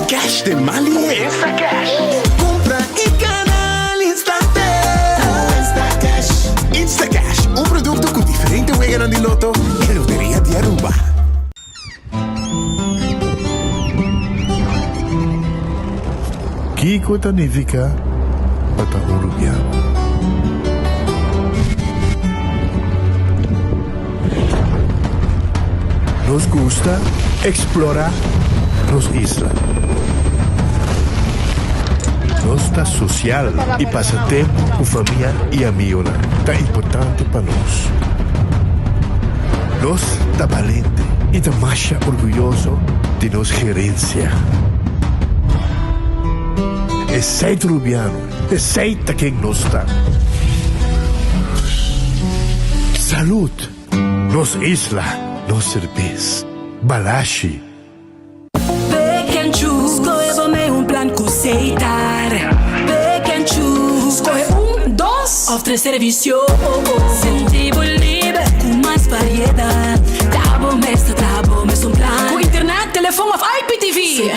Cash den man lihe. Instacash. Compra y gana al instante. Cu Instacash. Instacash, un producto cu diferente weganan di loto e Loteria di Aruba. Kiko ta nifiká pa ta un rubiano? Nos gusta eksplorá nos isla. Nos ta sosial i pasa tempu ku famia i amigonan ta importante pa nos. Nos ta balente i ta masha orguyoso di nos gerensia. Esei ta Rubiano, esei ta ken nos ta. Salud! Nos isla, nos serbes. Balashi. Pick and choose, skohe bo mee un plan ku Setar. Pick and choose, skohe un, dos òf tres servisio. Sinti bo liber ku mas variedat. Ta bo mes ta traha bo mes un plan. Ku internet, telefon òf IPTV. Pick,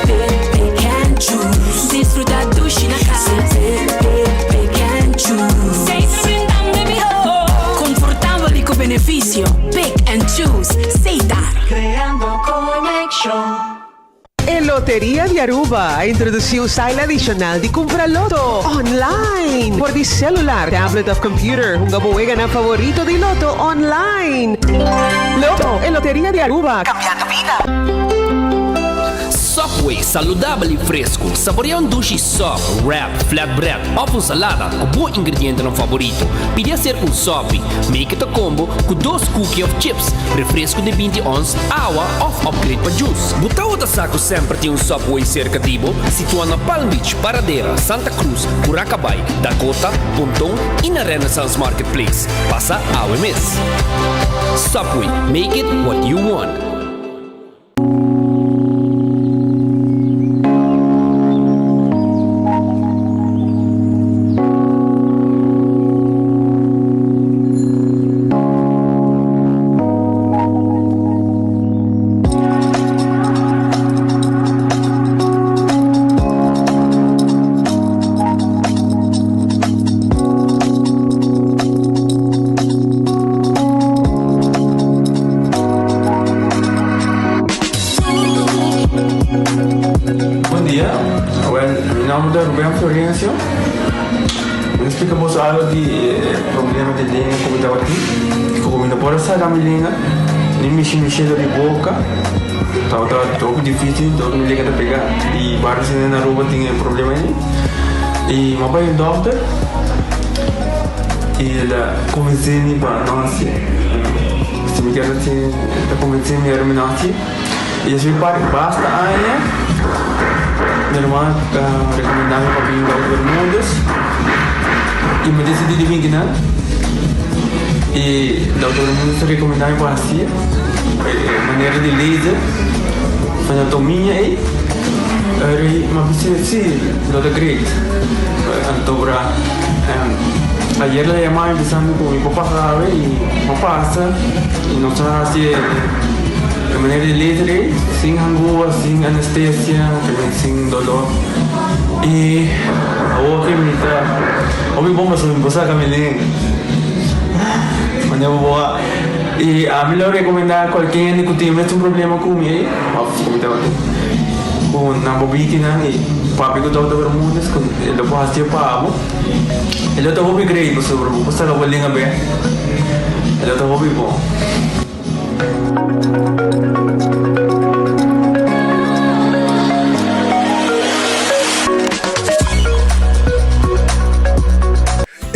pick, pick and choose. Disfruta dushi na kas. Pick, pick, pick and choose. Setar brindando e mihó. Konfortabel i ku benefisio. Pick and choose. Setar. Creando conexion. E Loteria di Aruba a introduci un style adicional di cumpra loto online for di celular, tablet of computer. Hunga bo weganan favorito di loto online. Lotto, e Loteria di Aruba, cambiando bida. Subway, saludabel y fresco. Saborea un dushi sub, wrap, flatbread of un salada cu bo ingredientenan favorito. Pidi hacer un sopi. Make it a combo cu dos cookie of chips, refresco di binti ons, awa of upgrade pa juice. Bo tabata sa cu semper tin un Subway cerca di bo? Situa na Palm Beach, Paradera, Santa Cruz, Curacabai, Dakota, Ponton y na Renaissance Marketplace. Pasa awe mes. Subway, make it what you want. Bon dia, wel mi nomber ta Ruben Florencio. Mi ta splika boso algo di e problema di lenga ku mi tabatin. Ku mi no por a saka mi lenga, ni mishi mishi dor di boka. Tabata hopi dificil, dor ku mi lenga ta pega. I varios hende na Aruba tin e problema ei. I mi a bai un dokter i el a konvensé mi pa no hasié. Si mi kier hasié, el a konvensé mi ora mi no hasié. I así mi par basta aña, mi hermano a rekomendá mi pa bin Dokter Bermudez i mi desidí di bin kinan. I Dokter Bermudez a rekomendá mi pa hasié e manera di laser, anatomia ei. Ora mi a bisa si, lo ta great. Anto ora ayer el a yama mi bisa mi ku mi por pasa awe i mi a pasa i nos a hasi e manera di laser ei sin hangua, sin anestesia, sin dolor. I awor ke mi ta hopi bon pasobra mi por saka mi lenga. Manera bo por wak. I ami lo rekomendá kualke hende ku tin e mesun problema ku mi ei òf ku mi tabatin ku nan por biki nan i papia ku Dòkter Bermudez ku e lo por hasié pa bo. E lo ta hopi great pasobra bo por saka bo lenga bèk. E lo ta hopi bon.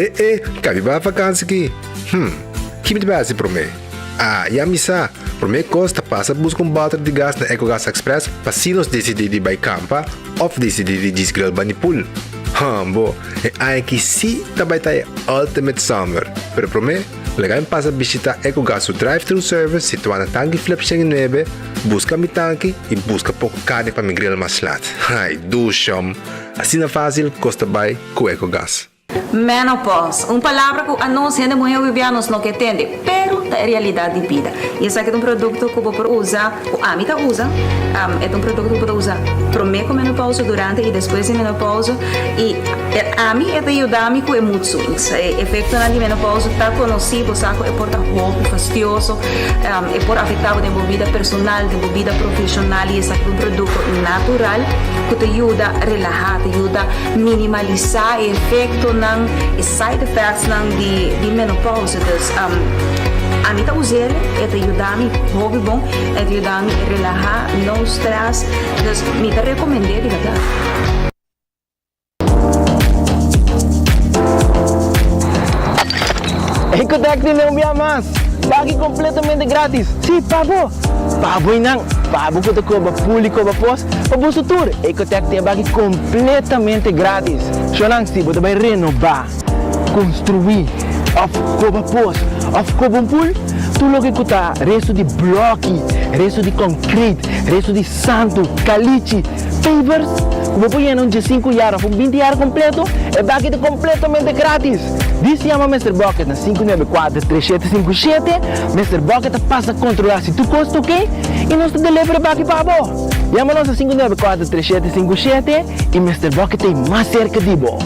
E e, kabi ba vakansi ki? Hm, ki mi ta bai hasi promé? Ah, ya mi sa! Promé kos ta pasa buska un bòter di gas na Ecogas Express pa si nos disidí di bai kampa òf disidí di djis grill bani pool. Hambo, e aña aki sí ta bai ta e ultimate summer! Pero promé, laga mi pasa bishitá Ecogas su drive-thru service situá na Tanki Flip 109, buska mi tanki i buska poko karni pa mi grill mas lat. Ai, dushom! Asina fásil kos ta bai ku Ecogas. Menopause, un palabra ku anos hende muhé hopi bia nos no ke tende, pero ta e realidat di bida. I esaki ta un produkto ku bo por usa, ku ami ta usa, e ta un produkto ku bo ta usa promé ku menopause, durante i despues di menopause, i ami e ta yuda mi ku e mood swings. E efektonan di menopause ta konosí, bo sa ku e por ta hopi fastioso, e por afektá bo den bo bida personal, den bo bida profeshonal, i esaki ta un produkto natural ku ta yuda relahá, ta yuda Minimalisá e efektonan, e side effectsnan di di menopausa. Dus ami ta us'el, e ta yuda mi hopi bon, e ta yuda mi relahá, no stress. Dus mi ta rekomend'é di bèrdat. Ecotec tene un bia mas! Pagi completamente gratis! Si, pa bo! Pa bo y nan! Pa bo cu ta coba pul y coba pos, pa boso tur! Ecotec tin e baki completamente gratis! Shonan, si bo ta bay renoba, construi, of coba pos, of coba un pul, tur loke cu ta resto di bloki, resto di concrete, resto di santo, calichi, pavers, cu bo por yena un diesinku yar of un binti yar completo, e baki ta completamente gratis! Dis yama Mister Bucket na 594 3757, Mister Bucket ta pasa kontrolá si tur kos ta oké i nos ta deliver e baki pa bo. Yama nos na 594 3757 i Mister Bucket ta ei mas serka di bo.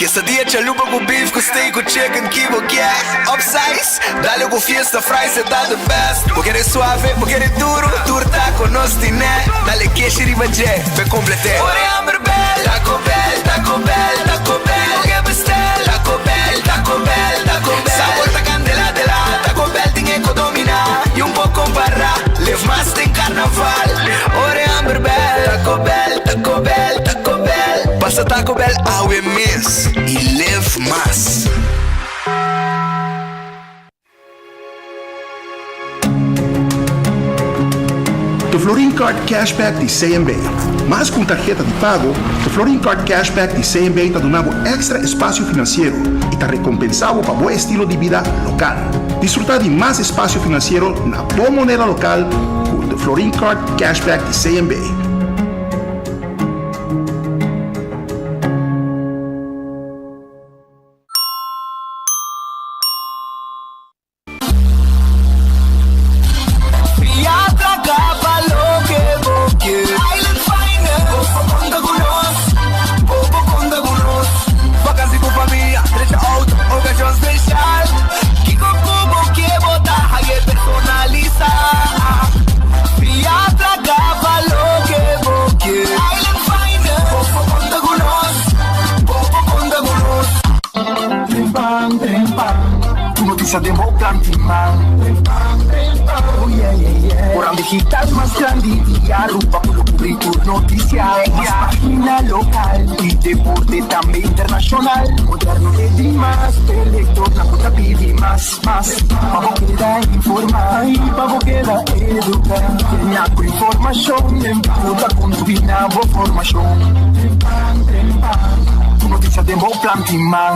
Quesadilla chalupa cu beef cu steak cu chicken ki bo kier Upsize, dale cu fiesta fries e ta the best Bo kere suave, bo kere duro, tur taco nos tine Dale keshi riba dje, p'e complete Ora e hamber bel, Taco Bell, Taco Bell, Taco Bell Bo ke bestel, Taco Bell, Taco Bell, Taco Bell Sabor ta candela de la, Taco Bell tin e cu domina Y un por compara, live mas den carnaval Ora e hamber bel, Taco Bell, Taco Bell, Taco Bell Pasa Taco Bell awe mes y live mas. The Florin Card Cashback di CMB. Mas ku un tarheta di pago, The Florin Card Cashback di CMB ta duna bo èkstra espasio finansiero i ta rekompensá bo pa bo estilo di bida lokal. Disfrutá di mas espasio finansiero na bo moneda lokal ku The Florin Card Cashback di CMB.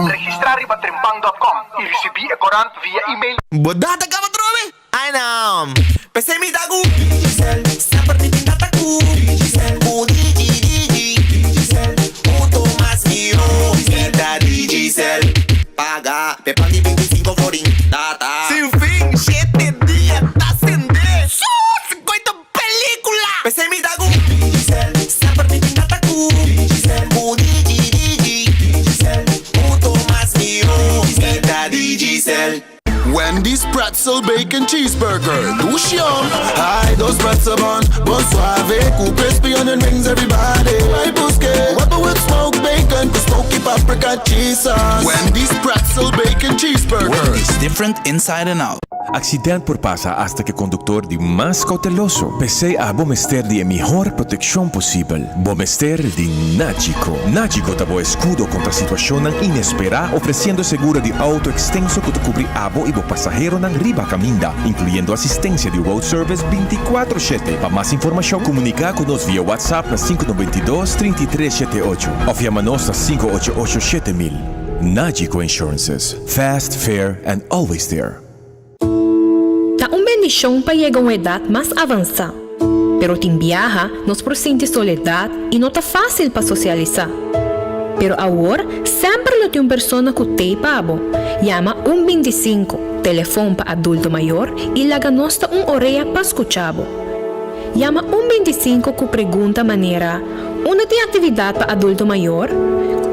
Registrá riba trempan dòt kòm i risibí e korant via email. Bo data kaba trobe? Ai nan! P'esei mi ta ku Digicel, semper mi tin data ku Digicel, ku Digi Digi Digicel, mucho mas mihó Mi ta Digicel, paga p'e plan di 25 florin Data sin fin, shete dia ta sende Sus! Koito Película! P'esei mi ta ku Digicel, semper mi tin data ku Digicel, ku Digi Digi Digicel, mucho mas mihó Mi ta Digicel. Wendy's Pretzel Bacon Cheeseburger, dushi yum! Hi, dos pretzel bun, bon suave ku crispy onion rings everybody bai buske. Webber with smoked bacon ku smoky paprika cheese sauce. Wendy's Pretzel Bacon Cheeseburger. Wendy's different inside and out. Accident por pasa hasta cu e conductor di mas cauteloso. P'esey abo mester di e mihor proteccion posibel. Bo mester di Nagico. Nagico ta bo escudo contra situacionnan inespera ofreciendo seguro di auto extenso cu ta cubri abo y bo pasaheronan riba caminda, incluyendo asistencia di road service binticuatro shete. Pa mas informacion comunica cu nos via WhatsApp na sinku 92 33 shete ocho of yama nos na sinku ocho ocho 7000. Nagico Insurances. Fast, fair and always there. Ta un bendishon pa yega un edat mas avansá. Pero tin biaha nos por sinti soledad y no ta facil pa socialisa. Pero awor semper lo tin un persona cu t'ey pa bo. Yama un 25, telefon pa adulto mayor y laga nos ta un orea pa scucha bo. Yama un 25 cu pregunta manera, Unda tin actividad pa adulto mayor?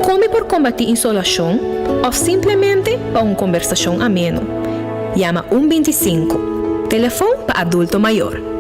Con mi por combati insolacion? Of simplemente pa un conversacion ameno. Yama un 25, telefon pa adulto mayor.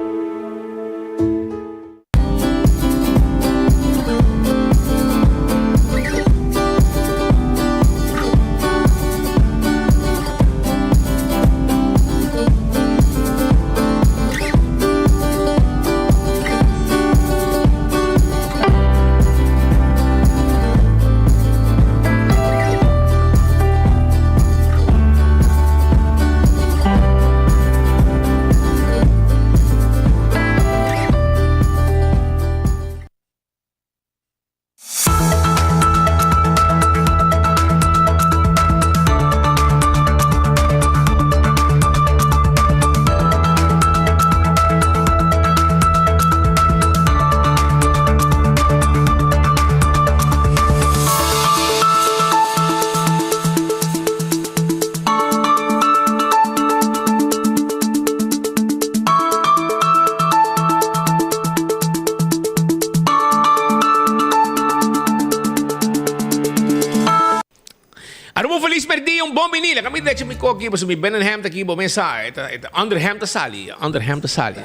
Aruba un felis merdia, un bon bini. Laga mi drecha mi koki, pasobra mi Benenham ta aki, bo mes sa, e ta, e ta Underham ta sali, Underham ta sali.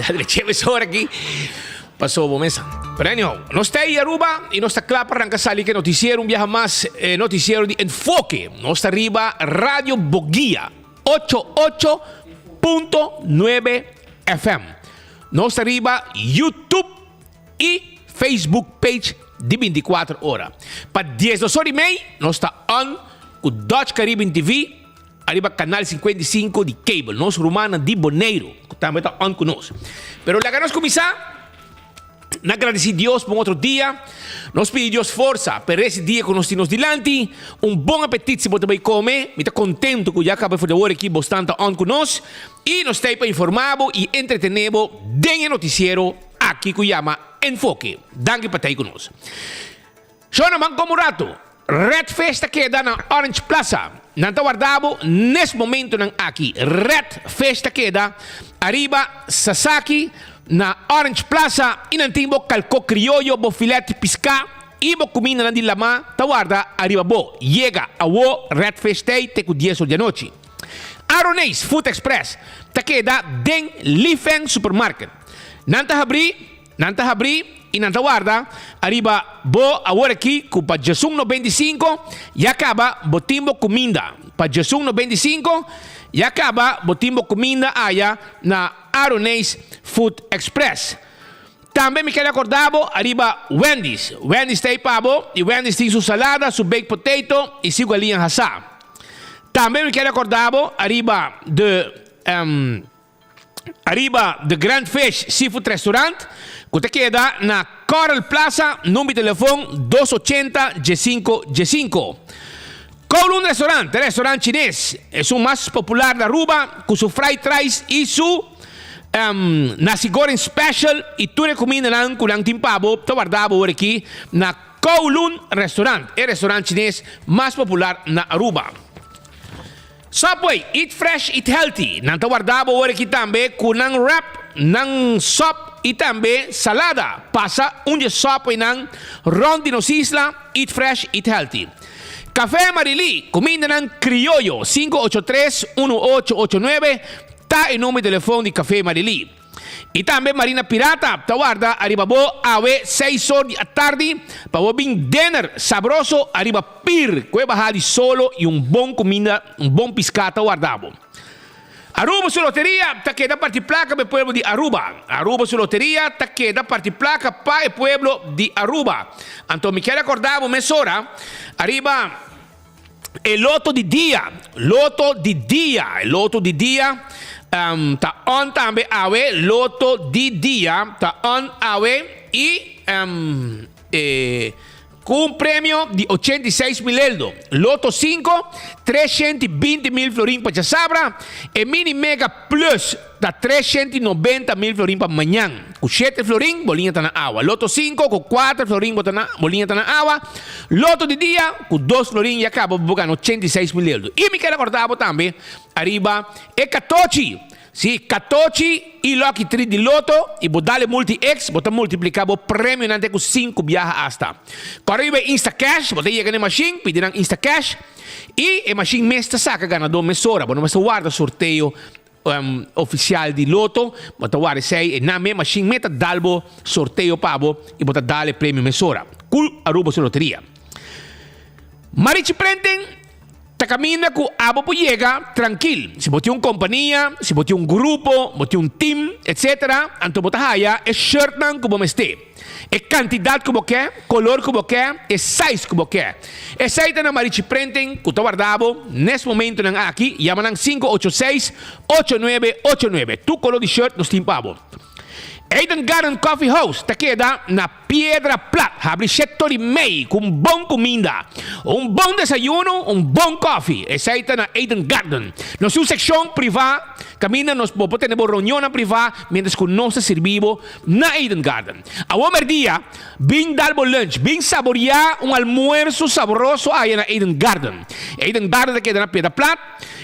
Drecha mi sora aki, paso bo mes sa. Pero anyhow, nos ta ahí Aruba y nos ta kla pa ranka sali ke noticiero un biaha mas, e noticiero di Enfoke. Nos ta riba Radio Boguia, ocho ocho punto nuebe FM. Nos ta riba YouTube y Facebook page di 24 ora. Pa 12 ora y mei nos ta on cu Dutch Caribbean TV ariba canal 55 di cable. Nos rumannan di Boneiru cu tambe ta on cu nos. Pero laga nos cuminsa na gradici Dios pa un otro dia. Nos pidi Dios forsa pa e rest di dia cu nos tin nos dilanti. Un bon apetit si bo ta bay come. Mi ta contento cu ya caba for di awor aki bo stan ta on cu nos. Y nos ta ey pa informa bo y entretene bo den e noticiero aki ku yama Enfoke. Danki pa ta ei ku nos. Shona ban komo un ratu. Red Fish ta keda na Orange Plaza. Nan ta warda bo nes momentonan aki. Red Fish ta keda ariba Sasaki na Orange Plaza i nan tin bo kalko krioyo, bo filet piská i bo kumindanan di lamá ta warda ariba bo. Yega awo Red Fish ta ei te ku dies or di anochi. Aroneis Food Express ta keda den Li Feng Supermarket. Nan ta habrí, nan ta habrí i nan ta warda ariba bo awor aki ku pa djesun 95 ya kaba bo tin bo kuminda. Pa djesun 95 ya kaba bo tin bo kuminda aya na Aroneis Food Express. Tambe mi kere akorda bo ariba Wendy's. Wendy's ta ei pa bo i Wendy's tin su salada, su baked potato i su galiña hasá. Tambe mi kere akorda bo ariba de Ariba The Grand Fish Seafood Restaurant ku ta keda na Coral Plaza, number di telefon dos ochenta diesinco diesinco. Kowloon Restaurant, e restaurant chines esun mas popular na Aruba ku su fried rice i su nasi goreng special i tur e kumindanan ku nan tin pa bo ta warda bo ora aki na Kowloon Restaurant, e restaurant chines mas popular na Aruba. Subway, eat fresh, eat healthy. Nan ta warda bo ora aki tambe ku nan wrap, nan sop i tambe salada. Pasa un dje Subwaynan rònt di nos isla, eat fresh, eat healthy. Café Marilí, kumindanan krioyo, 583 1889 ta e number di telefon di Café Marilí. I tambe Marina Pirata ta warda ariba bo awe seis or di atardi pa bo bin dinner sabroso ariba pir ku e baha di solo i un bon kuminda, un bon piská ta warda bo. Aruba su loteria ta keda parti plaka pa e pueblo di Aruba. Aruba su loteria ta keda parti plaka pa e pueblo di Aruba. Anto mi kier akorda bo mesora ariba. E loto di dia, loto di dia, e loto di dia um, ta on tambe awe, loto di dia ta on awe i um, e, Ku un premio di 86.000 eldo. Loto 5, 320.000 florin pa djasabra. E Mini Mega Plus ta 390.000 florin pa mañan. Ku shete florin, bo liña ta na awa. Loto 5, ku kuater florin bo ta na bo liña ta na awa. Loto di dia, ku dos florin ya kaba bo gana 86.000 eldo. I mi ker akorda bo tambe ariba e katochi. Si katochi i lucky treat di loto i bo dal e multi X, bo ta multipliká bo premionan te ku sinku biaha asta. Kòrda riba e Instacash, bo ta yega na e mashin, pidi nan Instacash i e mashin mes ta saka ganadó mesora. Bo no mester warda sorteo ofisial di loto, bo ta warda esei e nan mes mashin mes ta dal bo sorteo pa bo i bo ta dal e premio mesora. Ku Aruba su loteria. Marichi Printing. Ta kaminda ku abo por yega trankil. Si bo tin un kompania, si bo tin un grupo, bo tin un tim, etsetera, anto bo ta haya e shirtnan ku bo mester. E kantidat ku bo ke, kolor ku bo ke, e size ku bo ke. Esei ta na Marichi Printing ku ta warda bo nes momentunan aki. Yama nan 586 8989. Tur kolor di shirt nos tin pa bo. Eden Garden Coffee House ta keda na. Piedra Plat habri shètor i mei ku un bon kuminda, un bon desayuno, un bon kòfi. Esei ta na Eden Garden. Nos tin un sekshon privá kaminda nos bo por tene bo reunionnan privá miéntras ku nos ta sirbi bo na Eden Garden. Awor mèrdia, bin dal bo lunch, bin saboriá un almuerso sabroso aya na Eden Garden. Eden Garden ta keda na Piedra Plat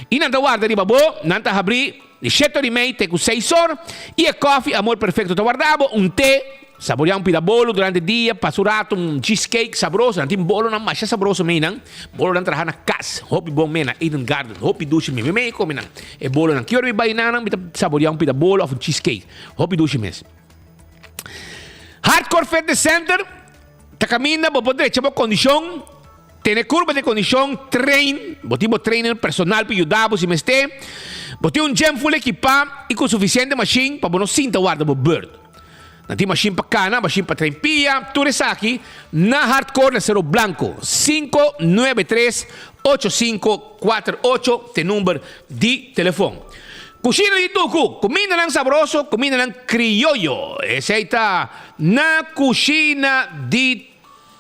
i nan ta warda riba bo, nan ta habri di shètor i mei te ku seis or i e kòfi Amor Perfecto ta warda bo, un te. Saboreá un pida bolo durante dia, pasa un rato un cheesecake sabroso. Nan tin bolonan masha sabroso meinan. Bolonan traha na kas. Hopi bon mei na Eden Garden. Hopi dushi mei. Mi mei kome nan e bolonan. Ki ora mi bai nan nan mi ta saboreá un pida bolo òf un cheesecake. Hopi dushi mes. Hardcore Fitness Center ta kaminda bo por drecha bo kondishon. Tene kurba den kondishon, train, bo tin bo trainer personal pa yuda bo si mester. Bo tin un gym full ekipá i ku sufisiente mashin pa bo no sinta warda bo beurt. Nan tin mashin pa kana, mashin pa train pia, tur esaki na Hardcore na Sero Blanco. 593 8548 t'e number di telefon. Kushina di Tuku, kumindanan sabroso, kumindanan krioyo. Esei ta na Kushina di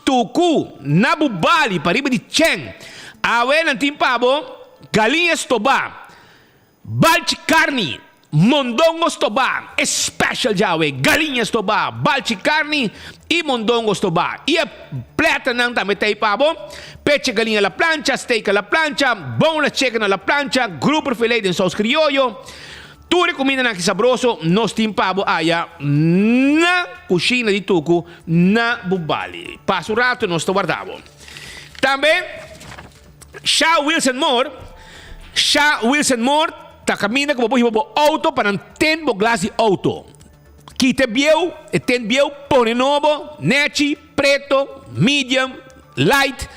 Tuku na bu bali pariba di chen. Awe nan tin pa bo galiña stobá, balchi karni, mondongo stobá, e special djawe, galiña stobá, balchi karni i mondongo stobá. I e platanan tambe ta ei pa bo, peche galiña la plancha, steak a la plancha, boneless chicken a la plancha, grouper filet den saus krioyo. Tur e kumindanan aki sabroso nos tin pa bo aya na kushina di Tuku na Bubali. Pasa un rato nos ta warda bo. Tambe Sha Wilson Moore, Sha Wilson Moore ta kaminda ku bo por hiba bo outo pa nan ten bo glas di outo. Kita e bieu, e ten bieu, pone nobo, nechi, preto, medium, light.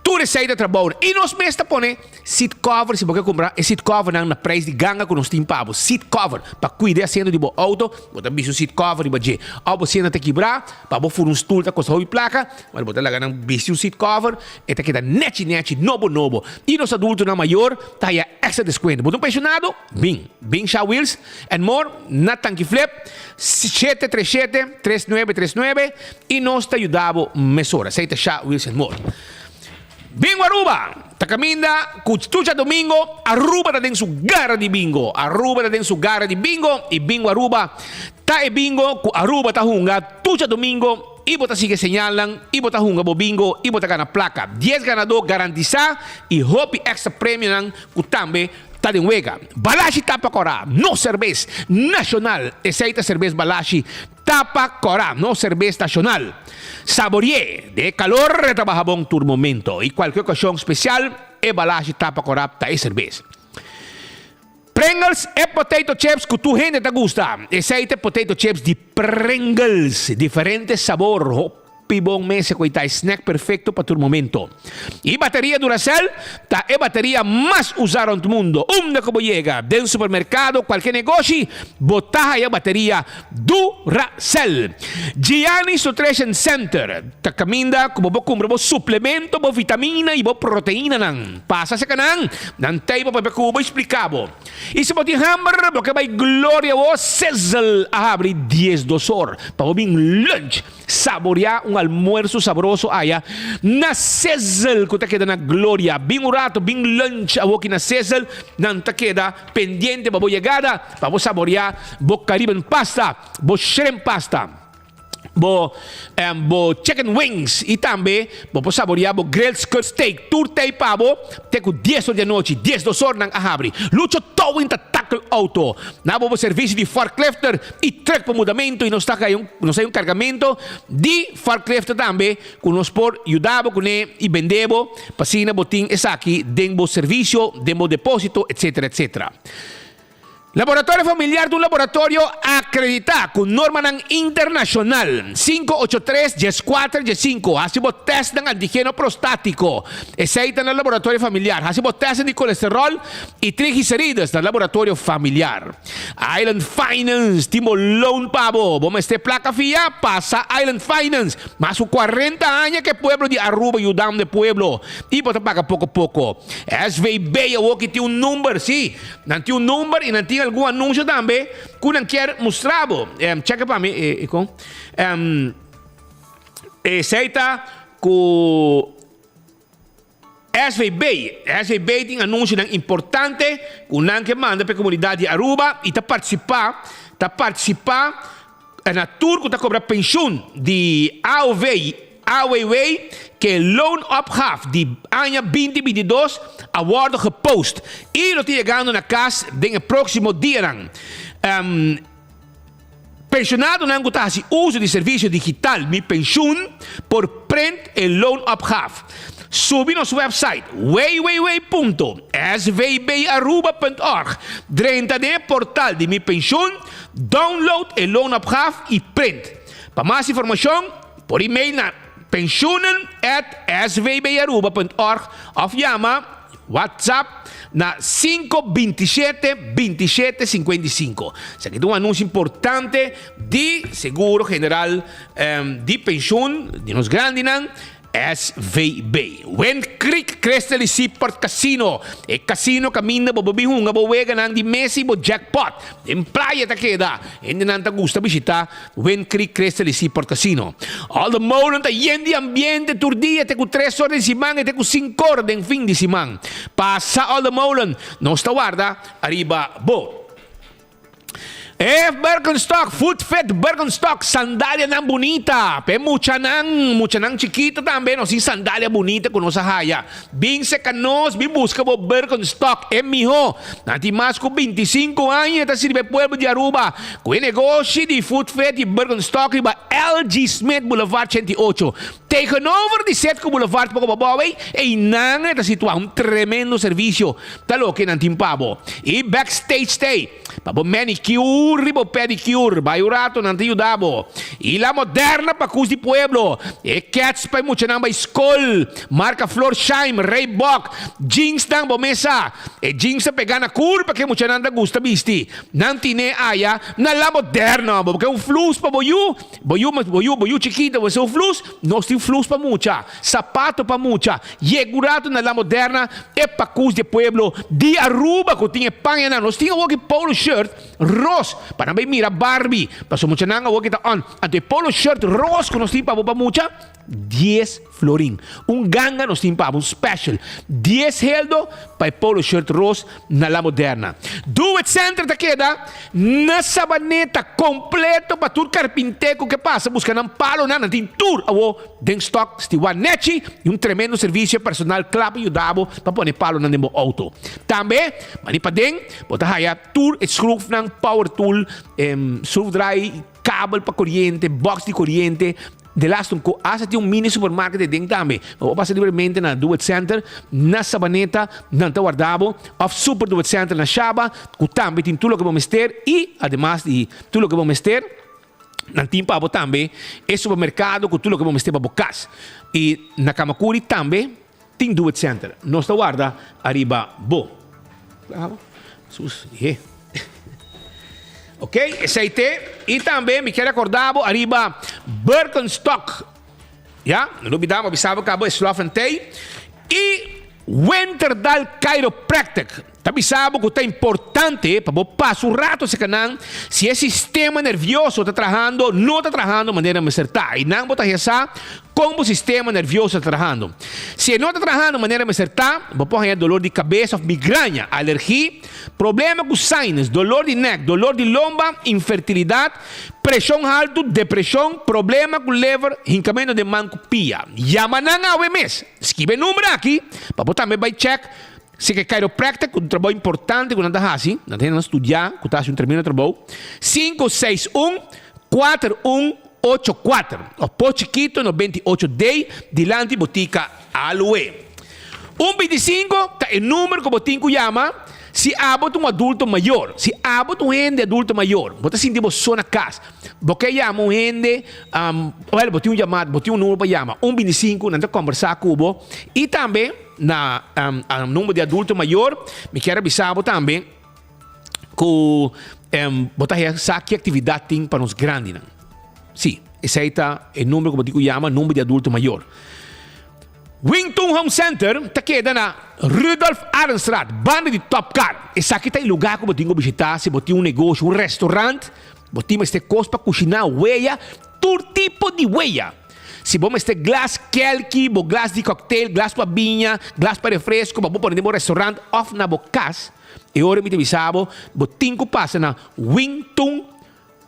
Tur esei ta trabounan. I nos mes ta pone seat cover si bo ke kumpra e seat covernan na prijs di ganga ku nos tin pa bo. Seat cover pa kuida e asiento di bo outo, bo ta bisti un seat cover riba dje. Òf bo sienta ta kibrá, pa bo fura un stul ta kosta hopi plaka, wèl bo ta laga nan bisti un seat cover, e ta keda nèchi nèchi, nobo nobo. I nos adultonan mayor ta haya èkstra deskuento. Bo ta un penshonado? Bin. Bin Sha Wheels and More na Tanki Flip, 737 3939. I nos ta yuda bo mesora. Esei ta Sha Wilson Moore. Bingo Aruba ta kaminda ku tur djadomingo Aruba ta den su gara di bingo. Aruba ta den su gara di bingo i Bingo Aruba ta e bingo ku Aruba ta hunga tur djadomingo i bo ta sigui e señalnan i bo ta hunga bo bingo i bo ta gana plaka. Dies ganadó garantisá i hopi èkstra premionan ku tambe ta den wega. Balashi Tapa Kòrá, nos serbes nashonal. Esei ta serbes Balashi Tapa kòrá nos serbes nashonal. Sabori'é den e kalor e ta baha bon tur momento i kualke okashon spesial e balashi tapa kòrá ta e serbes. Pringles e potato chips ku tur hende ta gusta. Esei ta e potato chips di Pringles. Diferente sabor. Hopi bon mese ku ei ta e snack perfecto pa tur momento. E bateria Duracell ta e bateria mas usa rond mundo. Unda ku bo yega, den supermerkado, kualke negoshi, bo ta haya bateria Duracell. Gianni's Nutrition Center ta kaminda ku bo por kumpra bo suplemento, bo vitamina i bo proteinanan. Pasa serka nan, nan ta ei pa papia ku bo i splika bo. I si bo tin hamber, bo ke bai Gloria wo Sizzle a habri diesdos or pa bo bin lunch. Saboreá un almuerzo sabroso aya na Sizzle ku ta keda na Gloria. Bin un rato, bin lunch awoki na Sizzle. Nan ta keda pendiente pa bo yegada pa bo saboreá bo Caribbean pasta, bo shrimp pasta, bo bo chicken wings y tambe bo por saboreá bo grilled skirt steak. Tur tei pa bo te ku dies or di anochi, 12 or nan a habri. Lucho Towing ta tackle auto na bo bo servicio di forklifter y truck pa mudamento y nos ta hay un nos hay un cargamento di forklifter tambe ku nos por yuda bo kuné y bende bo pa asina bo tin esaki den bo servicio, den bo deposito, etcetera, etcetera. Laboratorio Familiar ta un laboratorio akreditá ku normanan internashonal. 583 14 15 Hasi bo tèstnan antigeno prostátiko. Esei ta na Laboratorio Familiar. Hasi bo tèstnan di kolesteròl i triglicerides na Laboratorio Familiar. Island Finance tin bo loan pa bo. Bo mester plaka fia? Pasa Island Finance. Mas ku 40 aña ku e pueblo di Aruba yudando e pueblo i bo ta paga poko poko. SVB awoki tin un number, sí. Nan tin un number y nan tin algun anuncio tambe cu nan kier mustra bo. Checa pa mi e con. Esey ta cu SVB. SVB tin anuncionan importante cu nan ke manda pa e comunidad di Aruba y ta participa, ta participa na tur cu ta cobra pensioen di AOV. AWW ke loonopgave di aña 2022 a wordo gepost y lo ta yegando na cas den e proximo dianan. Pensionadonan cu ta haci uzo di servicio digital Mi Pensioen por print e loonopgave. Subi nos website www.svbaruba.org, drenta den e portal di Mi Pensioen, download e loonopgave y print. Pa mas informacion, Por email na pensioenen at svbaruba.org of yama WhatsApp na 5 27 27 55. Esaki ta un anuncio importante di Seguro General di Pensioen di nos grandinan. SVB. Wind Creek Crystal y Seaport Casino. E casino caminda bo por bin hunga bo weganan di mesa y bo jackpot. Den playa ta keda. Hendenan ta gusta bishita Wind Creek Crystal y Seaport Casino. All the Molen ta yen di ambiente tur dia te cu tres or den siman y te cu cinco or den fin di siman. Pasa All the Molen. Nos ta warda ariba bo. E Birkenstock, Foot Fit Birkenstock, sandalianan bunita p'e muchanan, muchanan chikito tambe nos tin sandalia bunita ku nos a haya. Bin seka nos, bin buska bo Birkenstock, e miho. Nan tin mas ku 25 aña ta sirbi e pueblo di Aruba ku e negoshi di Foot Fit i Birkenstock riba LG Smith Boulevard 88. Tegenover di Setco Boulevard poko pabou ei, einan e ta situá un tremendo servisio Ta loke nan tin pa bo. I backstage t'ei pa bo manicure i bo pedicure. Bai un rato nan ta yuda bo. I La Moderna pa kus di pueblo. E kets pa e muchanan bai skol. Marka Florsheim, Reebok, jeansnan bo mes sa. E jeans ta pega na kur pa ke muchanan ta gusta bisti. Nan tine aya na La Moderna. Bo ke un flus pa bo yu? Bo yu, bo yu, bo yu chikito bo mester un flus? Nos tin flus pa mucha. Sapato pa mucha. Yega un rato na La Moderna e pakus di e pueblo di Aruba ku tin e pañanan. Nos tin awor ki polo shirt ros pa nan bai mira Barbie. Pasobra muchanan awor ki ta on. Anto e polo shirt ros ku nos tin pa bo pa mucha, dies florin. Un ganga nos tin pa bo, un special. Dies heldo pa e polo shirt ros na La Moderna. Do It Center ta keda na Sabaneta completo pa tur carpinte cu ke pasa busca nan palonan. Nan tin tur awo den stock stiwa nechi y un tremendo servicio personal cla pa yuda bo pa pone palonan den bo auto. Tambe mani paden bo ta haya tur e schroefnan, power tool, schroefdraai, kabel pa coriente, box di coriente. De laatste un ko hasta tin un mini supermarket eden tambe. Bo por pasa libremente na Do It Center na Sabaneta, nan ta warda bo, of Super Do It Center na Shaba, ku tambe tin tur loke bo mester i ademas di tur loke bo mester, nan tin pa bo tambe e supermerkado ku tur loke bo mester pa bo kas. I na Kamakuri tambe tin Do It Center. Nos ta warda ariba bo. Sus, he. Ok, esei te. I tambe mi kier acorda bo ariba Birkenstock. Ya, no lubida, bo bisa bo cabo e slof en tei. I Winterdal Chiropractic. Ta bisa bo ku ta importante pa bo pasa un rato serka nan si e sistema nervioso ta trahando no ta trahando manera mester ta. I nan bo ta haña sa kon bo sistema nervioso ta trahando. Si e no ta trahando manera mester ta, bo por haña dolor di kabes òf migraña, alergi, problema ku sinus, dolor di nèk, dolor di lomba, infertilidat, preshon haltu, depreshon, problema ku lever, hinkamentu den man ku pia. Yama nan awe mes. Skibi e number aki pa bo tambe bai chèk Si ke chiropractor ku un trabou importante ku nan ta hasi, nan ta hende nan studiá ku ta hasi un tremendo trabou, sinku seis un, kuater un ocho kuater òf Pos Chikito 98 D dilanti botika Aloe. Un bintisinku ta e number ku bo tin ku yama si abo ta un adulto mayor. Si abo ta un hende adulto mayor, bo ta sinti bo so na kas, bo ke yama un hende, wèl bo tin un yamada, bo tin un number pa yama, un bintisinku, nan ta kòmbersá ku bo i tambe. Na nomber di adulto mayor, mi kier a bisa bo tambe ku bo ta haya sa ki aktividat tin pa nos grandinan. Sí, esei ta e nomber ku bo tin ku yama, nomber di adulto mayor. Wing Tun Home Center ta keda na Rudolf Arendstraat, banda di Top Car. Esaki ta e lugá ku bo tin ku bishitá si bo tin un negoshi, un restaurant, bo tin mester kos pa kushiná, weya, tur tipo di weya. Si bo mester glas kelki, bo glas di cocktail, glas pa biña, glas pa refresco pa bo pone den bo restaurant of na bo cas, e ora mi ta bisa bo, bo tin cu pasa na Wing Tun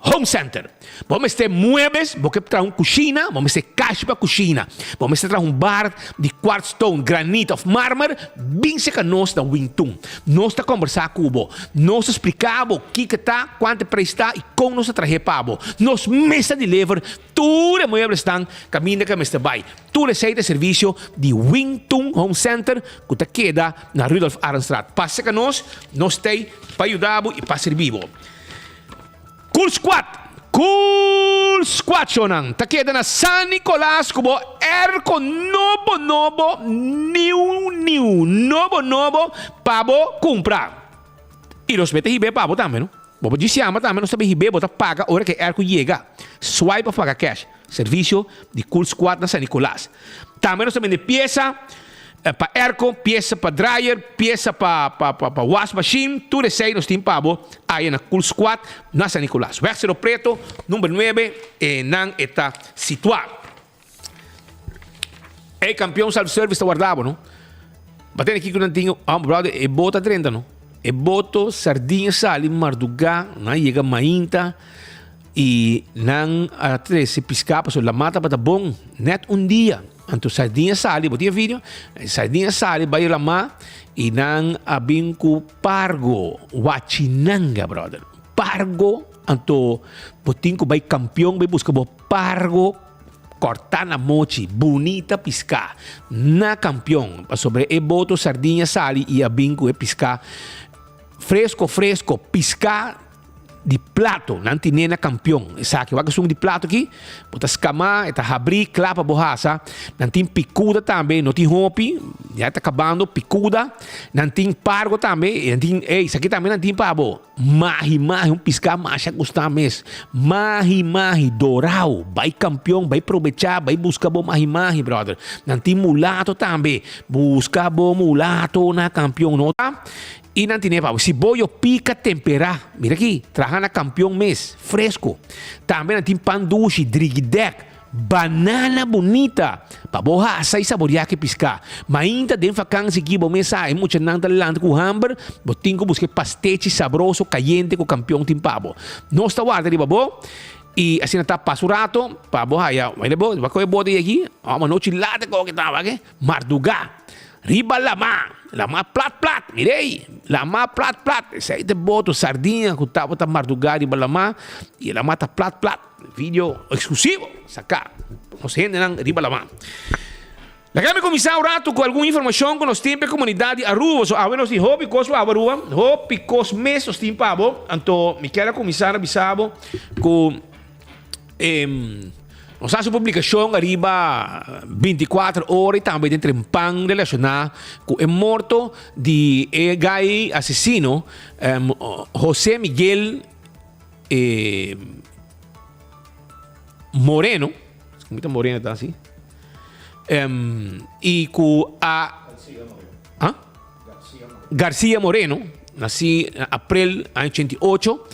Home Center. Bo mester muebles, bo ke traha un cushina, bo mester cashi pa cushina, bo mester traha un bar di quartz stone, granit of marmer, bin cerca nos na Wing Tun. Nos ta combersa cu bo, nos ta splica bo kico ta, cuanto e prijs ta y con nos ta trahe pa bo. Nos mes ta deliver Tur e mueblesnan kaminda ku a mester bai. Tur esei ta servisio di Wing Tun Home Center ku ta keda na Rudolf Arendstraat. Pasa ka nos, nos t'ei pa yuda bo i pa sirbi bo. Cool Squad! Cool Squad shownan ta keda na San Nicolas ku bo airco nobo nobo, niu niu, nobo nobo pa bo kumpra. I nos mester hib'é pa bo tambe no. Bo por djis yama tambe nos ta bin hib'é bo ta paga ora ku e airco yega. Swipe of paga cash. Servisio di Cool Squad na San Nicolas. Tambe nos ta bende piesa pa airco, piesa pa dryer, piesa pa pa wash machine. Tur esei nos tin pa bo aya na Cool Squad na San Nicolas. Weg Cerro Preto number nuebe e nan e ta situá. Ey campeon self service ta warda bo no. Ba tene kiko nan tin oh brother e boto a drenta no. E boto sardinha sali marduga nan yega mainta y nan a trece pisca paso la mata bata bon net un dia. Anto sardinha sali bo tin e video sardinha sali bay lama y nan a bin cu pargo wachinanga brother pargo anto bo tin cu bay campeon bay busca bo pargo. Kòrtá na mochi, bunita piská na kampion, pasobra e boto sardiña sali i a bin ku e piská fresko fresko, piská di plato, nan tin'é na kampion. Esaki wak esun di plato aki, bo ta skamá, e ta habrí, kla pa bo hasa. Nan tin pikuda tambe, no tin hopi, ya ta kabando, pikuda. Nan tin pargo tambe, nan tin, ey, esaki tambe nan tin pa bo. Mahi mahi un piská masha gustá mes. Mahi mahi dorao bai kampion bai probechá bai buska bo mahi mahi brother. Nan tin mulato tambe buska bo mulato na kampion no ta i nan tine pa bo. Si bo yo pika temperá mira aki traha na kampion mes fresco. Tambe nan tin pan dushi drigidèk. Banana bunita pa bo hasa i saboreá ki piská. Mainta den fakansi ki bo mes sa e muchanan ta lanta ku hamber, bo tin ku buska e pastechi sabroso kayente ku kampion tin pa bo. Nos ta warda riba bo i asina ta pasa un rato pa bo haya wende bo bo a kohe bote di aki ò anochi lata koke ta wak mardugá riba lamá, lamá plat plat mir'ey lamá plat plat esei ta e boto sardiña ku tabata mardugá riba lamá i e lamá ta plat plat. Video exclusivo saca nos hendenan riba laman. Laga mi cuminsa un rato cu algun informacion cu nos tin pa e comunidad di Aruba. So awe nos tin hopi cos pa abo Aruba, hopi cos mes nos tin pa bo. Anto mi kier a cuminsa na bisa bo cu nos haci un publicacion ariba 24 ora y tambe den Trempan relaciona cu e morto di e guy asesino Jose Miguel E Moreno, mi ta Moreno ta así. Um, y cu a... Garcia Moreno. Ah? Garcia Moreno, nací na april aña 88.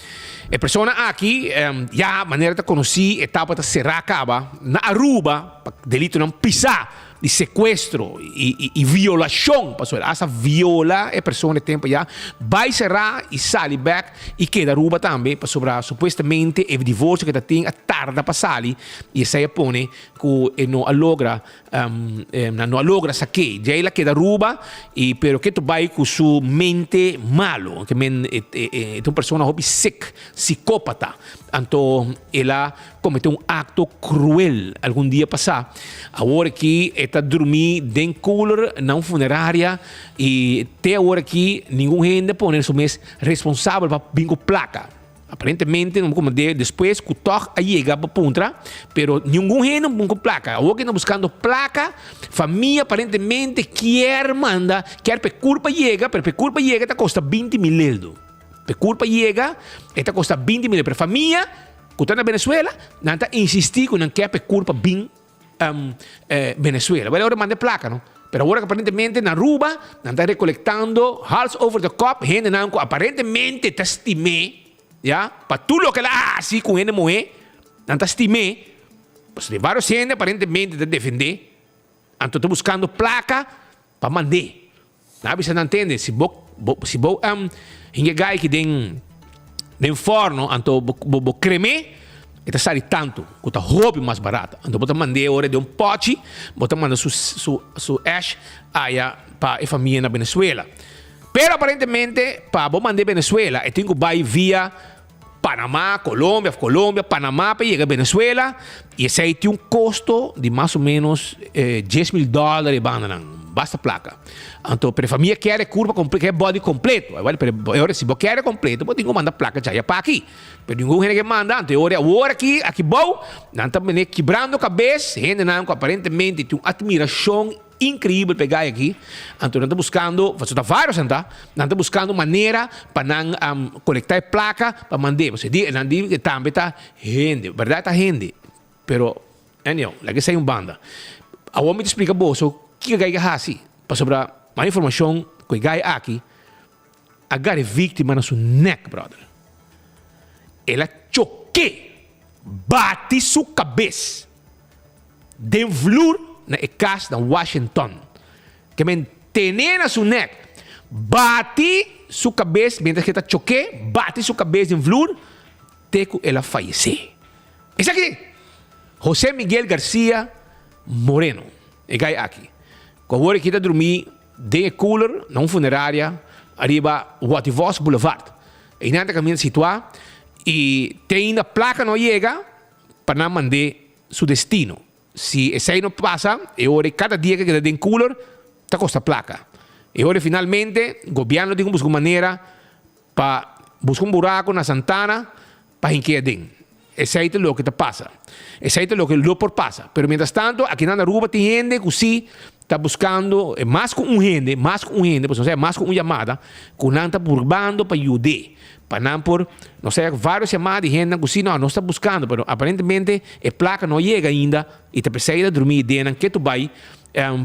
E persona aki, ya manera ta conocí, e tabata cerá caba na Aruba pa delitonan pisá di secuestro y y violacion, pasobra el hasta viola e persona e tempo ya, bay cerá y sali bek y keda Aruba tambe, pasobra supuestamente e divorcio cu e ta tin a tarda pa sali y esey a pone cu e no a logra Nan no a logra sak'é. Djei el a keda Aruba y pero ke ta bai ku su mente malo. Ke men e ta un persona hopi sik, sikópata. Anto el a kometé un akto kruel algun dia pasá. Awor aki e ta drumí den cooler na un funeraria y te awor aki ningun hende a pone su mes responsabel pa bin ku plaka. Aparentemente no como de despues cu toch a yega pa puntra, pero ningun hende no cu placa. Awor que nan buscando placa, famia aparentemente kier manda, kier p'e curpa yega, pero p'e curpa yega ta costa binti mil eldo. P'e curpa yega e ta costa binti mil, pero famia cu ta na Venezuela, nan ta insisti cu nan kier p'e curpa bin Venezuela. Well, ora manda e placa, no? Pero awor aparentemente na Aruba nan ta recolectando hals over de kop hendenan cu aparentemente ta stim'é, ya, pa tur loke el a haci cu hende muhé, nan ta stim'é. Pasobra tin varios hende aparentemente ta defend'é, anto ta buscando placa pa mand'é. Nan a bisa nan tende, si bo bo si bo hinga e gai aki den den forno anto bo bo bo krem'é e ta sali tantu ku ta hopi mas barato. Anto bo ta mand'é ora den un pòchi bo ta manda su su su ash aya pa e famia na Venezuela. Pero aparentemente pa bo mand'é Venezuela e tin ku bai via Panama, Colombia of Colombia, Panama pa yega Venezuela y esey tin un costo di mas o menos 10 mil dollar e bandanan, basta placa. Anto pero e famia kier e curpa completo, kier e body completo. Awor pero e ora si bo kier e completo bo tin cu manda placa djaya pa aki. Pero ningun hende ke manda, anto e ora awor aki, aki bou, nan ta mene kibrando cabes, hendenan cu aparentemente tin un admiracion Increibel pa e guy aki. Anto nan ta buscando, pasobra ta varios nan ta, nan ta buscando manera pa nan colecta e placa pa mand'é. Pasobra di nan di ke tambe ta hende, berdad ta hende, pero anyhow, laga esei un banda. Awor mi ta splica boso kiko e guy a haci, pasobra mas informacion cu e guy aki a gara e victima na su nek, brother. El a choke, bati su cabes. Den vloer na e kas na Washington. Ke men ten'é na su nèk, bati su kabes mientras ke ta chok'é, bati su kabes den vloer te ku el a fayesé. Esaki José Miguel Garcia Moreno, e gai aki, ku awor aki ta drumí den e cooler na un funeraria ariba Wativos Boulevard. Einan ta kaminda situá i te ainda plaka no a yega pa nan mand'é su destino. Si esei no pasa, e ora ei kada dia ke keda den cooler ta kosta plaka. E ora ei finalmente gobièrnu tin ku buska un manera pa buska un buraku na Santana pa hink'é aden. Esei ta loke ta pasa. Esei ta loke lo por pasa. Pero mientras tanto akinan na Aruba tin hende ku si ta buskando, mas ku un hende, mas ku un hende, pasobra mas ku un yamada, ku nan ta purbando pa yud'é. Pa nan por, nos a varios yamada di hendenan ku si no, nos ta buskando, pero aparentemente e plaka no a yega ainda i ta p'esei ta drumi ideanan ketu bai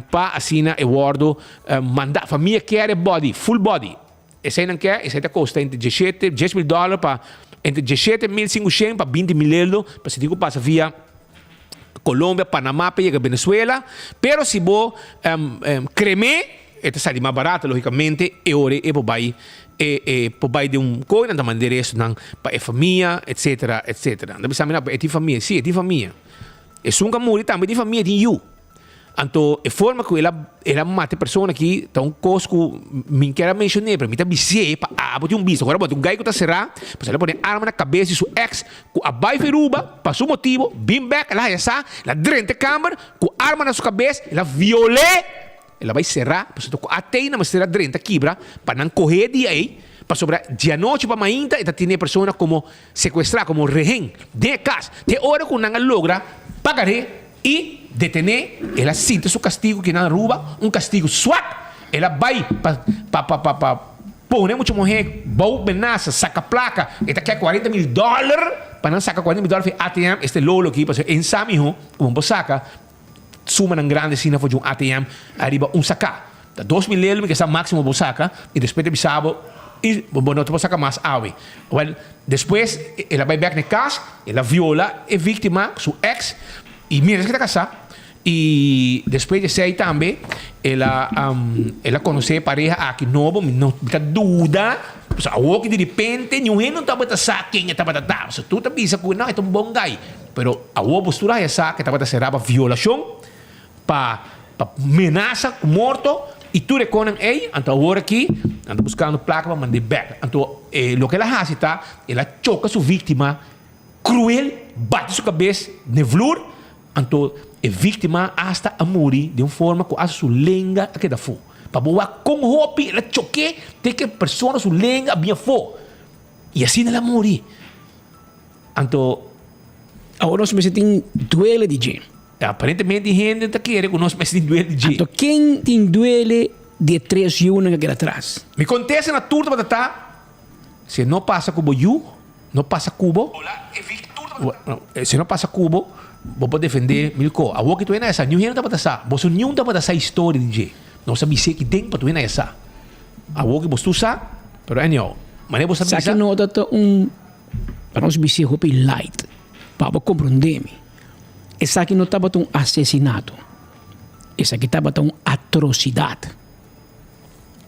pa asina e wòrdu mandá. Famia kier e body, full body. Esei nan kier, esei ta kosta entre dieshete, 10.000 dòler pa entre 17.500 pa 20.000 euro, pa si tin ku pasa via Colombia, Panama pa yega Venezuela. Pero si bo krem'é, e ta sali mas barato logicamente e ora e por bai e e por bai den un koe nan ta manda restonan pa e famia etcetera etcetera. Nan ta bisa mi no e tin famia si e tin famia esun ku a muri tambe tin famia tin yu anto e forma ku el a el a mata e persona aki ta un kos ku mi kier a menshoné pero mi ta bis'é pa abo tin un bista ora bo tin un gai ku ta será pasobra el a pone arma na kabes di su ex ku a bai Aruba pa su motibo bin bek el a haya sa el a drenta e kamber ku arma na su kabes el a viol'é. El a bai será, pasobra ku atei nan mester a drenta kibra pa nan kohé di ei, pasobra dianochi pa mainta e ta tene e persona komo sekuestrá, komo rehen den e kas. Te ora ku nan a logra pagar'é i detené, el a sinti su kastigu ki nan Aruba, un kastigu swak. El a bai pa pa pa pa pa pone mucha muhé bou menasa, saka plaka, e ta kè kuarenta mil dòler pa nan saka kuarenta mil dòler for e ATM, este lolo aki, pasobra e sa mihó komo bo saka. Sumanan grandi asina for di un ATM ariba un saká. Ta 2000 lel mi ke sa máksimo bo saka i despues ta bisa bo i bo no ta por saka mas awe. Wèl, despues el a bai bèk na e kas, el a viola e víktima, su èks, i mientras ke ta kasá. I despues di esei tambe el a el a konosé e pareha aki nobo, mi no mi ta duda, pasobra awor ki diripente niun hende no tabata sa ken e tabata ta. Pasobra tur ta bisa ku no e ta un bon guy, pero awor bo tur a haya sa ku e tabata será pa violashon, pa pa menasa ku morto i tur e konan ei. Anto awor aki nan ta buskando plaka pa mand'é bèk. Anto e loke el a hasi ta el a choka su víktima kruel, bati su kabes n'e vlur. Anto e víktima asta a muri den un forma ku asta su lenga a keda afó. Pa bo wak kon hopi el a choké te ku e persona su lenga a bin afó. I asina el a muri. Anto. Awor nos mester tin duele di dje. Aparentemente hende ta kere ku nos mester tin duele di dje. Anto ken tin duele di e tres yunan ku a keda atras? Mi kontesta na tur tabata ta, Si e no pasa ku bo yu, no pasa ku bo. Si no pasa ku bo, bo por defendé mil ko. Awor ki tur hende a sa, niun hende tabata sa. Boso niun tabata sa historia di dje. Nos a bis'é ki den pa tur hende a sa. Awor ki boso tur sa, pero anyhow, manera bo sa bisa. Sa ki no ta ta un, pa nos bis'é hopi light, pa bo komprondé mi. Esaki no tabata un asesinato. Esaki tabata un atrosidat.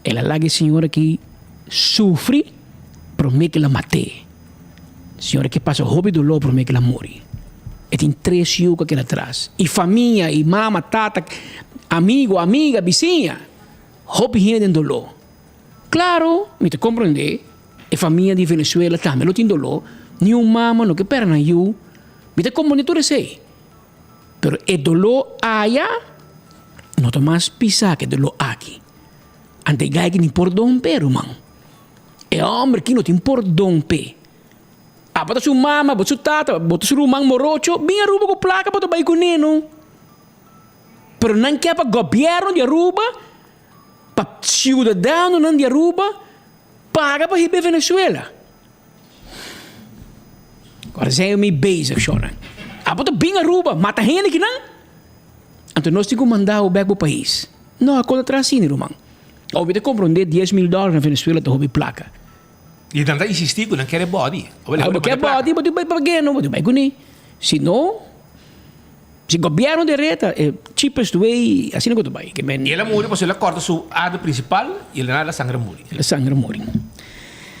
El a laga e señor aki sufri promé ku el a mat'é. Señor aki pasa hopi doló promé ku el a muri. E tin tres yu ku a keda atras. I famia, i mama, tata, amigu, amiga, bisiña. Hopi hende den doló. Klaro, mi ta komprondé, e famia di Venezuela tambe lo tin doló. Niun mama no ke pèrdè nan yu. Mi ta komprondé tur esei. Pero e doló aya no ta mas pisá ku e doló aki. Ante e gai ki tin pordon p'e, ruman. E hòmber ki no tin pordon p'e. Abo ta su mama, abo ta su tata, abo ta su ruman morocho, bin Aruba ku plaka bo ta bai kuné no. Pero nan ke pa gobièrnu di Aruba, pa siudadanonan di Aruba paga pa hiba e Venezuela. Ora zijn we mee bezig, shornan. Abo ta bin Aruba, mata hende kinan. Anto nos tin ku manda bo bek bo pais. No, a konta tras asina, ruman. Obi ta komprondé 10,000 dòler na Venezuela ta hopi plaka. I nan ta insistí ku nan kere bòdi. Abo ke bòdi, bo tin bai pag'é, no? Bo tin bai kuné. Si no, si gobièrnu dereta, e cheapest way, asina ku ta bai. Ke men. I el a muri pasobra el a kòrta su ader prinsipal i el a la sangra muri. El a sangra muri.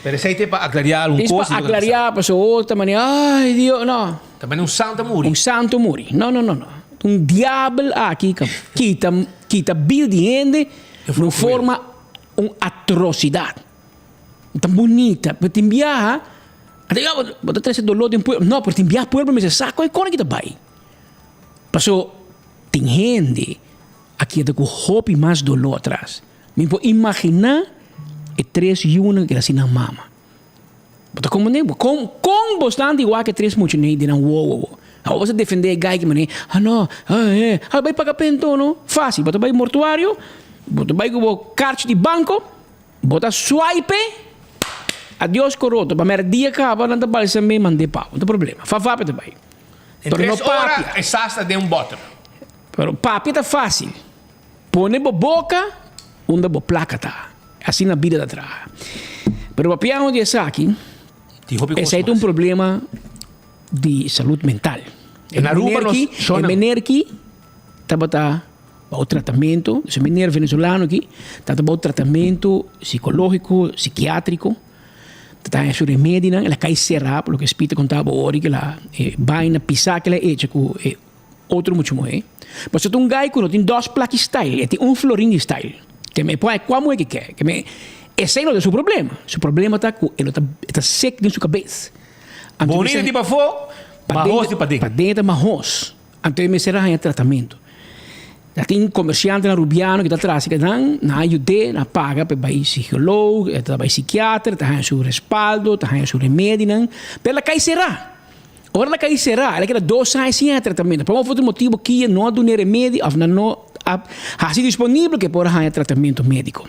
Pero esei ta pa aklariá algun Es kos pa aklariá pasobra otro ta manera, ay Dios, no. Ta manera un santu a muri. Un santu a muri. No, no, no, no. Un diabel aki ka kita kita bida di hende na un forma un atrosidat. Ta bunita, pero tin biaha bo ta trese dolor den pueblo. No, pero tin biaha pueblo mester sa kon e kona ki ta bai. Paso tin hende a keda ku hopi mas dolor atras. Mi por imaginá e tres yunan ku keda sin nan mama. Bo ta komprendé? Bo kon kon bo stan di wak e tres muchanan ei den nan wowo? Awor bo sa defendé e gai ki manera, ah no, ah eh, ah bai paga p'e no. Fásil, bo ta bai mortuario, bo ta bai ku bo karchi di banko, bo ta swipe, adios koroto. Pa mèrdia kaba nan ta balsam'é mand'é pa bo. No ta problema. Fafá p'e ta bai. En tres ora e sas ta den un bòter. Pero papia ta fásil. Pone bo boka unda bo plaka ta. Asina bida ta traha. Pero papiando di esaki, esei ta un problema di salud mental. E meneer ki tabata bou tratamento, e meneer venezolano aki tabata bou tratamento psicológico, psikiatriko, ta haña su remedinan, el a kai será, por loke Speed ta konta bo ora ku el a baina pisá ku el a echa ku e Otro mucha muhé. Pasobra ta un gai ku no tin dos plaki style, e tin un florin di style. Ke me por haña kua muhé ke ke. Ke me, esei no ta su problema. Su problema ta ku e no ta, e ta sek den su kabes. Anto Bonito di pafó, mahos di paden. Paden e ta mahos. Anto e mester a haña tratamentu. Ta tin komersiantenan rubiano ku ta tras ke nan, nan a yud'é, nan a paga pa e bai psikolog, e ta bai sikiater, ta haña su respaldo, ta haña su remedinan, pero el a kai será. Ora la kai será, el a keda dos aña sin haña tratamentu. Pa un of otro motibu kia no a dun'é remedi òf nan no a hasi disponibel ku e por a haña tratamentu médiko.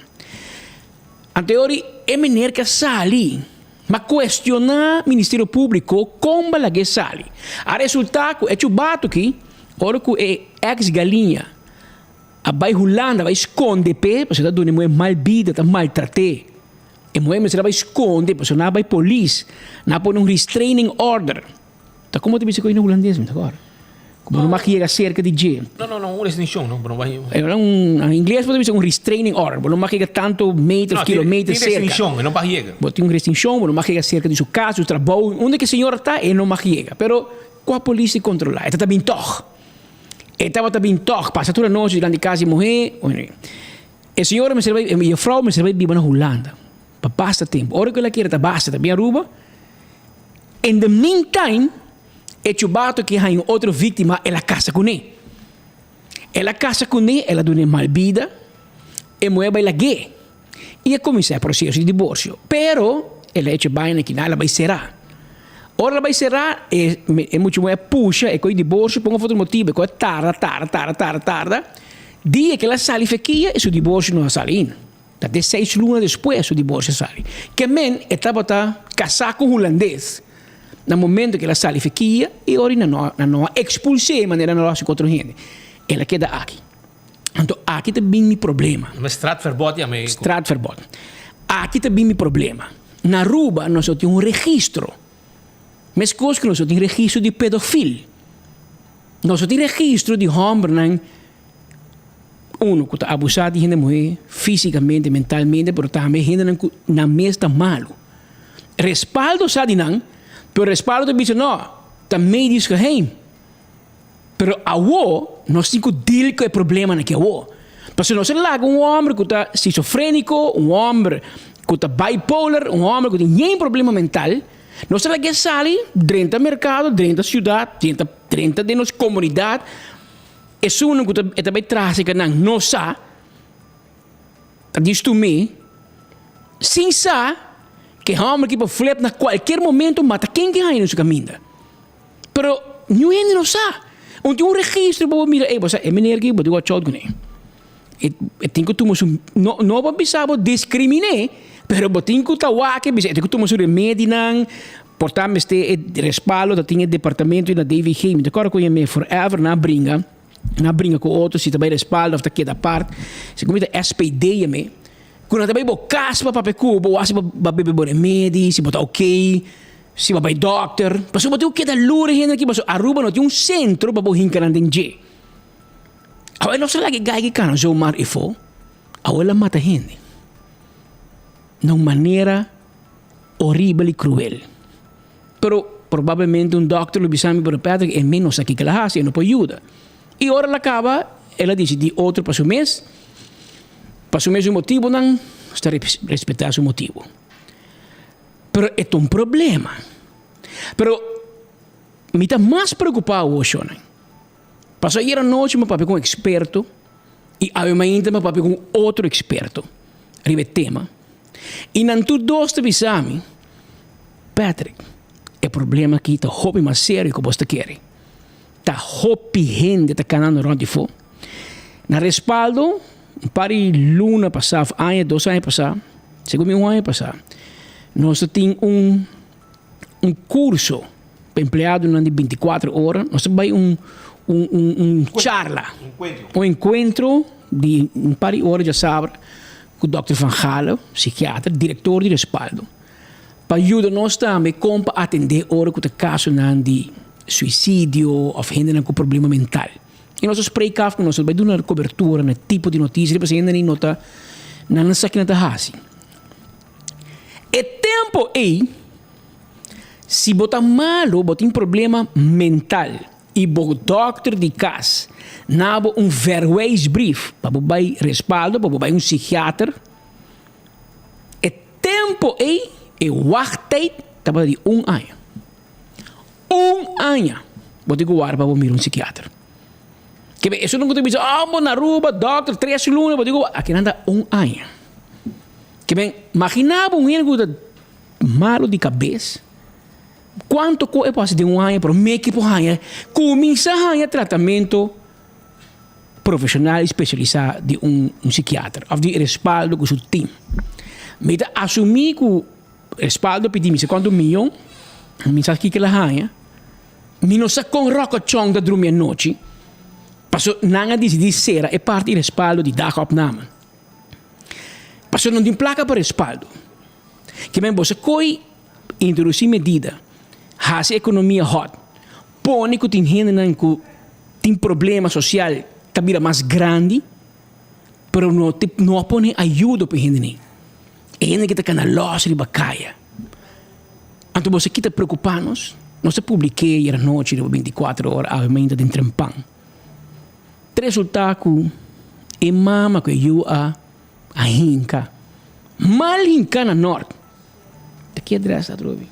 Anteori e meneer ke a sali, ma kuestioná Ministerio Públiko kon ba lag'é sali. A resultá ku e chubatu aki, ora ku e eks galiña. A bai Hulanda bai skonde p'e pasobra ta duna e muhé mal bida, ta maltrat'é. E muhé mester a bai skonde pasobra nan a bai polis, nan a pone un restraining order. Ta komo ta bisa ku na hulandes mi ta kòrda. Ku bo no mag yega serka di dje. No, no, no, un restrikshon no, bo no bai. Un, na ingles bo ta bisa un restraining order, bo no mag yega tantu meter of kilometer serka. Tin restrikshon, e no mag yega. Bo tin un restrikshon, bo no mag yega serka di su kas, su trabou, unda ku e señora ta e no mag yega. Pero kua polis di kontrolá? E ta ta bin tòg. E tabata bin tòg, pasa tur anochi dilanti kas di e muhé. E señora mester bai, e juffrouw mester bai biba na Hulanda pa basta tempu. Ora ku el a kere ta basta ta bin Aruba. In the meantime, e chubato ke haña un otro víktima, el a kasa kuné. El a kasa kuné, el a dun'é mal bida, e muhé bai lag'é i a kuminsá e proseso di diborsio. Pero el a echa baina kina, el a bai será. Ora el a bai será, e e mucha muhé a pusha e koe diborsio pa un of otro motibu, e koe a tarda, tarda, tarda, tarda, tarda. Dia ku el a sali fekia, e su diborsio no a sali ainda. Ta te seis luna despues su diborsio a sali. Ke men e tabata kasá ku un hulandes na momento ku el a sali fekia i ora nan no nan no a ekspuls'é manera nan lo hasi ku otro hende. El a keda aki. Anto aki ta bin mi problema. Nan straatverbod ya me. Straatverbod. Aki ta bin mi problema. Na Aruba nos no tin un registro. Meskos ku nos no tin registro di pedofil. Nos no tin registro di hòmbernan Uno ku ta abusá di hende muhé físikamente, mentalmente, pero tambe hendenan ku nan mes ta malu. Respaldo sa di nan, pero respaldo ta bisa no, ta medisch geheim. Pero awo nos tin ku deal ku e problemanan aki awo. Pasobra nos a laga un hòmber ku ta schizofréniko, un hòmber ku ta bipolar, un hòmber ku tin yen problema mental, nos a lag'é sali drenta merkado, drenta siudat, drenta drenta den nos komunidat. Esunnan ku ta e ta bai trase ka nan no sa, ta distumí, sin sa ku e hòmber ki por flip na kualkier momento mata ken ke haña den su kaminda. Pero niun hende no sa. Un tin un registro pa bo mira, ey bo sa e meneer aki bo tin watch out kuné. E e tin ku tuma su no no bo bisa bo diskriminé, pero bo tin ku ta wak e bisa e tin ku tuma su remedinan, Por ta mester e respaldo ta tin e departamento na DVG. Mi ta kòrda ku yam'é forever nan a bringa, nan a bringa ku otro si ta bai respaldo òf ta keda apart. Segun mi ta SPD yam'é. Ku nan ta bai bo kas pa papia ku bo, wak si bo a bebe bo remedi, si bo ta oké, si bo a bai dòkter. Pasobra bo tin ku keda lur e hende aki pasobra Aruba no tin un sentro pa bo hinka nan den dje. Awe nos a laga e gai ki kana zomaar efo, awe el a mata hende na un manera. Horibel y cruel. Pero probablemente un dokter lo bisa mi, pero Patrick e mes no sa kiko el a haci, e no por yuda. Y ora el a caba, el a dicidi otro pa su mes, pa su mesun motibonan, nos ta respeta su motibo. Pero e ta un problema. Pero mi ta mas preocupa awor, shownan. Pasobra ayer anochi mi a papia cu un experto y awe mainta mi a papia cu un otro experto riba e tema. I nan tur dos ta bisa mi, Patrick, e problema aki ta hopi mas serio ku bos ta kere. Ta hopi hende ta kanando rònt di fo. Na respaldo, un par di luna pasá òf aña, dos aña pasá, segun mi un aña pasá, nos ta tin un un kurso pa empleadonan di bintikuater ora. Nos ta bai un un un un charla, un enkuentro di un par di ora djasabra. Ku Dòkter Van Galen, psikiater, direktor di Respaldo, pa yuda nos tambe kon pa atendé ora ku ta kasonan di suisidio òf hendenan ku problema mental. I nos a spreek af ku nos ta bai duna kobertura na e tipo di notisia pasobra hendenan no ta nan no sa kinan ta hasi. E tempu ei, si bo ta malu, bo tin problema mental. I bo dòkter di kas na bo un verwijsbrief pa bo bai respaldo, pa bo bai un psikiater. E tempo ei, e wachttijd tabata di un aña. Un aña bo tin ku warda pa bo mira un psikiater. Kebe esun ku ta bisa, oh bo na Aruba dòkter tres luna bo tin ku warda. Akinan ta un aña. Kebe magina bo un hende ku ta malu di kabes. Cuanto cu e por haci den un aña prome cu e por haña cuminsa haña tratamento profesional y specialisa di un psikiater of di respaldo cu su team. Mi ta asumi cu respaldo a pidi mi sa cuanto miyon, mi sa kico el a haña, mi no sa con Rocco Chong ta drumi anochi. Paso nan a disidí sera e parti respaldo di dagopname. Paso no tin plaka pa respaldo. Ke men boso koi introdusí medida, hasi ekonomia hòt, pone ku tin hendenan ku tin problema sosial ta bira mas grandi, pero no te no a pone ayudo pa e hendenan. E hende ki ta kana lòs riba kaya. Anto boso kita preokupá nos? Nos ta publik'é ayer anochi riba bintikuater ora awe mainta den trempan. Ta resultá ku e mama ku e yu a a hinka mal hinká na nort. Ta ki adrès atrobe?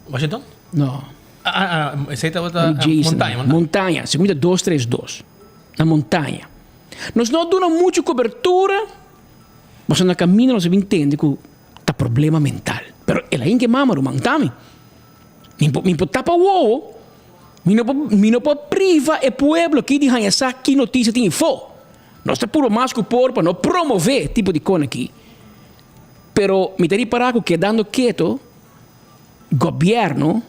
Washington? No. Ah, ah, esei tabata Jason. Montaña, montaña. Montaña, segun mi ta 232. Na montaña. Nos no a duna muchu kobertura, pasobra na kaminda nos a bin tende ku ta problema mental. Pero el a hinka e mama ruman, ta mi. Mi por, mi por tapa wowo, mi no por, mi no por priva e pueblo aki di haña sa ki notisia tin ifo. Nos ta purba mas ku por pa no promové tipo di kon aki. Pero mi ta ripará ku kedando keto, gobièrnu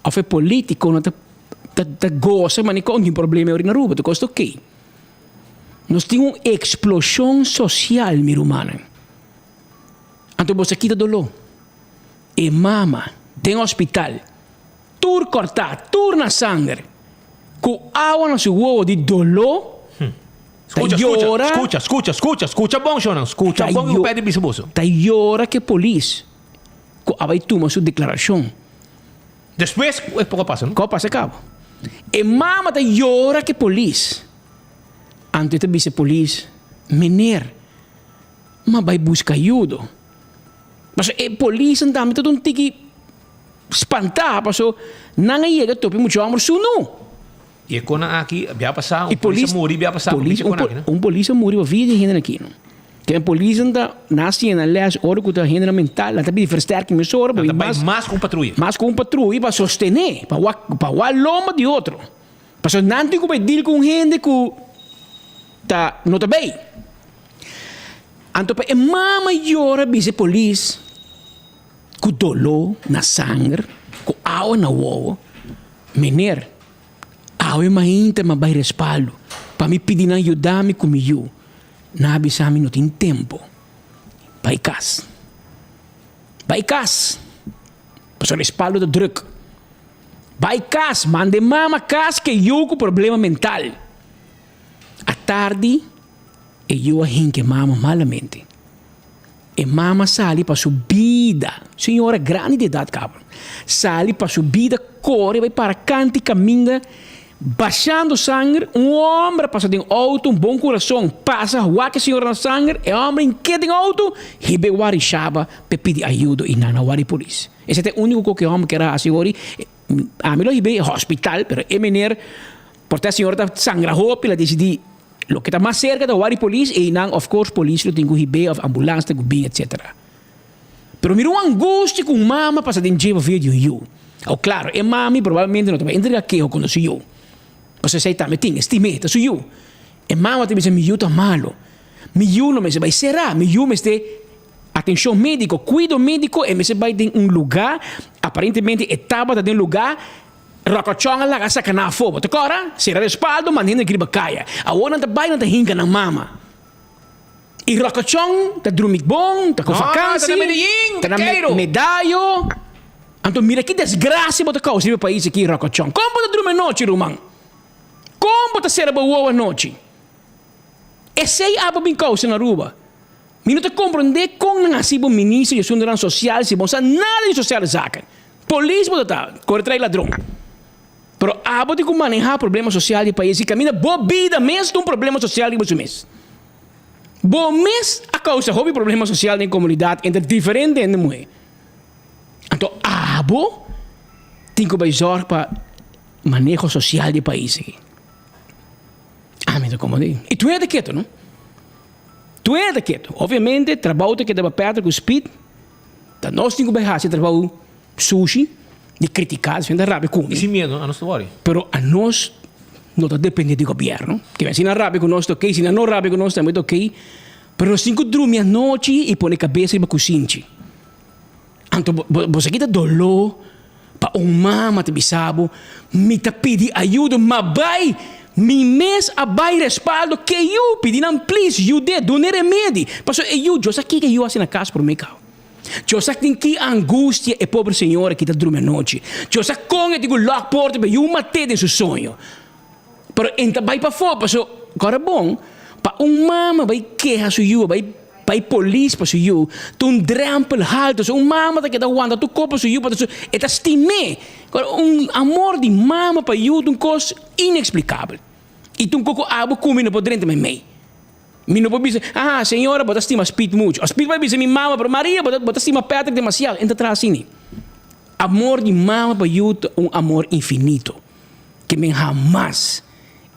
òf e polítikonan ta ta ta gosa manera kon tin problema ori na Aruba, ta kos ta okey. Nos tin un eksploshon sosial mi rumannan. Anto bo sa kita doló. E mama den hospital, tur kòrtá, tur na sanger, ku awa na su wowo di doló, ta Skucha, skucha, yora. skucha, skucha, skucha, skucha bon, shownan, skucha Ta bon i yo- pèdi bisa boso. Ta yora ku e polis ku a bai tuma su deklarashon. Despues ku e poko a pasa, no? Ku a pasa kaba. E mama ta yora ku e polis. Anto e ta bisa e polis, Meneer, m'a bai buska ayudo. Paso e polisnan tambe ta un tiki spantá paso nan a yega topi mucha hòmber sunu. I e konan aki a bia pasá, un polis a muri bia pasá ku bichi konan aki, no? Un polis a muri pa via di hendenan aki, no? Ke e polisnan ta na siña nan lès ora ku ta hendenan mental, nan ta pidi versterking mesora, Nan ta bai mas ku un patruya. Mas ku un patruya pa sostené, pa wak pa wak lomba di otro. Pasobra nan tin ku bai deal ku un hende ku ta no ta bei. Anto pa e mama yora bisa e polis ku doló na sanger, ku awa na wowo, Meneer, awe mainta mi a bai respaldo pa mi pidi nan yuda mi ku mi yu. Nan a bisa mi no tin tempo. Bai kas. Bai kas! Pasobra respaldo ta druk. Bai kas! Manda e mama kas ku e yu ku problema mental. Atardi. E yu a hinka e mama malamente. E mama sali pa su bida, señora grandi di edat kaba, sali pa su bida kore bai para kanti kaminda bashando sanger, un homber a pasa den outo, un bon kurason, pasa wak e señora na sanger, e homber hinke den outo, hiba e wari shaba pa e pidi ayudo i nan a wari polis. Esei ta e uniko kos ku e homber kier a hasi hori, ami lo hiba e hospital, pero e meneer por ta e señora ta sangra hopi, el a disidi Loke ta mas serka ta wari polis ei nan of course polis lo tin ku hib'é of ambulans ta ku bin etc. Pero mira un angustia ku un mama pasa den dje pa via di un yu. Aw klaro e mami probablemente no ta bai entrega keho kontra su yu. Pasobra esei tambe tin, e stim'é, ta su yu. E mama ta bisa mi yu ta malo, mi yu no mester bai será, mi yu mester atenshon médiko, kuido médiko, e mester bai den un lugá, aparentemente e tabata den lugá Rokochon a laga saka nan afó. Bo ta kòrda? Sera respaldo, manda hende riba kaya. Awor nan ta bai, nan ta hinka nan mama. I Rokochon ta drumi bon, ta ku No, ta vakansi, na Medellín, ta na Keiro. Medayo. Anto mira ki desgrasia bo ta kousa riba e pais aki, Rokochon. Kon bo ta drumi anochi, ruman? Kon bo ta sera bo wowo anochi? Esei abo bin kousa na Aruba. Mi no ta komprondé kon nan hasi bo minister di asuntunan sosial si bo no sa nada di sosiale zaken. Polis bo ta ta, kore trai ladron. Pero abo tin ku manehá problema sosial di e pais i kaminda bo bida mes ta un problema sosial riba su mes. Bo mes a kousa hopi problema sosial den komunidat entre diferente hende muhé. Anto abo tin ku bai zòrg pa maneho sosial di e pais aki. Ami ta komprondé. I tur hende ta ketu, no? Tur hende ta ketu. Obviamente trabou ta keda pa Patrick ku Speed. Ta nos tin ku bai hasi trabou sushi di kritiká, si hende rabia ku mi. I sin miedu, anos ta wòri. Pero anos no ta depende di gobièrnu. Ke si nan rabia ku nos ta okey, si nan no rabia ku nos tambe ta okey. Pero nos tin ku drumi anochi i pone kabes riba kusinchi. Anto bo sa kita doló pa un mama ta bisa bo, mi ta pidi ayudo, ma bai! Mi mes a bai respaldo ke yu, pidi nan please yud'é, dun'é remedi. Pasobra e yu, Dios sa kiko e yu hasi na kas promé kau. Dios sa tin ki angustia e pobre señora aki ta drumi anochi. Dios sa kon e tin ku lòk porta pa e yu mat'é den su soño. Pero e ta bai pafó pasobra kòrda bon, pa un mama bai keha su yu, bai bai polis pa su yu, ta un drèmpel haltu. So un mama ta keda wanta tur kos pa su yu pasobra e ta stim'é. Un amor di mama pa yu ta un kos ineksplikabel. I ta un kos ku abo ku mi no por drenta meimei. Mi no por bisa, aha, señora, bo ta stima Speed muchu. Of Speed por bisa mi mama, pero Maria, bo ta, bo ta stima Patrick demasiado. E no ta traha asina. Amor di mama pa yu ta un amor infinito. Ke men hamas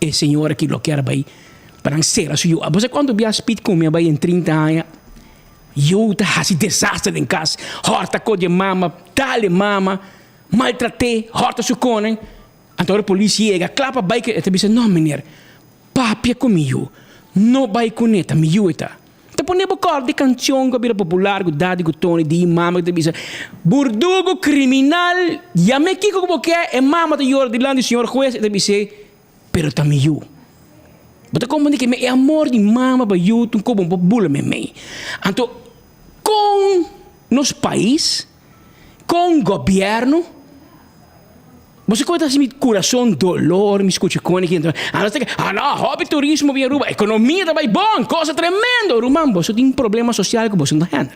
e señora aki lo kier bai pa nan sera su yu. Abo sa kuantu bia Speed ku mi a bai den trinta aña? Yu ta hasi desaster den kas. Hòrta kos di e mama, dal e mama, maltrat'é, hòrta su konen. Anto ora polis yega, kla pa bai, e ta bisa, no meneer. Papia ku mi yu. No bai kuné, ta mi yu e ta. Ta pone bo kòrda e kanshon ku a bira popular ku Daddy ku Tony di i mama ku ta bisa, Burdugu kriminal, yam'é kiko ku bo ke, e mama ta yora dilanti di señor hues, e ta bis'é, pero ta mi yu. Bo ta komprendé ke e amor di mama pa yu ta un kos bo no por bula meimei. Anto kon nos pais, kon gobièrnu. Bo sa koe ta hasi mi kurason dolor mi skucha kon e kende ta ah no ah no hopi turismo bin Aruba ekonomia ta bai bon cosa tremendo ruman boso tin problema sosial ku boso no ta handle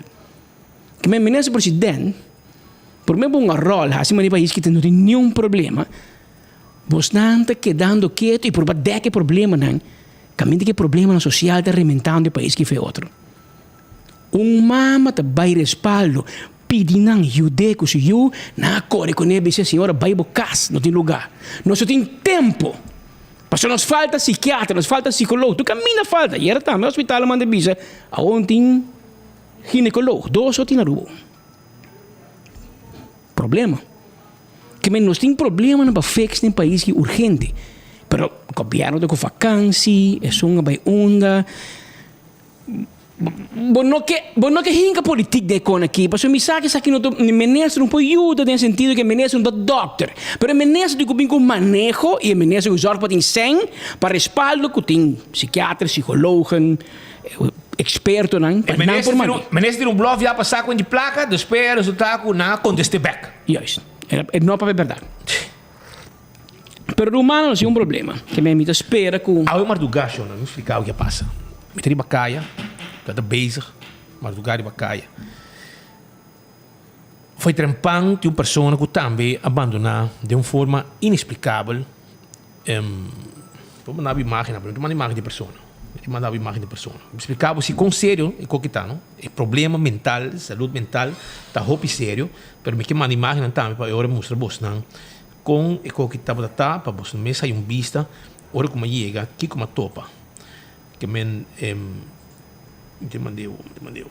kimen minister president prome bo un ròl hasi manera pais kita no tin niun problema bosnan ta kedando ketu i purba dèk e problemanan kaminda ku e problemanan sosial ta rementando e pais ki fe otro. Un mama ta bai respaldo, pidi nan yud'é ku su yu, nan a kore kuné bis'é, Señora, bai bo kas, no tin lugá. Nos no tin tempu, pasobra nos falta sikiatra, nos falta sikólogo, tur kaminda falta. Ayera tambe hospital a manda bisa, awor no tin ginekólogo, dos so tin na Aruba. Problema. Ke men nos tin problemanan pa fix den pais ki urgente, pero gobièrnu ta ku vakansi, esun a bai unda. Bo no ke, bo no ke hinka politik den e kon aki, pasobra mi sa ku esaki no ta, minister no por yuda den e sentido ku e minister no ta dòkter, pero e minister tin ku bin ku maneho i e minister ku zòrg pa tin sèn pa respaldo ku tin sikiater, sikologen, ekspertonan pa nan por maneha. Minister tin un blòf ya pa sa ku di plaka, despues a resultá ku nan a kontest'é bèk. Juist, e no papia bèrdat. Pero rumannan nos tin un problema, ke mi ta spera ku. Awe mardugá shona, mi splika awe ke a pasa. Mi ta riba kaya, mi ta bezig, mardugá riba kaya. Foi trempan tin un persona ku tambe a bandoná den un forma ineksplikabel. Por manda bo imágennan, pero mi ta manda imágen di persona. Mi ta manda bo imágen di persona. Mi splika bo si kon serio e koki ta, no? E problema mental, salud mental ta hopi serio, pero mi ke manda imágennan tambe pa e ora mustra bosnan. Kon e koki tabata ta pa boso mes hay un bista ora ku mi a yega kiko mi a topa. Ke men mi ta mand'e mi ta mand'e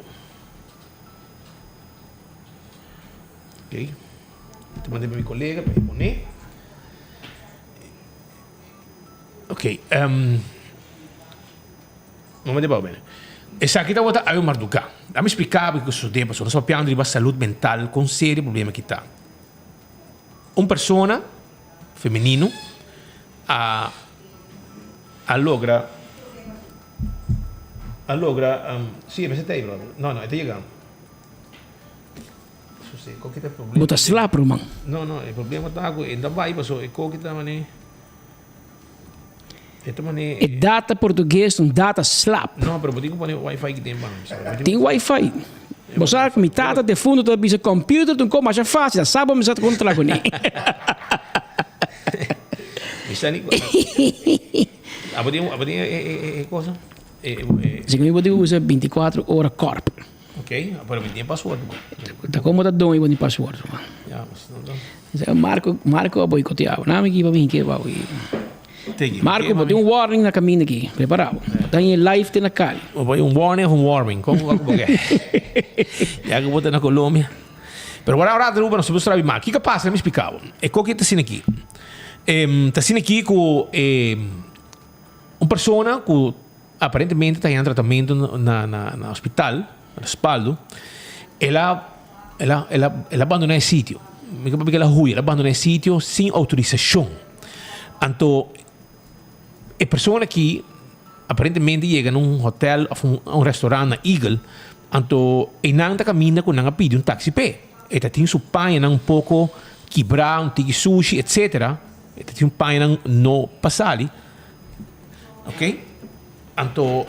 ok mi ta mand'e pa mi kolega pa e pone ok mi a mand'e pa bo bene. Esaki tabata awe marduka. A mi splika bo kiko sosode pasobra nos papiando riba salud mental kon serio e problema aki ta. Un persona femenino a a logra a logra si e mester ta ei brother no no e ta yegando su e koki ta problema Bo ta slap ruman. No no e problema ta ku e no ta bai paso e koki ta mane e ta mane E data portugues ta un data slap. No pero bo tin ku pone wifi ki den ban. Tin wifi. Bo sa ku mi tata defunto ta bisa computer ta un kos masha fácil, a sa bo mester ta kontra kuné. Mi sa ni Abo tin abo tin e cosa? Si ku mi bo tin usa binticuatro ora kòrp. Ok, pero mi tin e password bo. Ta komo ta doño bo tin password bo. Ya, no ta. Marco Marco a boicotea bo. Nami ki pa mi hinke bo. Marco, bo tin un warning na caminda aki. Prepara bo. Bo ta in live te na Cali. Bo bay un warning of un warming? Como bo ke? Ya cu bo ta na Colombia. Pero wara ora Aruba nos por trabi mas. Kico pasa? Mi splica bo. E coki ta asina aki. Ta asina aki cu un persona cu aparentemente ta haña tratamento na na na hospital, respaldo, el a el a el a el a bandona e sitio. Mi ke papia ke el a huy, el a bandona e sitio sin autorisacion. Anto. E persona aki aparentemente yega na un hotel of un restaurant na Eagle, anto einan ta caminda cu nan a pidi un taxi p'e. E ta tin su pañanan un poco kibra, un tiki sushi, etcetera. E ta tin un pañanan no pa sali. Ok, anto,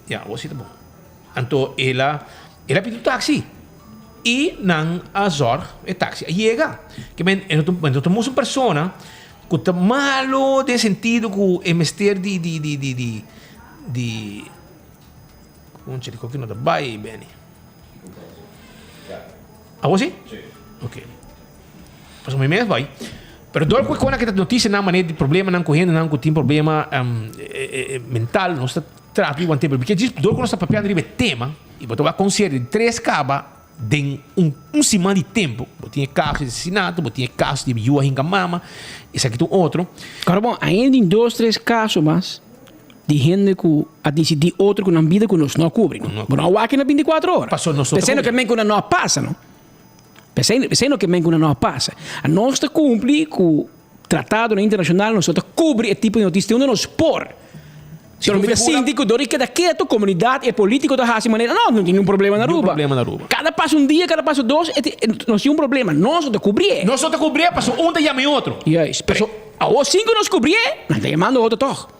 ya, awor si ta bon. Anto el a, el a pidi un taxi y nan a zorg e taxi a yega. Ke men, e no ta, e no ta mus un persona ku ta malo den sentido ku e mester di, di, di, di, di, di, concha di koki no ta bai Benny. Awor si? Ok. Pasobra mi mes bai. Pero dor ku e kona ke ta notisianan manera di problemanan ku hendenan ku tin problema mental nos ta trata di want'é. Pero bik'é djis dor ku nos ta papiando riba e tema i bo ta wak konsier di tres kaba den un un siman di tempu. Bo tin e kaso di asesinato, bo tin e kaso di yu a hinka mama, esaki ta un otro. Karo bon, ainda tin dos tres kaso mas di hende ku a disidí otro ku nan bida ku nos no a kubri. Bo no a wak na bintikuatro ora. Paso nos no ta P'esei no kubri. ke men ku nan no a pasa no. P'esei p'esei no ke men ku nan no a pasa. Nos ta kumpli ku tratadonan internashonal, nos no ta kubri e tipo di notisia te unda nos por. Si Pero tu mi ta figura sinti ku dor di keda ketu, komunidat i e politiko ta hasi manera, no, no tin ningun problema na Ningun Aruba. problema na Aruba. Kada paso un dia, kada paso dos, e tin, nos tin un problema. Nos no ta kubrié. Nos no ta kubrié pasobra un ta yama e otro. Juist. Pero awor sin ku nos kubrié, nan ta yamando otro tòg.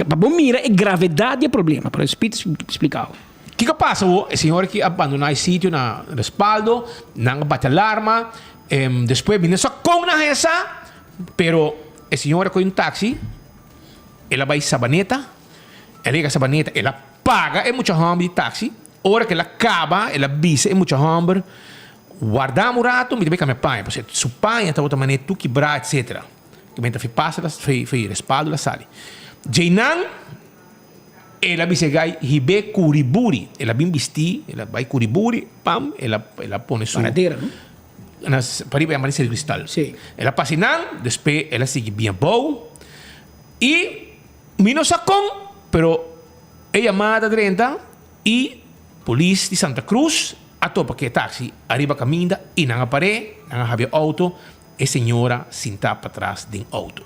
Pa bo mira e gravedat di e problema. Pero Speed splikao. Kiko a pasa awor? E señor aki a bandoná e sitio na respaldo, nan a bati alarma, despues mi no sa kon nan haña sa, pero e señor a kohe un taxi, el a bai Sabaneta, el a yega Sabaneta, el a paga e mucha hòmber di taxi, ora ku el a kaba, el a bisa e mucha hòmber, Warda mi un rato, mi ta bai kambia paña, pasobra su paña tabata manera tur kibrá etcetera. Ku mi ta fi pasa la fi fi respaldo la sali. Djeinan el a bisa e gai hib'é Curiburi. El a bin bistí, el a bai Curiburi, pam, el a el a pone su. Paradera, no? Na pariba yama di Seru Cristal. Sí. El a pasa einan, despues el a sigui bien abou. I mi no sa kon, pero e yamada drenta i polis di Santa Cruz a topa ku e taxi ariba kaminda i nan a par'é, nan a habia outo. E señora sintá patras den outo.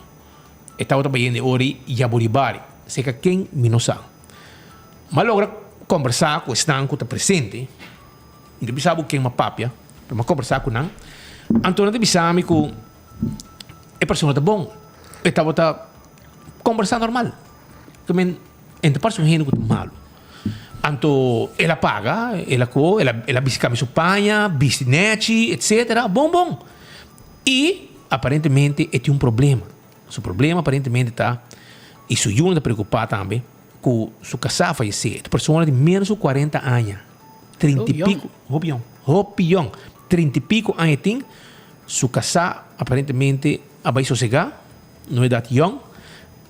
E tabata bayendo e ora ei Yaburibari, serka ken mi no sa. M'a logra kombersá ku esnan ku ta presente. Mi ta bisa bo ken m'a papia, pero m'a kombersá ku nan. Anto nan ta bisa mi ku e persona ta bon. E tabata kombersá normal. E ta parse un hende ku ta malu. Anto el a paga, el a ko, el a el a bisti kambia su paña, bisti nechi, etcetera, bon bon. I aparentemente e tin un problema. Su problema aparentemente ta, i su yunan ta preokupá tambe, ku su kasá a fayesé. E ta persona di ménos ku kuarenta aña, trinta i piko, hopi yòn, hopi yòn, trinta i piko aña e tin, su kasá aparentemente a bai sosegá na un edat yòn,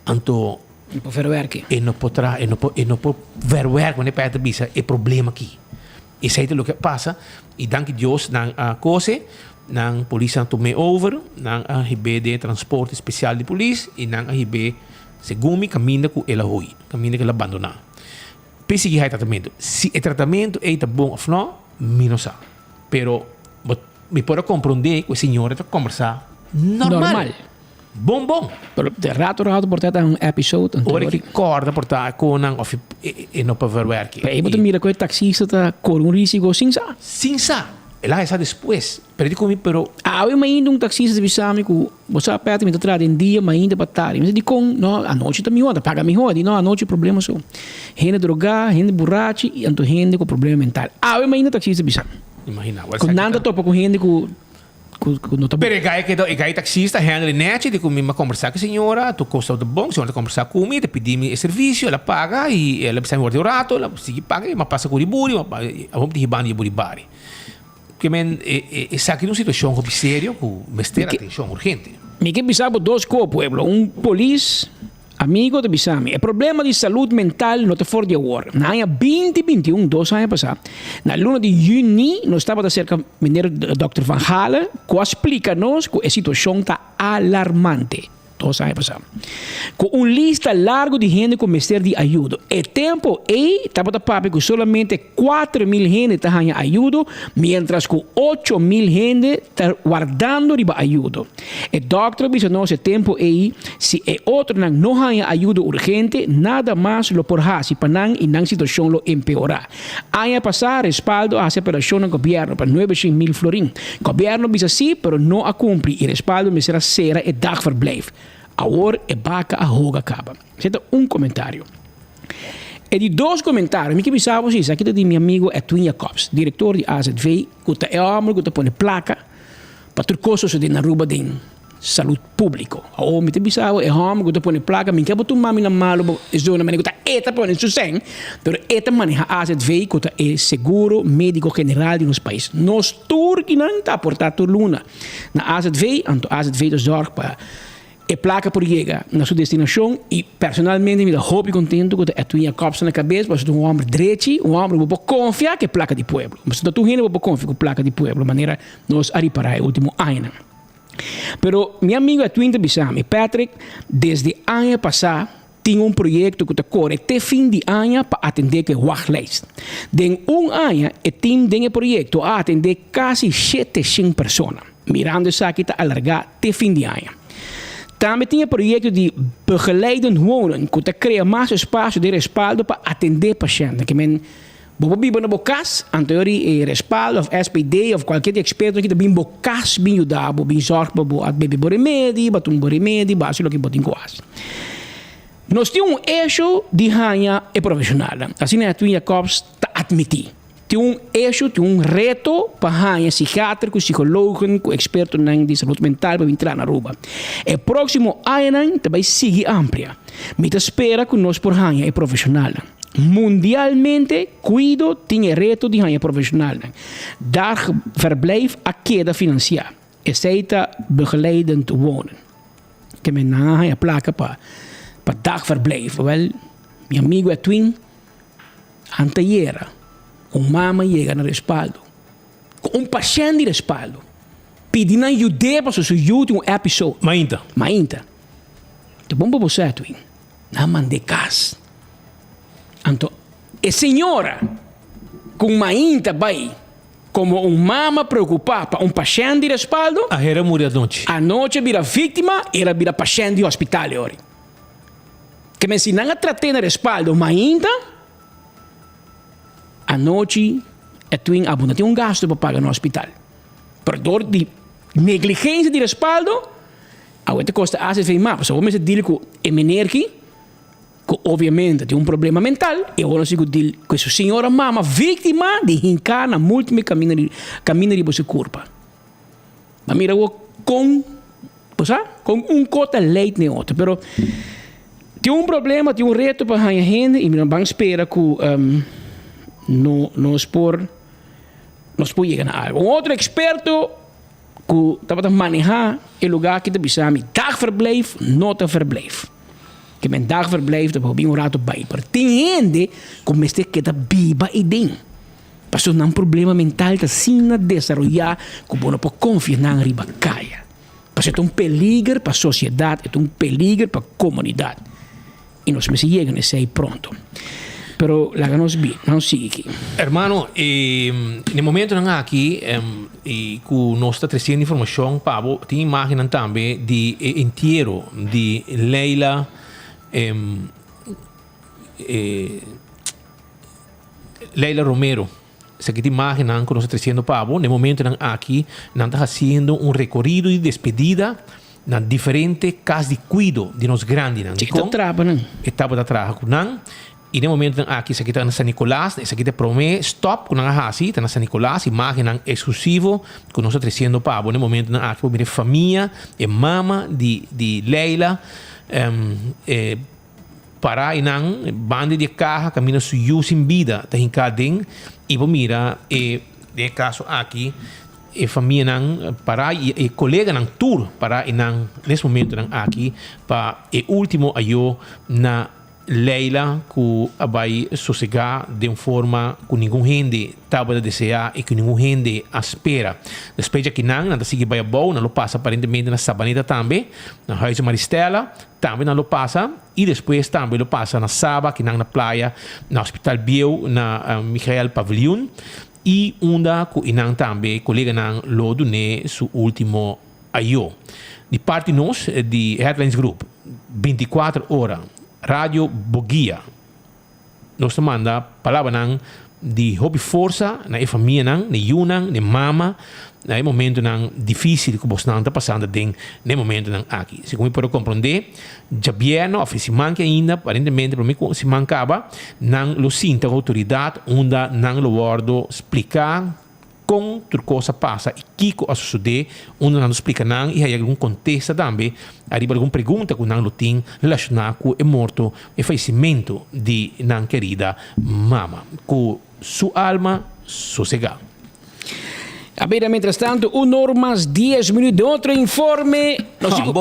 anto. E no por verwerk. E no por traha, e no por, e no por verwerk, wanneer pa e ta bisa e problema aki. Esei ta loke a pasa i danki Dios nan a kose, nan polisnan a tum'é over, nan a hib'é den e transporte spesial di polis i nan a hib'é segun mi kaminda ku el a hui, kaminda ku el a bandoná. P'e sigui haña tratamentu. Si e tratamentu ei ta bon òf nò, mi no sa. Pero bo, mi por a komprondé ku e señora ta kombersá normal. Normal. Bon bon. Pero de rato rato por ta un episode. Anto Ora ki corda por ta con nan of e no por verwerki. Pero bo ta mira cu e taxista ta core un risico sin sa. Sin sa. El a sa despues. Pero di cu mi pero. Awe mainta un taxista ta bisa mi cu bo sa Patrick mi ta traha den dia mainta pa tardi. Mi sa dicon? No anochi ta miho ta paga miho. Di no anochi problema so. Hende droga, hende burachi y anto hende cu problema mental. Awe mainta taxista bisa mi. Imagina. Cu nan ta topa cu hende cu. Ku ku no ta Pero e gai keda e gai taxista Henry nechi di ku mi a kombersá ku e señora, tur kos tabata bon, señora ta kombersá ku mi, ta pidi mi e servisio, el a paga i el a bisa mi wòrdu un rato, el a sigui paga i mi a pasa ku riburi, mi a hopi di hibando Yaburibari. Ke men e esaki ta un situashon hopi serio ku mester atenshon urgente. Mi ke bisa bo dos ko, pueblo. Un polis Amigo ta bisa mi, e problema di salud mental no ta for di awor. Na aña binti binti un, dos aña pasá, na luna di yüni nos tabata serka meneer Dòkter Van Galen ku a splika nos ku e situashon ta alarmante. Dos aña pasá. Ku un lista largu di hende ku mester di ayudo. E tempu ei tabata papia ku solamente 4000 hende ta haña ayudo, miéntras ku 8000 hende ta wardando riba ayudo. E dòkter a bisa nos e tempu ei, si e otronan no haña ayudo urgente, nada mas lo por hasi pa nan i nan situashon lo empeorá. Aña pasá Respaldo a hasi apelashon na gobièrnu pa 900.000 florin. Gobièrnu bisa sí, pero no a kumpli i Respaldo mester a sera e dagverblijf. Awor e baka a hoga kaba. Esei ta un komentario. E di dos komentario, mi ke bisa bo si, esaki ta di mi amigo Edwin Jacobs, direktor di AZV, ku ta e hòmber ku ta pone plaka pa tur kos sosodé na Aruba den salud públiko. Awor mi ta bisa bo, e hòmber ku ta pone plaka, mi ke bo tuma mi na malu bo e zona manera ku ta e ta pone su sèn, pero e ta maneha AZV ku ta e seguro médiko general di nos pais. Nos tur kinan ta aportá tur luna na AZV, anto AZV ta zòrg pa e plaka por yega na su destinashon i personalmente mi ta hopi kontentu ku ta Edwin Jacobs na kabes pasobra ta un hòmber drechi, un hòmber ku bo por konfia ku e plaka di pueblo. Pasobra ta tur hende bo por konfia ku plaka di pueblo manera nos a ripará e último añanan. Pero mi amigo Edwin ta bisa mi, Patrick, desde aña pasá tin un proyekto ku ta kore te fin di aña pa atendé ku e wachtlijst. Den un aña e tim den e proyekto a atendé kasi 700 persona. Mirando esaki ta alargá te fin di aña. Tambe tin e proyekto di begeleidend wonen ku ta krea mas espasio den respaldo pa atendé pashèntnan. Ke men Bo por biba na bo kas, anto yori e respaldo of SPD of kualkier di eksperto ki ta bin bo kas bin yuda bo, bin zòrg pa bo, a bebe bo remedi, bo a tuma bo remedi, bo a hasi loke bo tin ku hasi. Nos tin un esho di haña e profeshonalnan, asina Edwin Jacobs ta atmití. Tin un esho, tin un reto pa haña sikiater ku sikologen ku ekspertonan di salud mental pa bin traha na Aruba. E próksimo añanan ta bai sigui amplia. Mi ta spera ku nos por haña e profeshonalnan. Mundialmente kuido tin e reto di haña profeshonalnan. Dagverblijf a keda finansiá. Esei ta begeleidend wonen. Ke men nan a haña plaka pa pa dagverblijf. Wèl, mi amigu Edwin, antayera un mama yega na respaldo ku un pashènt di respaldo pidi nan yud'é pasobra su yu tin un episode. Mainta. Mainta. Ta bon pa bo sa, Edwin. Nan mand'é kas. Anto e señora ku mainta bai komo un mama preokupá pa un pashènt di respaldo. A hera muri anochi. Anochi a bira víktima i el a bira pashènt di hospital e ora. Ke men si nan a trat'é na respaldo mainta, anochi e twin a no tin un gastu pa paga na hospital. Pero dor di negligensia di respaldo. Awe ta kosta ACV mas, pasobra bo mester deal ku e meneer ki, ku obviamente tin un problema mental, i awor nos tin ku deal ku su señora mama víktima di hinká na múltiple kaminda di kaminda riba su kurpa. Bo a mira awor kon, bo sa, kon un ko ta leid na e otro. Pero tin un problema, tin un reto pa haña hende i mi no ban spera ku no nos por nos por yega na algu. Un otro eksperto. Ku tabata manehá e lugá ki ta bisa mi dagverblijf no ta verblijf. Ke men dagverblijf ta por bin un rato bai, pero tin hende ku mester keda biba eiden. Pasobra nan problema mental ta asina desaroyá ku bo no por konfia nan riba kaya. Pasobra e ta un peliger pa sosiedat, e ta un peliger pa komunidat. I nos mester yega na esei pronto. Pero laga nos bi, nos sigui aki. Hermano, e na e momentonan aki i ku nos ta tresiendo informashon pa bo, tin imágennan tambe di e entiero di Leila Leila Romero. Esaki ta imágennan ku nos ta tresiendo pa bo. Na e momentonan aki nan ta hasiendo un rekorido di despedida na diferente kas di kuido di nos grandinan. E ta traha pa nan. E tabata traha ku nan. I den momentonan aki esaki ta na San Nicolas. Esaki ta e promé stòp ku nan a hasi, ta na San Nicolas. Imágennan eksklusivo ku nos ta tresiendo pa bo. Den momentonan aki bo mira e famia, e mama di di Leila e pará einan banda di e kaha kaminda su yu sin bida ta hinká aden. I bo mira e den e kaso aki. E famianan para y e coleganan tur para y nan nes momentonan aki pa e ultimo ayo na. Leila ku a bai sosegá den forma ku ningun hende tabata deseá i ku ningun hende a spera. Despues dje akinan nan ta sigui bai abou, nan lo pasa aparentemente na Sabaneta tambe, na Huize Maristella tambe nan lo pasa i despues tambe lo pasa na Saba, akinan na playa, na Hospital Bieu, na Michael Paviljoen i unda ku einan tambe koleganan lo dun'é su último Ayo. Di parti nos di Headlines Group, 24 ora, Radio Boguia, nos ta manda palabranan di hopi forsa na e famianan, na e yunan, na e mama, na e momentonan dificil cu bosnan ta pasando den na e momentonan aki. Segun mi por a comprende, djabièrnè of e siman ki ainda, aparentemente prome cu siman caba, nan lo sinta cu autoridad unda nan lo wordo splica Kon tur kos a pasa i kiko a sosodé, unda nan lo splika nan i haya algun kontesta tambe ariba algun pregunta ku nan lo tin relashoná ku e morto, e fayesimentu di nan kerida mama. Ku su alma sosegá. A bira mientrastanto un or mas dies minuut den otro informe. Nos tin ku,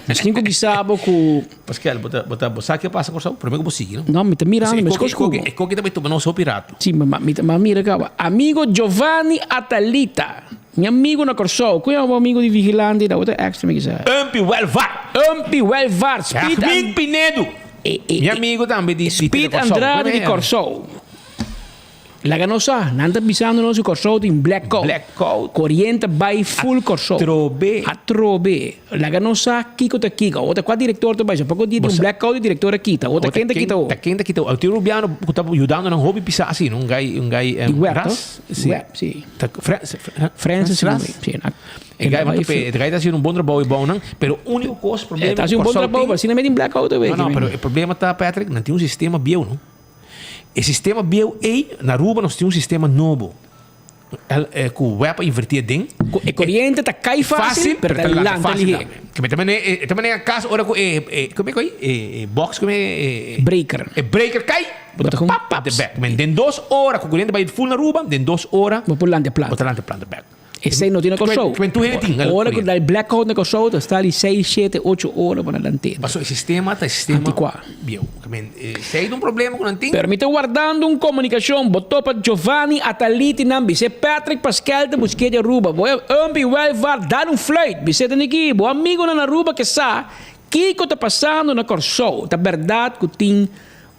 nos tin ku bisa bo ku. Pascal, bo ta, bo ta, bo sa ke pasa Kòrsou? Promé ku bo sigui, no? No, mi ta mirando, E meskos ku bo. E koki ta bai tuma nos hopi ratu. Si, ma mi ta mira kaba. Amigo Giovanni Atalita, mi amigo na Kòrsou. Kon yama bo amigo di Vigilante? Da bo ta extra mi kisa. Umpy Welvaart. Umpy Welvaart. Speed Jagmin Pinedo. Mi amigo tambe di Speed Andrade di Kòrsou. Laga nos sa, nan ta bisando nos ku Kòrsou tin blackout. Blackout. Koriente bai full Kòrsou. Atrobe. Atrobe. Laga nos sa kiko ta kiko. Awor ta kua direktor ta bai sa. Poko dia tin un blackout di direktor a kita. Awor ta ken ta kita awor? Ta ken ta kita awor. Tin un rubiano ku ta yudando nan hopi pisa asi, no? Un gai, un gai Di web, to? Ras. Si. Web, si. Ta Francis Ras? Si. E gai e gai ta hasiendo un bon trabou e bounan, pero úniko kos, problema E ta hasi un bon trabou, pero asina mete blackout awe. No, no, pero e problema ta, Patrick, nan tin un sistema bieu, no? E sistema bieu ei, na Aruba nos tin un sistema nobo ku web a inverti aden. Ku e koriente ta kai fásil, pero ta lanta lihé. Ke ta mane, e ta mane a kas ora ku e, e, kome ku ei? E, e box kome e, e. Breaker. E breaker kai, bo ta pap pap de bek. Men den dos ora ku koriente bai full na Aruba, den dos ora. Bo por lanta e planta. Bo ta lanta e planta bek. Esei no tin na Kòrsou. Kwen tur hende tin. Ora ku dal blackout na Kòrsou ta sta di seis, shete, ocho ora pa nan lant'é. Pasobra e sistema ta e sistema Antikuá. bieu. Esei ta un problema ku nan tin. Pero mi ta wardando un komunikashon. Bo topa Giovanni Ataliti nan bis'é Patrick Paskel ta busk'é di Aruba. Bo e Umpy Welvaart dal un fluit. Bis'é ta niki bo amigonan na Aruba ke sa kiko ta pasando na Kòrsou. Ta bèrdat ku tin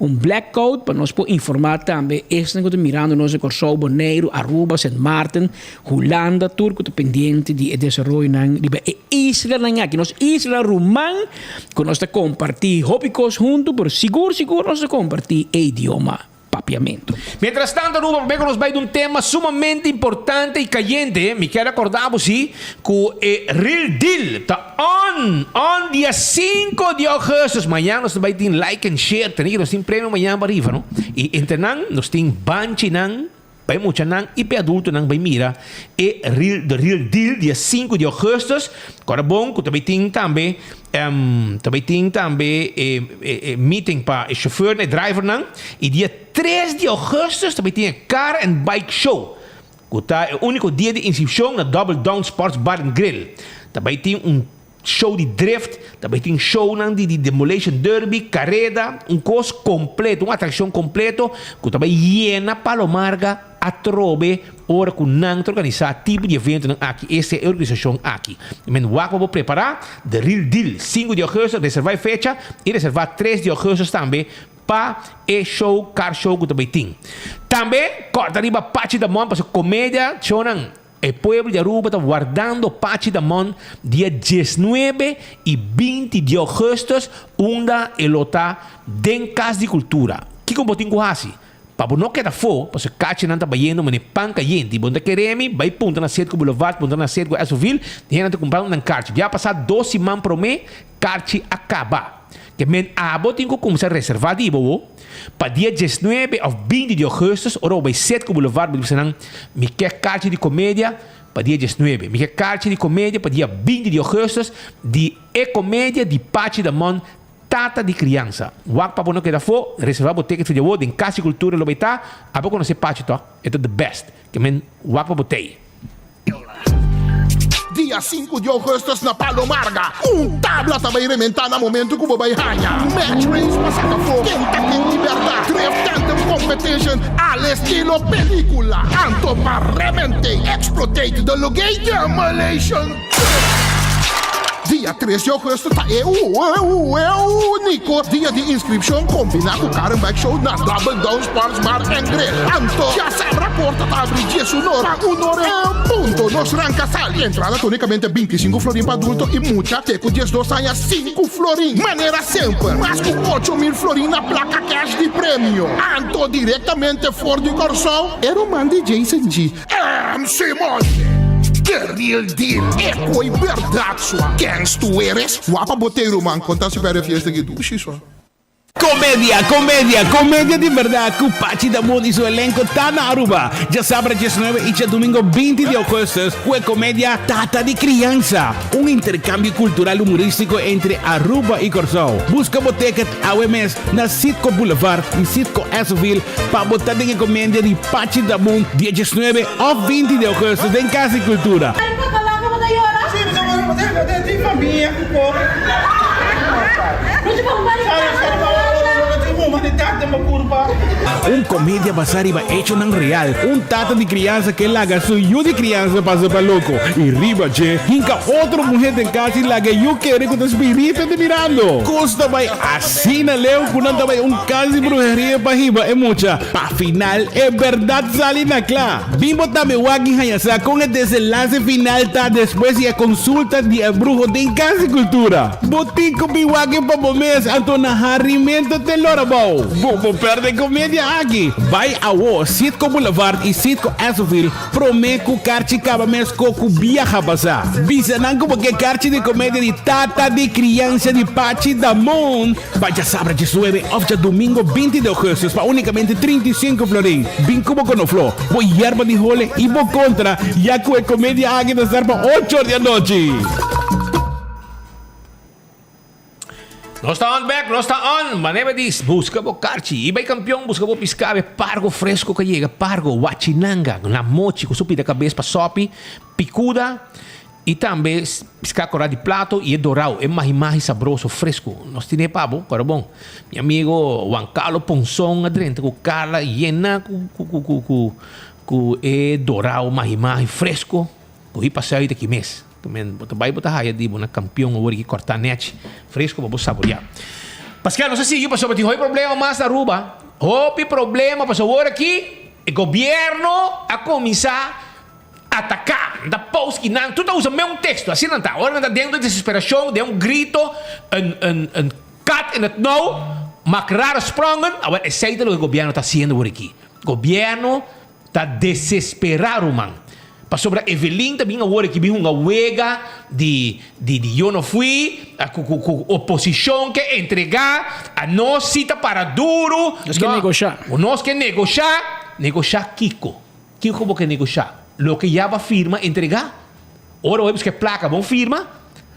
Un blackout pa nos por informá tambe esnan ku ta mirando nos di Kòrsou, Boneiru, Aruba, Sint Maarten, Hulanda, tur ku ta pendiente di e desaroyonan riba e islanan aki. Nos islanan ruman ku nos ta kompartí hopi kos huntu, pero sigur sigur nos ta kompartí e idioma Papiamentu. Mientras tanto Aruba, promé ku nos bai di un tema sumamente importante i kayente, mi kier rekordá bo si ku e Real Deal ta On! On dia sinku di augustus, mañan nos ta bai tin like and share, tene ki nos tin premio mañan pa rifa no. I entre nan nos tin banchinan pa e muchanan i pa e adultonan bai mira e real the real deal dia sinku di augustus. Kòrda bon ku ta bai tin tambe ta bai tin tambe e e meeting pa e chauffeurnan e drivernan i dia tres di augustus ta bai tin e car and bike show. Ku ta e úniko dia di inskripshon na Double Down Sports Bar and Grill. Ta bai tin un show di drift, ta bai tin shownan di di demolition derby, kareda, un kos kompleto, un atrakshon kompleto ku ta bai yena Palo Marga atrobe ora ku nan ta organisá tipo di eventonan aki, esta e organisashon aki. Men wak pa bo prepará, The Real Deal, sinku di augustus, reservá e fecha i reservá tres di augustus tambe Pa e show car show ku ta bai tin. Tambe kòrta riba Pachi Damon pasobra komedia shownan e pueblo di Aruba ta wardando Pachi Damon dia diesnuebe i binti di augustus unda e lo ta den Kas di Kultura. Kiko bo tin ku hasi? Pa bo no keda afó pasobra kachinan ta bayendo manera pan kayente i bo no ta kere mi bai punta na Citgo Boulevard punta na Citgo Esovil di hendenan ta kumprando nan karchi. Bia pasá dos siman promé karchi a kaba. Ke men abo tin ku kumsa reservá di bo wo pa dia diesnuebe òf binti di ougùstùs ora bo bai Setco Boulevard bo di bisa nan mi ke karchi di komedia pa dia diesnuebe, mi ke karchi di komedia pa dia binti di ougùstùs di e komedia di Pachi Damon Tata di Kriansa. Wak pa bo no keda afó, reservá bo ticket for di awo den Kas di Kultura lo bai ta, abo konosé Pachi tòg? E ta the best. Ke men wak pa bo tei. Dia sinku di ougùstùs na Palo Marga, un tabla ta bai rementá na momentu ku bo bai haña Match Race pa saka afó ken ta ken di bèrdat, Drift Tandem Competition al estilo pelíkula, anto pa rementé, explotate, de lug'é Demolition Derby. Dia tres di ougùstùs ta e úniko dia di inskripshon kombiná ku Car and Bike Show na Double Down Sports Bar and Grill. Anto djasabra porta ta abri dies unor pa unor en punto. Nos ranka sali. Entrada ta únikamente 25 florin pa adulto i mucha te ku 12 aña sinku florin. Manera semper, mas ku 8000 florin na plaka cash di premio. Anto direktamente for di Kòrsou, e ruman di Jason G. MC Monte, The real deal, e koi berdad sua. Kens tu eres? Wapa bo tey ruman, konta si perde fiesta ki dushi sua. Comedia, comedia, comedia di berdad cu Pachi Damun y su elenco ta na Aruba. Djasabra 19 y djadomingo 20 di augustus cu e comedia Tata di Crianza, un intercambio cultural humoristico entre Aruba y Corsou. Busca bo ticket awe mes na Citgo Boulevard y Citgo Essoville pa bo ta den e comedia di Pachi Damun dia 19 of 20 di augustus den Cas di Cultura. Un comedia basá riba echonan real. Un tata di criansa ke laga su yu di criansa pasa pa loco y riba dje hinca otro muher den cas y laga e yu kere cu ta spirito ta mirando. Cos ta bay asina leu cu nan ta bay un cas di bruheria pa hiba e mucha. Pa final e berdad sali na cla. Bin bo tambe wak y haña sa con e desenlace final ta despues di e consulta di e bruho den Cas di Cultura. Bo tin cu bin wak e pa bo mes, anto na harimento te lora bou. Bo por perde comedia aki. Bay awo Citgo Boulevard y Citgo Essoville prome cu karchi caba mes co cu biaha pasa. Bisa nan cu bo ke karchi di comedia di Tata di Crianza di Pachi Damon. Pa djasabra 19 of djadumingo 20 di augustus pa unicamente 35 florin. Bin cu bo conoflo, bo yerba di hole y bo contra ya cu e comedia aki ta start pa ocho or di anochi. Nos ta on back, nos ta on. Manera di busca bo karchi. Y bay campeon busca bo pisca be pargo fresco ka yega. Pargo, wachinanga, na mochi cu su pida cabes pa sopi, picuda. I tambe piská korá di plato i e dorau, e mahi-mahi sabroso, fresku. Nos tine pa bo, kòrda bon. Mi amigo Juan Carlos Ponson a drenta ku Carla yena ku ku ku ku ku ku e dorau mahi-mahi fresku ku hi paseo i ta ki mes. Men bo ta bai bo ta haya di bo na kampion awor ki kòrtá nèchi, fresku pa bo saboriá. Paskel, nos a sigui pasobra tin hopi problema mas na Aruba. Hopi problema pasobra awor aki e gobièrnu a kuminsá Ataká, nan ta post i nan tur ta usa meun teksto. Asina nan ta. Ora nan ta den un desesperashon, den un grito, een, een, een kat in het nauw, maak rare sprongen. Awor, esei ta loke gobièrnu ta hasiendo awor aki. Gobièrnu ta desesperá, ruman. Pasobra Evelyn ta bin awor aki bin hunga wega di, di, di yo no fui, ku, ku, ku oposishon ke entregá, anos si ta para duru. Nos ke negoshá. Nos ke negoshá. Negoshá kiko? Kiko bo ke negoshá? Loke ya bo a firma, entregá. Ora bo a buska e plaka, bo firma.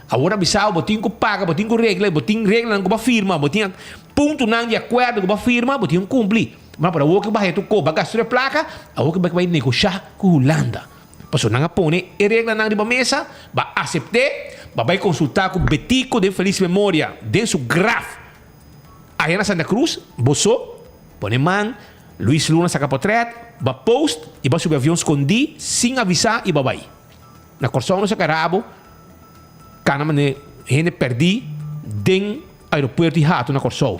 Awor a bisa bo, bo tin ku paga, bo tin ku regla, bo tin reglanan ku bo a firma, bo tin puntonan di akuerdo ku bo a firma, bo tin ku kumpli. Ma por awor ku bo a haya tur kos, bo a gasta tur e plaka, awor ku bo bai negoshá ku Hulanda. Pasobra nan a pone e reglanan riba mesa, bo a asept'é, bo a bai konsultá ku Betico den felis memoria, den su graf aya na Santa Cruz, bo so pone man. Luis Luna saka potret, ba post y ba subi avion skondí sin avisá y ba bai. Na Kòrsou nos a kara bo kana mane hende pèrdí den aeropuerto di Hato na Kòrsou.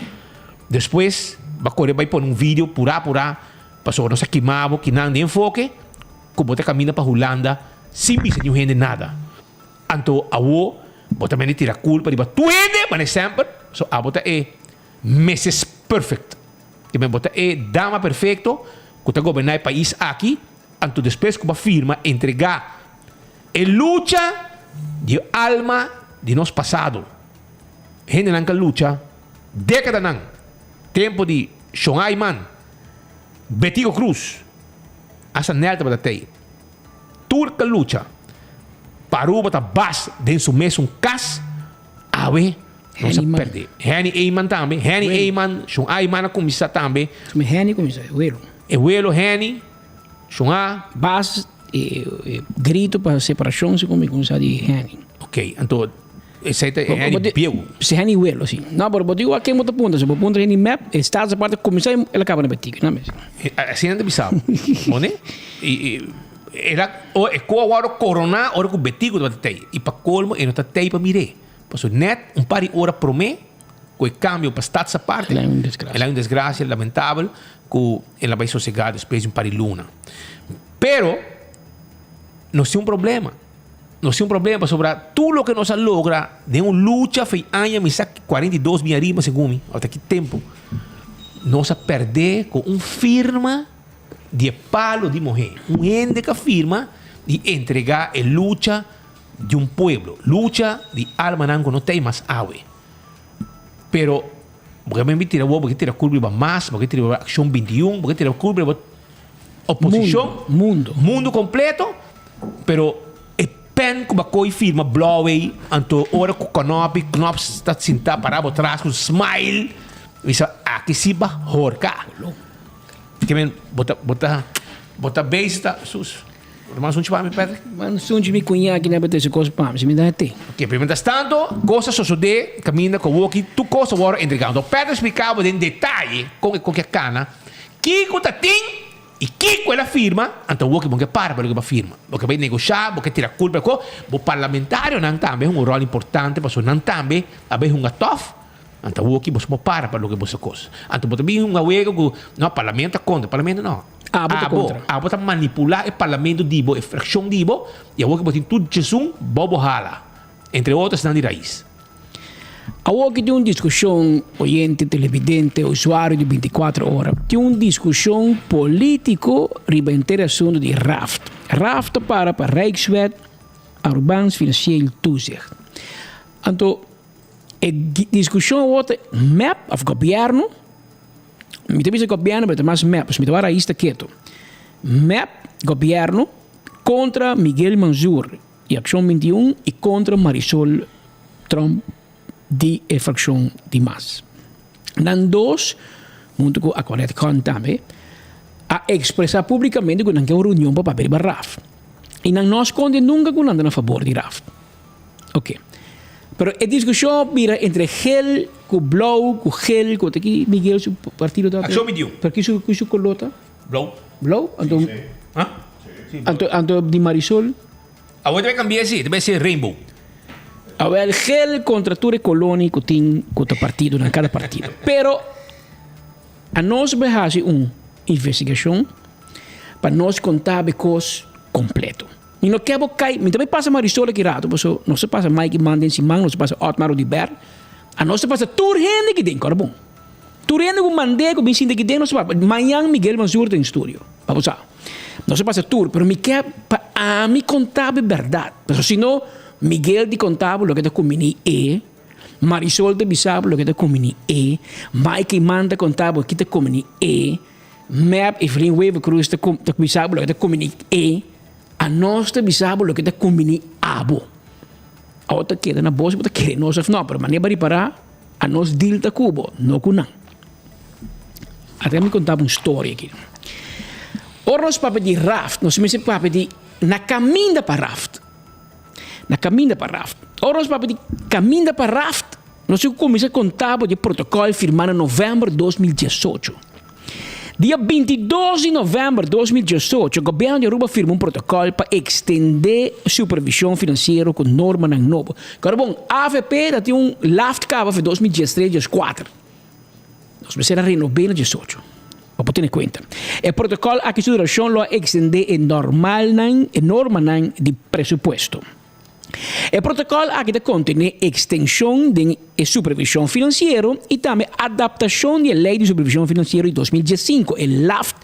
Despues ba kore bai pone un video purá purá pasobra nos a kima bo kinan den enfoke ku bo ta kaminda pa Hulanda sin bisa niun hende nada. Anto awo bo ta mende tira kulpa riba tur hende mane semper so abo ta e Mrs. Perfect. Te men bo ta e dama perfecto cu ta goberna e pais aki, anto despues cu bo a firma entrega e lucha di e alma di nos pasado. Hendenan ca lucha decadanan, tempo di Shon Ayman, Betico Cruz, hasta Nel tabata tey. Tur ca lucha pa Aruba ta bas den su mesun cas, awe Nos a perde. Henny Eman tambe. Henny Eman, Shon A Eman a kuminsá tambe. Henny kuminsá, e welo. E welo Henny, Shon A. Bas. e grito pa separashon segun mi kuminsá di Henny. Ok, anto esei ta e Henny bieu. Si Henny welo, si. No, pero bo digo a ken bo ta puntra. Si bo puntra Henny mep, e Status Aparte kuminsá i el a kaba na Betico. No mes. Asina nan ta bisa bo. Mone? I el a, e ku a wòrdu koroná ora ku Betico tabata tei. I pa kolmo e no ta tei pa mir'é. Pasobra nèt un par di ora promé ku e kambio pa Status Aparte, El a un desgrasia. El a un desgrasia lamentabel ku el a bai sosegá despues di un par di luna. Pero nos tin un problema. Nos tin un problema pasobra tur loke nos a logra den un lucha fei aña mi sa 42 mi ariba segun mi, ota ki tempu, nos a pèrdè ku un firma di e palo di muhé. Un hende ku a firma di entregá e lucha di un pueblo, lucha di almanan ku no ta ei mas awe. Pero bo ke mi tira bo, bo ke tira kulpa riba mas, bo ke tira riba Akshon 21, bo ke tira kulpa riba oposishon, Mundo. Mundo kompleto, pero e pen ku bo a kohe firma blou ei, anto ora ku Knoppie, Knops ta sinta para bo tras ku smile, bisa aki si bo a horka. Ke men bo ta bo ta bo ta bezig ta sus. Bo ta manda sunchi pa mi, Patrick? Manda sunchi mi cuña aki na bete su cos pa mi, si mi da te. Ok, pero mientras tanto, cos a sosode caminda cu awoki, tur cos a worde entrega. Anto Patrick splica bo den detaye con e con ke a cana, kico ta tin y kico el a firma, anto awoki bo no ke para pa loke bo a firma. Bo ke bay negosha, bo ke tira culpa e co. Bo parlamentarionan tambe hunga un rol importante pasobra nan tambe a bay hunga tof. Anto awoki boso por para pa loke boso kos. Anto bo ta bin hunga wega ku no parlamento ta kontra, parlamento no. Abo ta kontra. Abo ta manipulá e parlamento di bo, e frakshon di bo, i awoki bo tin tur djesun bo bo hala. Entre otro esnan di Rais. Awoki tin un diskushon, oyente, televidente, usuario di bintikuater ora, tin un diskushon polítiko riba henter e asuntu di raft. Raft ta para pa Rijkswet Arubaans Financieel Toezicht. Anto. E diskushon awor ta mep of gobièrnu, mi ta bisa gobièrnu pero ta mas mep, pasobra mi ta wak rais ta ketu. Mep, gobièrnu, kontra Miguel Manzur i Akshon 21 i kontra Marisol Tromp di e frakshon di mas. Nan dos, huntu ku Aquanet Khan tambe, a ekspresá públikamente ku nan ke un reunion pa papia riba raf. I nan no a skonde nunka ku nan ta na fabor di raf. Ok. Pero e diskushon a bira entre gel ku blou ku gel ku ta ki Miguel su partido ta? Akshon mi diu. Pero ki su ki su kolor ta? Blou. Blou? Anto Ha? Anto anto di Marisol? Awor ta bai kambia si, ta bai ser rainbow. Awel gel kontra tur e koloni ku tin ku ta partido nan kada partido. Pero anos bai hasi un investigashon pa nos konta be kos kompleto. Mi no ke bo kai, mi ta bai pasa Marisol aki rato, paso nos ta pasa Mike Man den siman, nos ta pasa Otmar Oduber, anos ta pasa tur hende aki den, kòrda bon. Tur hende ku mand'é ku bin sinta aki den nos ta pasa. Mañan Miguel Mansur ta den studio, pa bo sa. Nos ta pasa tur, pero mi ke pa ami konta bo e bèrdat, paso si no Miguel di konta bo loke ta kumbiní e, Marisol ta bisa bo loke ta kumbiní e, Mike Man ta konta bo ki ta kumbiní e, Mep, Evelyn Wever-Croes ta bisa bo loke ta kumbiní e. Anos ta bisa bo loke ta kumbiní abo. Awor ta keda na bo si bo ta kere nos òf no, pero manera bo a ripará, anos deal ta ku bo, no ku nan. Ata mi konta bo un storia aki. Ora nos papia di raft, nos mester papia di na kaminda pa raft. Na kaminda pa raft. Ora nos papia di kaminda pa raft, nos tin ku kuminsá konta bo di e protokòl firmá na novèmber 2018. Dia 22 di novèmber 2018, gobièrnu di Aruba firma un protokòl pa ekstendé supervishon finansiero ku normanan nobo. Kòrda bon, avp ta tin un laft kaba for 2013, 2014. Nos mester a renob'é na 18, pa bo tene kuenta. E protokòl aki su durashon lo a ekstendé e normalnan, e normanan di presupuesto. E protokòl aki ta kontené ekstenshon den e supervishon finansiero i tambe adaptashon di e Lei di Supervishon Finansiero di 2015, e LAft,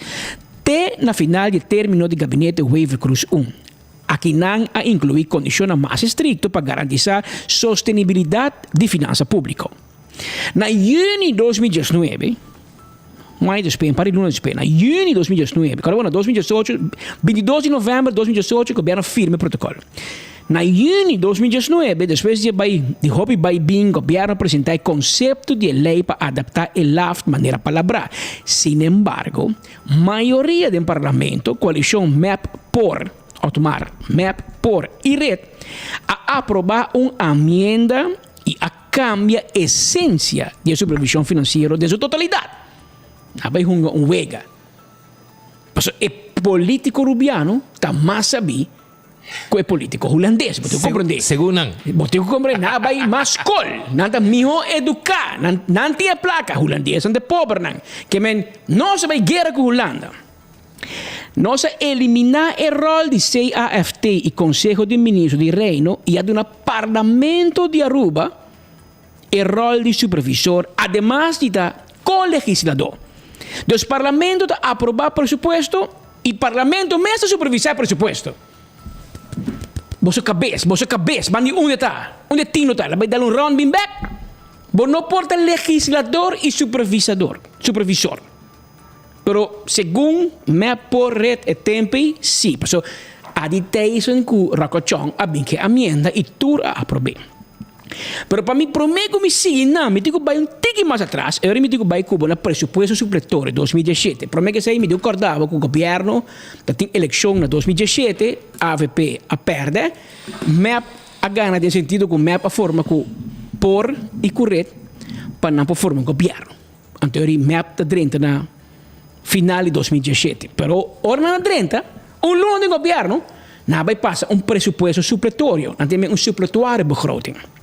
te na final di e término di Gabinete Wever-Croes un. Akinan a inkluí kondishonnan mas estrikto pa garantisá sostenibilidat di finansa públiko. Na yüni 2019, un aña despues, un par di luna despues, na yüni 2019, kòrda bo na 2018, 22 di novèmber 2018 gobièrnu a firma e protokòl. Na yüni 2019, despues di e bai di hopi bai bin, gobièrnu a presentá e konsepto di e lei pa adaptá e LAFT manera palabrá. Sinembargo, mayoria den parlamento, koalishon mep por. Otmar, mep, por y red, a aproba un amienda y a cambia esencia di e supervision financiero den su totalidad. A bay hunga un wega. Pasobra e politico Rubiano ta mas sabi cu e politico Hulandes. Bo tin cu comprende. Segun nan. Bo tin cu comprende. Nan a bay mas scol. Nan ta miho educa. Nan, nan tin e placa. Hulandesnan ta e pobernan. Ke men, nos a bay guera cu Hulanda. Nos a eliminá e ròl di CAFT i Konseho di Ministro di Reino i a duna Parlamento di Aruba e ròl di supervisor ademas di ta ko-legisladó. Dus Parlamento ta aprobá presupuesto i Parlamento mes ta supervisá e presupuesto. Boso kabes, boso kabes, ban di unda ta? Unda e tino ta? La bai dal un rònt bin bèk? Bo no por ta legislador i supervisador, supervisor. Pero segun mep por red e tempo ei, si. Paso Adi Thijssen ku Rocco Chong a bin ke amienda i tur a aprob'é. Pero pa mi promé ku mi sigui nan, mi tin ku bai un tiki mas atras, e ora mi tin ku bai ku bo na presupuesto supletorio 2017. Promé ku esei mi tin ku kòrda bo ku gobièrnu ta tin elekshon na 2017, avp a pèrdè, mep a gana den sentido ku mep a forma ku por i ku red pa nan por forma un gobièrnu. Anto eri mep ta drenta na final di 2017. Pero ora nan a drenta, un luna di gobierno, nan a bai pasa un presupuesto supletorio, nan tin un supletoire begroting.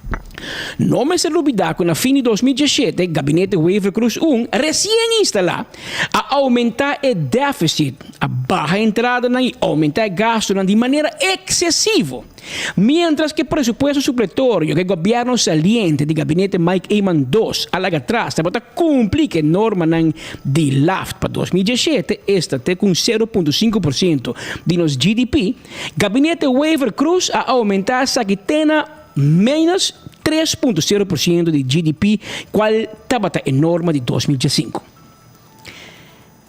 No mester lubida cu na fin di 2017 Gabinete Wever-Croes un, recien instala, a aumenta e deficit, a baha entradanan y aumenta e gastonan di manera excesivo. Mientras cu e presupuesto supletorio cu e gobierno saliente di Gabinete Mike Eman dos a laga atras tabata cumpli cu e normanan di LAFT pa 2017, esta te cu un 0.5% di nos GDP, Gabinete Wever-Croes a aumenta esaki te na menos 3.0% di GDP, cual tabata e norma di 2015.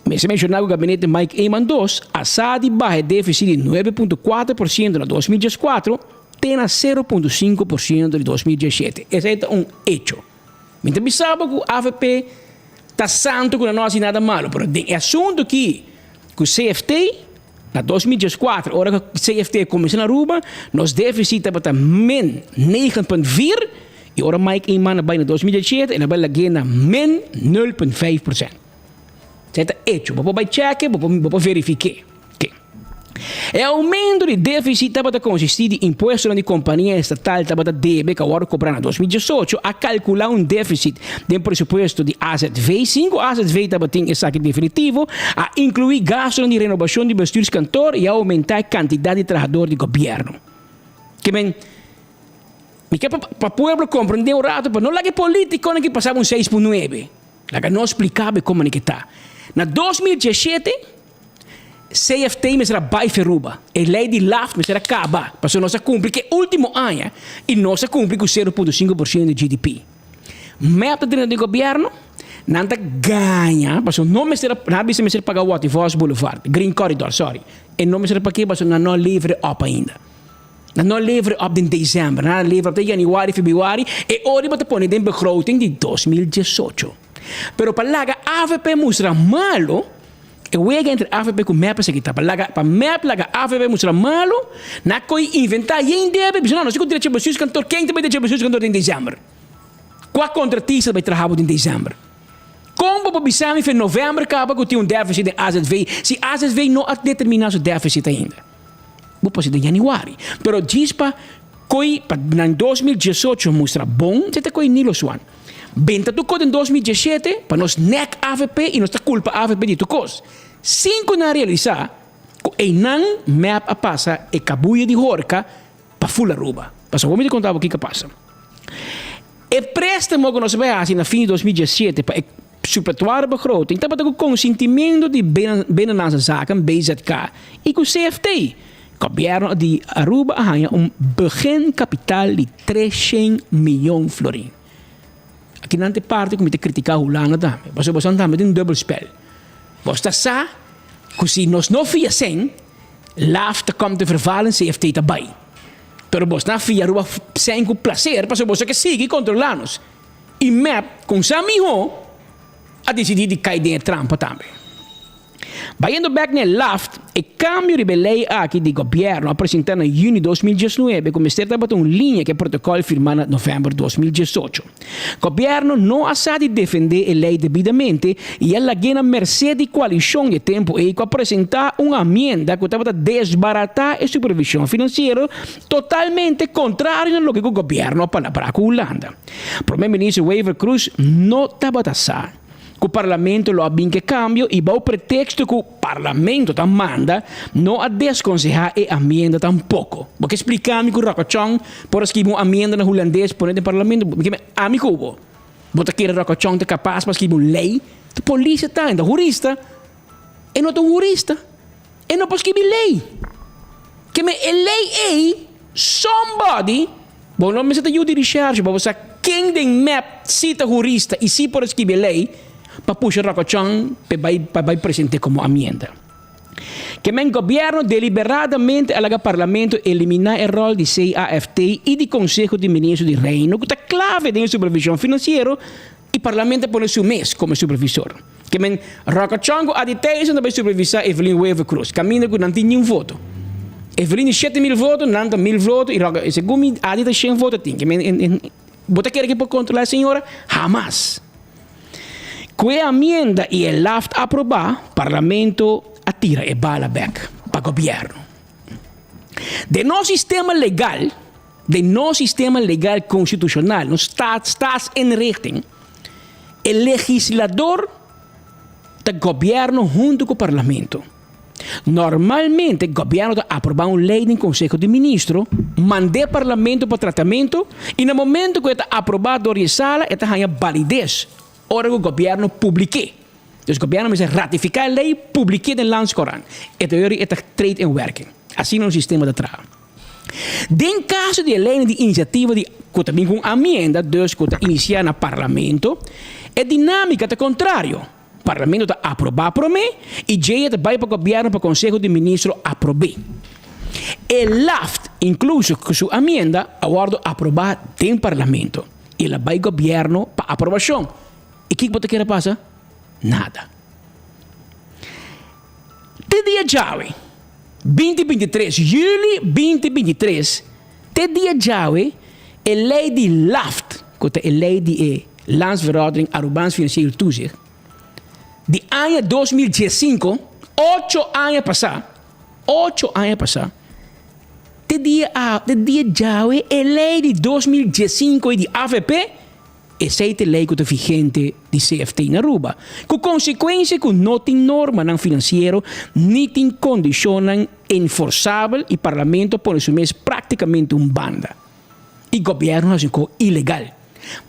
Mester menshoná ku gabinete Mike Eman dos a sa di baha e défisit di 9.4% na 2014 te na 0.5% di 2017. Esei ta un echo. Mi ta bisa bo ku avp ta santu ku nan no hasi nada malu, pero den e asuntu aki ku CFT na 2014 ora ku CFT a kuminsá na Aruba nos défisit tabata min 9.4 i ora Mike Eman a bai na 2017 el a bai lag'é na min 0.5%. Esei ta echo. Bo por bai chèk'e, bo por bo por verifik'é. Oké. E oumento di défisit tabata konsistí di impuestonan di kompania estatal tabata debe ku a wòrdu kobrá na 2018, a kalkulá un défisit den presupuesto di azv, sin ku azv tabatin esaki definitivo, a inkluí gastunan di renobashon di bestuurskantoor i a oumentá e kantidat di trahador di gobièrnu. Ke men, mi ke pa pa pueblo komprendé un ratu pa no laga e politikonan ki pasaba un seis por nuebe. Laga nos spliká bo kon manera ta. Na 2017, CFT mester a bai Feruba. E lei di LAFT mester a kaba, pasobra nos a kumpli ku e último aña i nos a kumpli ku 0.5% di GDP. Mep ta drenta den gobièrnu, nan ta gaña, pasobra no mester a, nan a bisa mester paga Watty Vos Boulevard, Green Corridor, sorry. E no mester a pag'é pasobra nan no a levere op ainda. Nan no levere op den december, nan a levere op den januari, februari, e ora bo ta pone den begroting di 2018. Pero pa laga avp mustra malo, e wega entre avp ku mep esaki ta, pa laga, pa mep laga avp mustra malo, nan a koy inventa yen debe, bisa no, nos tin ku drecha bestuurskantoor, ken ta bai drecha bestuurskantoor den december? Kua kontratista ta bai traha bo den december? Kon bo por bisa mi fe november kaba ku tin un deficit den azv, si azv no a determina su deficit ainda? Bo por den januari. Pero djis pa koy pa nan 2018 mustra bon, se ta koy Nilo Swan. Benta tur kos den 2017 pa nos nek avp y nos ta culpa avp di tur kos. Sin cu nan realisa cu eynan mep a pasa e cabuya di horca pa full Aruba. Pasobra bo mi ta conta bo kico a pasa. E préstamo ku nos a bai hasi na fin di 2017 pa e supletoire begroting tabata ku konsintimentu di Binnenlandse Zaken, BZK, i ku CFT. Gobièrnu di Aruba a haña un beginkapital di 300 miyon florin. Aki nan ta e parti ku mi ta kritiká Hulanda tambe, pasobra boso tambe tin un dubbelspel. Bos ta sa ku si nos no fia sèn, laf ta kòm te vervalen, CFT ta bai. Pero bos na fia Aruba sèn ku plaser pasobra boso ke sigui kontrolá nos. I mep kon sa mihó a disidí di kai den e trampa tambe. Bayendo bèk na e laft, E kambio riba e lei aki di gobièrnu a presentá na yüni 2019 ku mester tabata un liña ku e protokòl firmá na novèmber 2018. Gobièrnu no a sa di defendé e lei debidamente i a lag'é na mersé di koalishon di e tempu ei ku a presentá un amienda ku tabata desbaratá e supervishon finansiero totalmente kontrario na loke ku gobièrnu a palabrá ku Hulanda. Prome Minister Wever-Croes no tabata sa ku Parlamento lo a bin ku e kambio i bou preteksto ku Parlamento ta manda no a deskonsehá e amienda tampoko. Bo ke splika mi ku Rokochon por a skibi un amienda na hulandes pone den Parlamento? Mi ke ami ku bo. Bo ta kere Rokochon ta kapas pa skibi un lei? Ta polis e ta, e ta hurista. E no ta un hurista. E no por skibi lei. Ke men e lei ei, somebody, bo no mester ta yu di recherche pa bo sa ken den mep si ta hurista i si por a skibi e lei pa pusha Rokochon p'e bai pa bai present'é komo amienda. Ke men gobièrnu deliberadamente a laga parlamento eliminá e ròl di CAFT i di Konseho di Ministro di Reino ku ta klave den e supervishon finansiero i parlamento a pone su mes komo e supervisor. Ke men Rokochon ku Adi Thijssen ta bai supervisá Evelyn Wever-Croes kaminda ku nan tin niun voto. Evelyn di 7000 voto, nan ta 1000 voto i Roka segun mi Adi ta shen voto tin. Ke men bo ta kere ke por kontrolá e señora? Hamas! Ku e amienda i e laft aprobá, Parlamento a tira e bala bèk pa gobièrnu. Den nos sistema legal, den nos sistema legal konstitushonal, nos staat, staatsinrichting, e legislador ta gobièrnu huntu ku Parlamento. Normalmente gobièrnu ta aprobá un lei den Konseho di Ministro, mand'é Parlamento pa tratamentu i na momento ku e ta aprobá dor di e sala e ta haña balides ora ku gobièrnu publik'é. Dus gobièrnu mester ratifiká e lei, publik'é den Landscourant. E ta yori e ta treed in werking. Asina nos sistema ta traha. Den kaso di e leinan di inisiativa di ku ta bin ku un amienda, dus ku ta inisiá na Parlamento, e dinámika ta kontrario. Parlamento ta aprobá promé i djei e ta bai pa gobièrnu pa Konseho di Ministro aprob'é. E laft, inkluso ku su amienda, a wòrdu aprobá den Parlamento i el a bai gobièrnu pa aprobashon. I kiko bo ta kere pasa? Nada. Te dia djawe, binti 23, juli 2023, te dia djawe, e lei di laft, ku ta e lei di e Landsverordening Arubaans Financieel Toezicht, di aña 2015, ocho aña pasá, ocho aña pasá, te dia a, te dia djawe e lei di 2015 di avp, Esei ta e lei ku ta vigente di CFT na Aruba, ku konsekuensia ku no tin normanan finansiero ni tin kondishonnan enforsabel i Parlamento a pone su mes praktikamente un banda. I gobièrnu hasi un kos ilegal.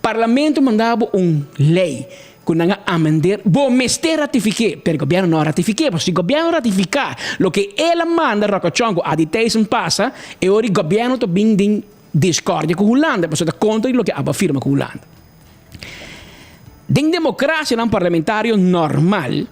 Parlamento manda bo un lei ku nan a amender, bo mester ratifik'é, pero gobièrnu no a ratifik'é, pasobra si gobièrnu ratifiká loke el a manda Rokochon ku Adi Thijssen pasa, e ora gobièrnu ta bin den Discordia cu Hulanda, pasobra ta contra di loke abo a firma cu Hulanda. Den democracianan parlamentario normal,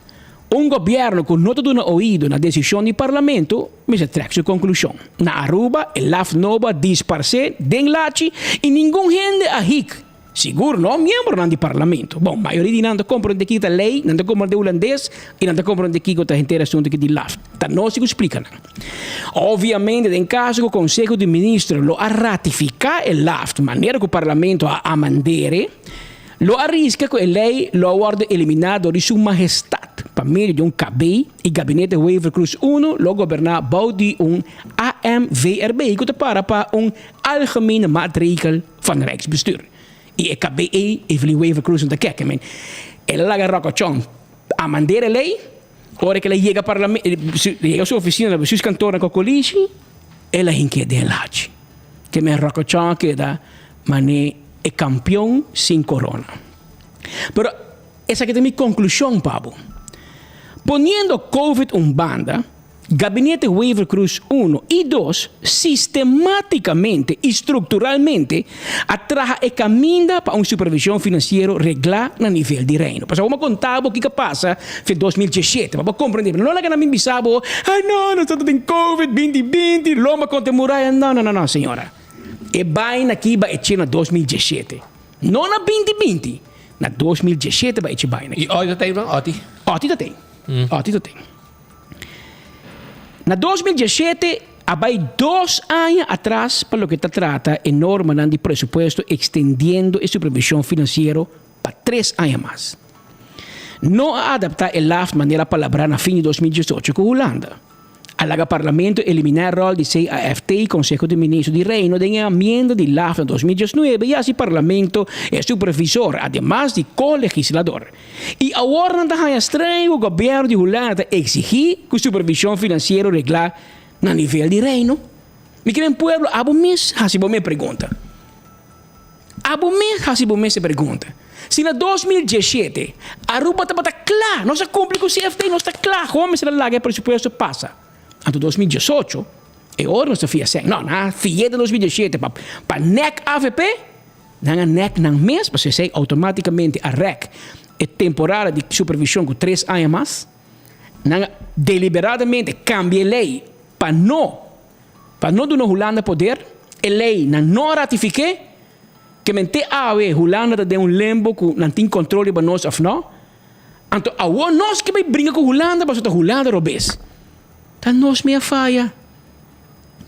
un gobierno cu no ta duna oido na decision di parlamento mester trek su conclusion. Na Aruba e laf nobo a disparce den lachi y ningun hende a hik. Sigur no miembronan di parlamento. Bon, mayoria di nan ta comprende kiko ta ley, nan ta comprende hulandes y nan ta comprende kiko ta henter asunto aki di laf. Ta nos ku splica nan. Obviamente den caso ku Conseho di Ministro lo a ratifica e laf manera ku parlamento a amandere, lo a risca ku e ley lo a wordo elimina dor di Su Mahestad pa medio di un KB y Gabinete Wever-Croes I lo goberna bou di un AMVRB ku ta para pa un Algemene Maatregel van Rijksbestuur. I e KBE, Evelyn Wever-Croes no ta kek, men el a laga Rokochon a mand'é e lei, ora ku el a yega parlame yega su ofisina na bestuurskantoor na Kokolishi, el a hink'é den lachi. Ke men Rokochon a keda man'é e kampion sin korona. Pero esaki ta mi konklushon pa bo. Poniendo Covid un banda, Gabinete Wever-Croes uno i dos sistematicamente i structuralmente a traha e caminda pa un supervision financiero reglá na nivel di Reino. Pasobra bo a conta bo kico a pasa fe 2017, pa bo comprende. No laga nan bin bisa bo, ay no, nos ta den Covid 2020, lomba contra e muraya. No, no, no, no, señora. E baina aki ba eche na 2017, no na 2020. Na 2017 ba eche baina aki. I oti ta tei, no? Oti. Oti ta tei. Oti ta tei. Na 2017 a bai dos aña atras pa loke ta trata e normanan di presupuesto extendiendo e supervision financiero pa tres aña mas. No a adapta e LAFT manera palabrá na fin di 2018 ku Hulanda. A laga Parlamento eliminá e ròl di CAFT, Konseho di Ministro di Reino, den e amienda di LAFT na 2019 i hasi Parlamento e supervisor ademas di ko-legislador. I awor nan ta haña straño ku gobièrnu di Hulanda ta eksigí ku supervishon finansiero reglá na nivel di Reino. Mi kere pueblo abo mes hasi bo mes pregunta. Abo mes hasi bo mes e pregunta. Si na 2017 Aruba tabata kla, nos a kumpli ku CFT, nos ta kla, gewoon mester a laga e presupuesto pasa. Anto 2018 e ora nos ta fia sèn. No, nan a fi'é den 2017 pa pa nèk avp, nan a nèk nan mes, pasobra esei outomátikamente a rèk e temporada di supervishon ku tres aña mas. Nan a deliberadamente kambia e lei pa no Pa no duna Hulanda poder, e lei nan no a ratifiké, ke men te awe Hulanda ta den un lembo ku nan tin kontrol riba nos òf no. Anto awor nos ke bai bringa ku Hulanda pasobra ta Hulanda robes. Ta nos mi a faya.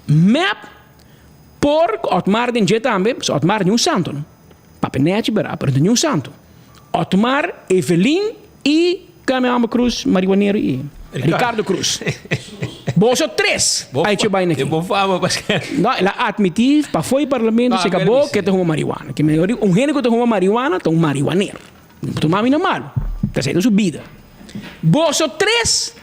Mep por ku Otmar den dje tambe, pasobra Otmar ni un santo no. Papia nèchi bera, pero no ta ni un santo. Otmar, Evelyn i Kami hòmber Cruz, marihuanero i Ricardo Cruz. Boso tres a hecho baina aki. Bo fama paske. No, el a admití pafó di parlamento se kabó ke ta huma marihuana. Ke mehor di un hende ku ta huma marihuana ta un marihuanero. No por tuma mi na malu. Ta esei ta su bida. Boso tres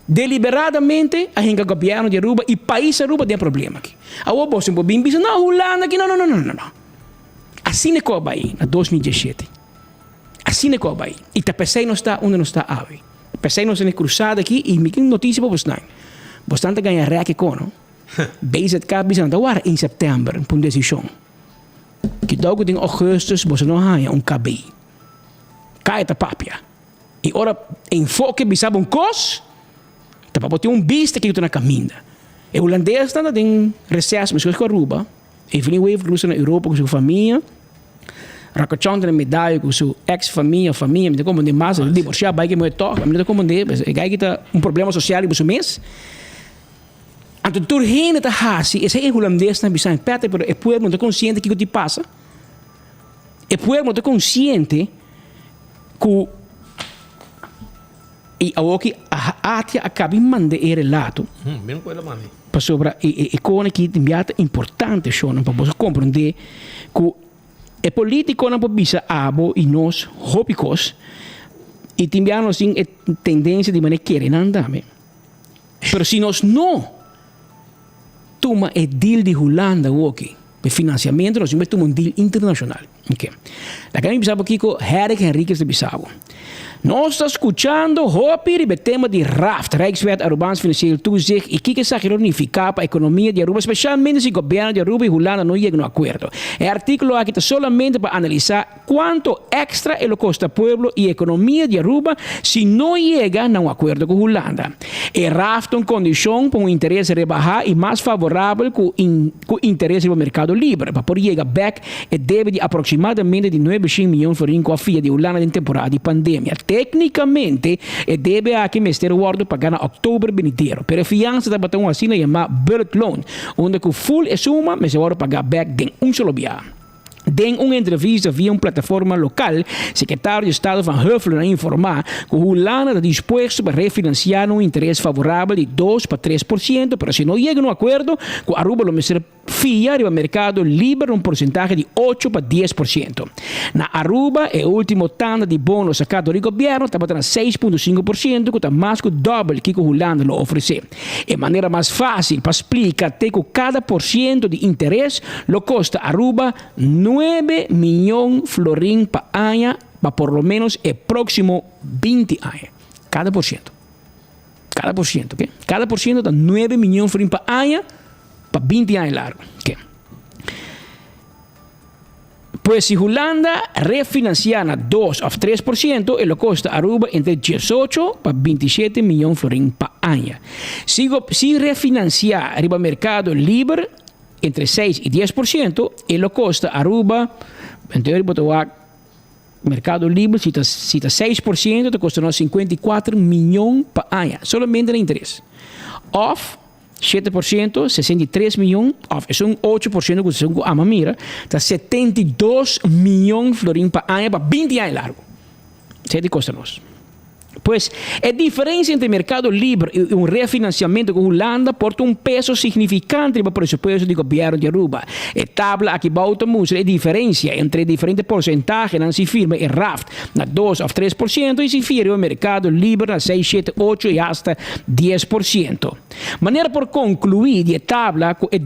deliberadamente a hinka gobièrnu di Aruba i pais Aruba den problema aki. Awor boso por bin bisa no Hulanda aki no no no no no. Asina ku a bai na 2017. Asina ku a bai. I ta p'esei nos ta unda nos ta awe. P'esei nos ta na e krusada aki i mi tin notisia pa bosnan. Bosnan ta gaña rèk e kono. BZK bisa nan ta wara in sèptèmber pa un desishon. Kidou ku den ougùstùs boso no haña un KB. Kaya ta papia. I ora enfoke bisa bo un kos, ta pa bo tin un bista kiko ta na kaminda. E hulandesnan ta den reses meskos ku Aruba. Evelyn Wever Cruz ta na Europa ku su famia. Rakachon ta na medaya ku su ex famia, famia, mi ta komprendé mas, el a divorsiá bai ku e muhé tòg, mi no ta komprendé, e guy ki ta un problema sosial riba su mes. Anto tur hende ta hasi, esei e hulandesnan bisa mi, Patrick, pero e pueblo no ta konsiente kiko ti pasa. E pueblo no ta konsiente ku i awoki Atia a kabi manda e relato. Pasobra e kona aki tin bia ta importante shownan pa boso komprondé ku e politikonan por bisa abo i nos hopi kos i tin bia nos tin e tendensia di manera kere nan tambe. Pero si nos no tuma e deal di Hulanda awoki pa e finansiamentu nos tin ku tuma un deal internashonal. Ok. Laga mi bisa bo kiko Herrick Henriquez ta bisa bo. Nos ta skuchando hopi riba e tema di RAFT, Rijkswet Arubaans Financieel Toezicht, i kiko esaki lo nifiká pa ekonomia di Aruba, spesialmente si gobièrnu di Aruba i Hulanda no yega na un akuerdo. E artíkulo aki ta solamente pa analisá kuantu èkstra e lo kosta pueblo i ekonomia di Aruba si no yega na un akuerdo ku Hulanda. E RAFT ta un kondishon pa un interes rebahá i mas favorabel ku ku interes riba merkado liber pa por yega bèk E debe di aproximadamente di nuebe shin miyon florin cu a fia di Hulanda den temporada di pandemia. Tecnicamente, e debe aki mester wordo paga na october benidero, pero e fiansa tabata un asina yama bullet loan, unda cu full e suma mester wordo paga bek den un solo biaha. Den un entrevista via un plataforma local, Secretario di Estado Van Huffelen a informa cu Hulanda ta dispuesto pa refinancia na un interes favorabel di dos pa 3%, pero si no yega na un acuerdo cu Aruba lo mester Fia riba merkado liber un porsentahe di ocho pa 10%. Na Aruba e ultimo tanda di bono saká dor di gobièrnu tabata na 6.5% ku ta mas ku dòbel kiko Hulanda lo ofresé. E manera mas fásil pa splika te ku kada porshento di interes lo kosta Aruba nuebe miyon florin pa aña pa por lo ménos e próksimo 20 aña. Kada porshento. Kada porshento, oke. Kada porshento ta nuebe miyon florin pa aña. Pa 20 aña largo. Oke. Pues si Hulanda refinancia na 2 of 3%, e lo costa Aruba entre 18 pa 27 miyon florin pa aña. Si, si refinancia riba mercado liber entre 6 y 10%, e lo costa Aruba, en teoria bo ta wak mercado liber, si ta, si ta 6%, ta costa nos 54 miyon pa aña, solamente na interes. Of. 7%, 63 miyon, òf esun 8% ku esun ku ama mira, ta 72 miyon florin pa aña pa 20 aña largu. Esei ta kosta nos. Pues, e diferensia entre merkado liber i un refinanciamento ku Hulanda por ta un peso signifikante riba presupuesto di gobièrnu di Aruba. E tabla aki bou ta mustra e diferensia entre e diferente porsentahenan si firma e raft na dos òf 3% i si fia riba merkado liber na seis, shete, ocho i hasta 10%. Manera por konkluí di e tabla ku e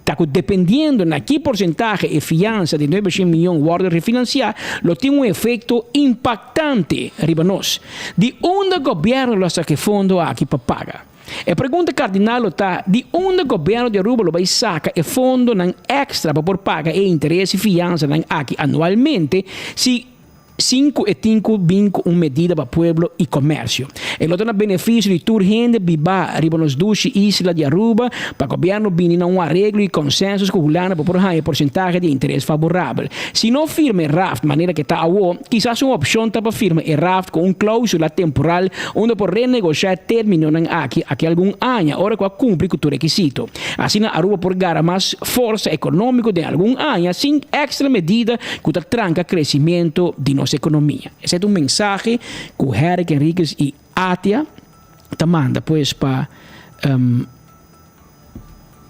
ta ku dependiendo na ki porsentahe e fiansa di nuebe shen miyon wòrdu refinansiá lo tin un efekto impaktante riba nos. Di unda gobièrnu lo a saka e fondo aki pa paga? E pregunta kardinal lo ta di unda gobièrnu di Aruba lo bai saka e fondonan èkstra pa por paga e interes i fiansanan aki anualmente si Sin ku e tin ku bin ku un medida pa pueblo i komersio. E lo ta na benefisio di tur hende bibá riba nos dushi isla di Aruba pa gobièrnu bini na un areglo i konsensus ku Hulanda pa por haña porsentahe di interes faborabel. Si no firma e raft manera ke ta awo, kisas un opshon ta pa firma e raft ku un klausula temporal unda por renegoshá e términonan aki aki algun aña ora ku a kumpli ku tur rekisito. Asina Aruba por gara mas forsa ekonómiko den algun aña sin èkstra medida ku ta tranka kresimentu di nos ekonomia. Esei ta un mensahe ku Herrick Henriquez i ATIA ta manda pues pa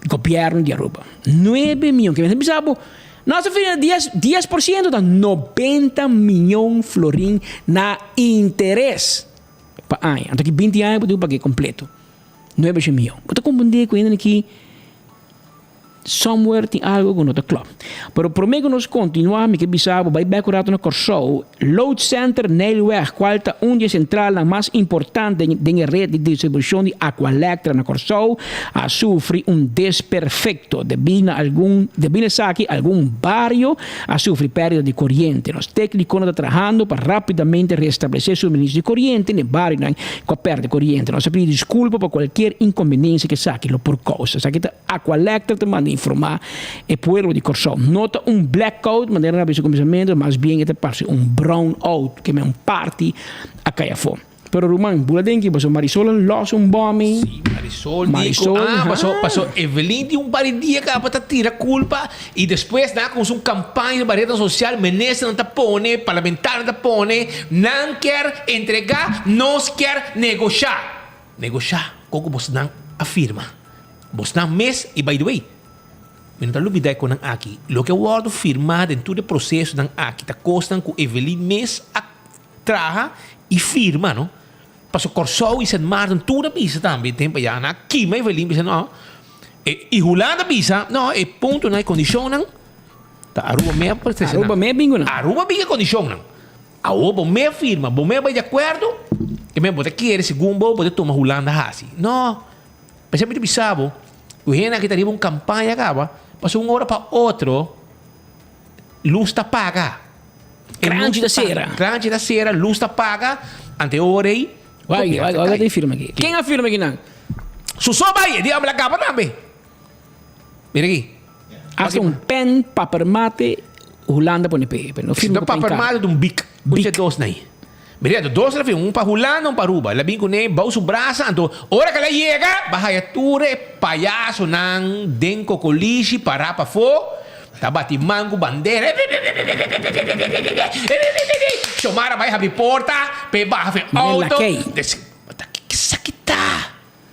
gobièrnu di Aruba. Nuebe mion, ke mester bisa bo, nos a firma dies, 10% ta 90 mion florin na interes pa aña. Anto ki 20 aña bo tin ku pag'é kompleto. 900 mion. Bo ta komprendé ku hende aki Somewhere tin algo ku no ta klòp. Pero promé ku nos kontinuá mi ke bisa bo bai bèk un ratu na Kòrsou. Load Center Nijlweg kual ta un di e sentralnan mas importante den e ret di distribushon di Aqualectra na Kòrsou a sufri un desperfekto. Debí na algun debí na esaki algun bario a sufri pèrdida di koriente. Nos téknikonan ta trahando pa rápidamente restablesé suministro di koriente na e barionan ku a pèrdè koriente. Nos ta pidi diskulpa pa kualkier inkonbeniensia ku esaki lo por kousa. Esaki ta Aqualectra ta manda informá e pueblo di Kòrsou. No ta un blackout manera nan a bisa kuminsamentu, mas bien e ta parse un brownout, ke men un parti a kai afó. Pero ruman, bula den ki pasobra Marisol a lòs un bòmi. Sí, Marisol di ku, ah, paso, paso Evelyn tin un par di dia kaba ta tira kulpa i despues nan a kuminsá un kampaña riba retnan sosial, ministernan ta pone, parlamentarionan ta pone, nan kier entregá, nos kier negoshá. Negoshá kon ku bosnan a firma. Bosnan mes, i by the way, mi no ta lubidá e konan aki, loke a wòrdu firmá den tur e prosesonan aki ta kosnan ku Evelyn mes a traha i firma no. Pasobra Kòrsou i Sint Maarten tur a bisa tambe tempu ayá nan a kima Evelyn bisa no e i Hulanda a bisa no e puntonan e kondishonnan ta Aruba me a trese nan. Aruba me a bin ku nan. Aruba a bin ku e kondishonnan. Awor bo me a firma bo me a bai di akuerdo e me bo ta kere segun bo bo ta tuma Hulanda hasi. No p'esei mi ta bisa bo ku hende aki ta riba un kampaña kaba pasobra un ora pa otro lus ta paga. Kranchi ta sera. Kranchi ta sera, lus ta paga, ante ora ei. Wai, wai, wai, wai, firma aki. Ken a firma aki nan? Su so bai, e di habla kaba tambe. Mira aki. Hasta un pen, papermate, Hulanda pone pe. Pero no firma ku pen kara. Papermate un bik. Bik. Dos nai. Mira, dos la firma, un pa Hulanda, un pa Aruba. La bin kuné, bou su brasa, anto ora ku el a yega, ba haya tur e payasonan den kokolishi pará pafó. Ta bati man ku bandera. Xiomara bai habri porta p'e baha fen auto. Esaki ta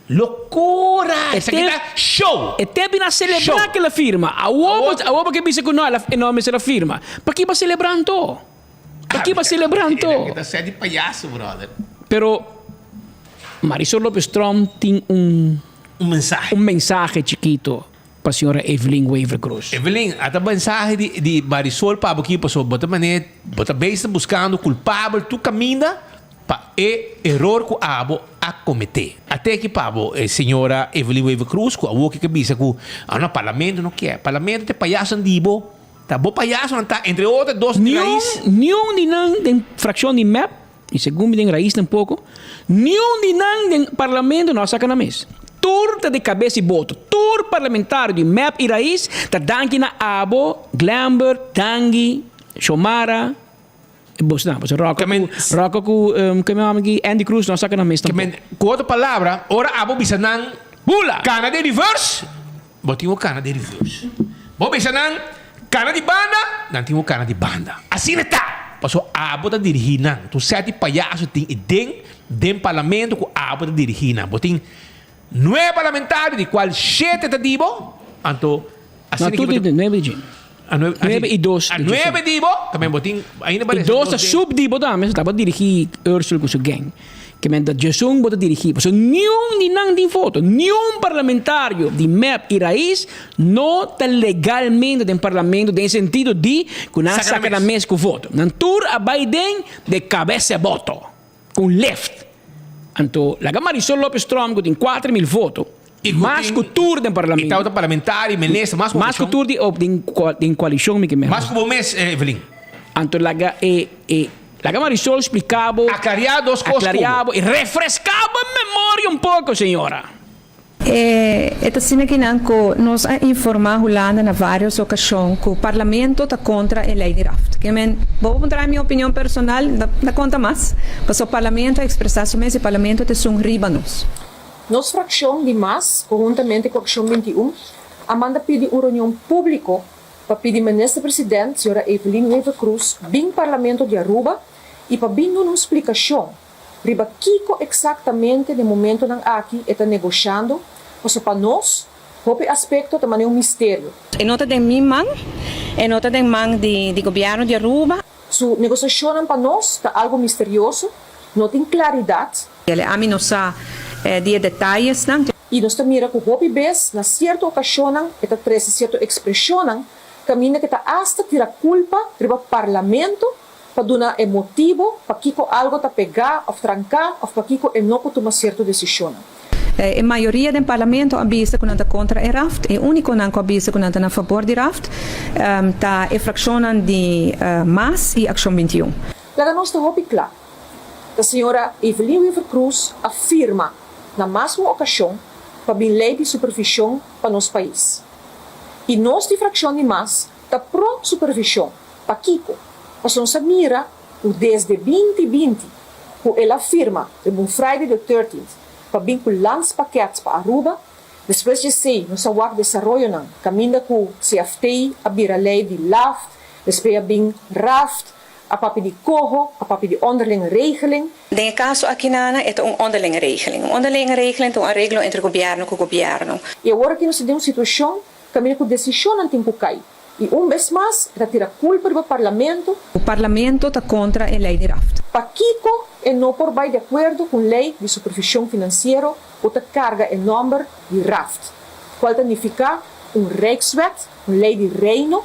lokura. Esaki ta show. E te bira celebra ke la firma. Awor bo ke bisa ku no e no mester a firma. Paki bo celebra anto? Paki bo celebra anto? Esaki ta set di payaso brother. Pero Marisol Lopez Tromp tin un un mensahe chikito. Pa señora Evelyn Wever Croes. Evelyn, a ta mensahe di di Marisol pa bo aki pasobra bo ta manera bo ta bezig ta buscando culpabel tur caminda pa e eror cu abo a comete. A te aki pa bo señora Evelyn Wever Croes cu awor ke bisa cu ah no parlamento no kier. Parlamento ta e payasonan di bo. Ta bo payasonan ta entre otro dos di Raiz. Niun di nan den fraccion di mep I segun mi den rais tampoco, niun di nan den parlamento no a saca nan mes. Tur ta di cabes i boto. Tur parlamentario di mep i rais ta danki na abo, Glenbert, Dangui, Xiomara, e bosnan. Pasobra Rocco cu, Rocco cu, ke mi mama aki, Andy Cruz no a saca nan mes tampoco. Ku otro palabra, ora abo bisa nan. Bula! Kana den reverse, bo tin ku kana den reverse. Bo bisa nan kana di banda, nan tin ku kana di banda. Asina ta! Pasobra abo ta dirigí nan. Tur sèt di payaso tin i den den parlamento ku abo ta dirigí nan. Bo tin nuebe parlamentario di kual shete ta di bo, anto asina ki bo ta. Nuebe di dje. Nuebe i dos. A nuebe di bo, tambe bo tin ainda I dos ta sub di bo tambe, so tabata dirigí Ursel ku su gang. Ke men ta djesun bo ta dirigí, pasobra niun di nan tin foto, niun parlamentario di mep i Raiz no ta legalmente den parlamento den sentido di ku nan a saka nan mes ku voto. Nan tur a bai den de kabesa boto, ku un lift. Anto laga Marisol Lopez Tromp ku tin 4000 voto, mas ku tur den parlamento. I tabata parlamentario, minister, mas ku Mas ku tur di op den koalishon mi ke men. Mas ku bo mes, Evelyn. Anto laga e e laga Marisol splika bo. Aklaria dos kos ku bo. Aklaria bo i refreska bo memoria un poko, señora. E ta asina kinan ku nos a informá Hulanda na vários okashon ku Parlamento ta kontra e lei di raft. Ke men, bo por puntra mi opinion personal, no ta konta mas, pasobra Parlamento a ekspresá su mes i Parlamento ta esun riba nos. Nos frakshon di mas, konhuntamente ku Akshon 21, a manda pidi un reunion públiko pa pidi Minister President, señora Evelyn Wever-Croes, bin Parlamento di Aruba i pa bin duna un splikashon Riba kiko eksaktamente den momentonan aki e ta negoshando, pasobra pa nos, hopi aspekto ta manera un misterio. E no ta den mi man, e no ta den man di di gobièrnu di Aruba. Su negosiashonnan pa nos ta algo misterioso, no tin klaridat. Ami no sa di e detayesnan. I nos ta mira ku hopi bes na sierto okashonnan e ta trese sierto ekspreshonnan kaminda ku e ta asta tira kulpa riba parlamento pa duna e motibo pakiko algo ta pegá òf tranká òf pakiko e no por tuma sierto desishonnan. E mayoria den parlamento a bisa ku nan ta kontra e raft. E únikonan ku a bisa ku nan ta na fabor di raft ta e frakshonnan di mas i Akshon 21. Laga nos ta hopi kla, ta señora Evelyn Wever-Croes a firma na mas un okashon pa bin lei di supervishon pa nos pais. I nos di frakshon di mas ta pro supervishon. Pakiko? Pasobra nos a mira ku desde 2020 ku el a firma riba un Friday the thirteenth pa bin ku landspakket pa Aruba, despues di esei nos a wak desaroyonan kaminda ku CFT a bira lei di LAFT, despues a bin RAFT, a papia di coho, a papia di onderlinge regeling. Den e kaso aki nana e ta un onderlinge regeling. Un onderlinge regeling ta un areglo entre gobièrnu ku gobièrnu. I awor aki nos ta den un situashon kaminda ku desishonnan tin ku kai. I un bes mas e ta tira kulpa riba Parlamento. Parlamento ta kontra e lei di raft. Pakiko e no por bai di akuerdo ku un lei di supervishon finansiero ku ta karga e nòmber di raft, kual ta nifiká un Rijkswet, un lei di Reino,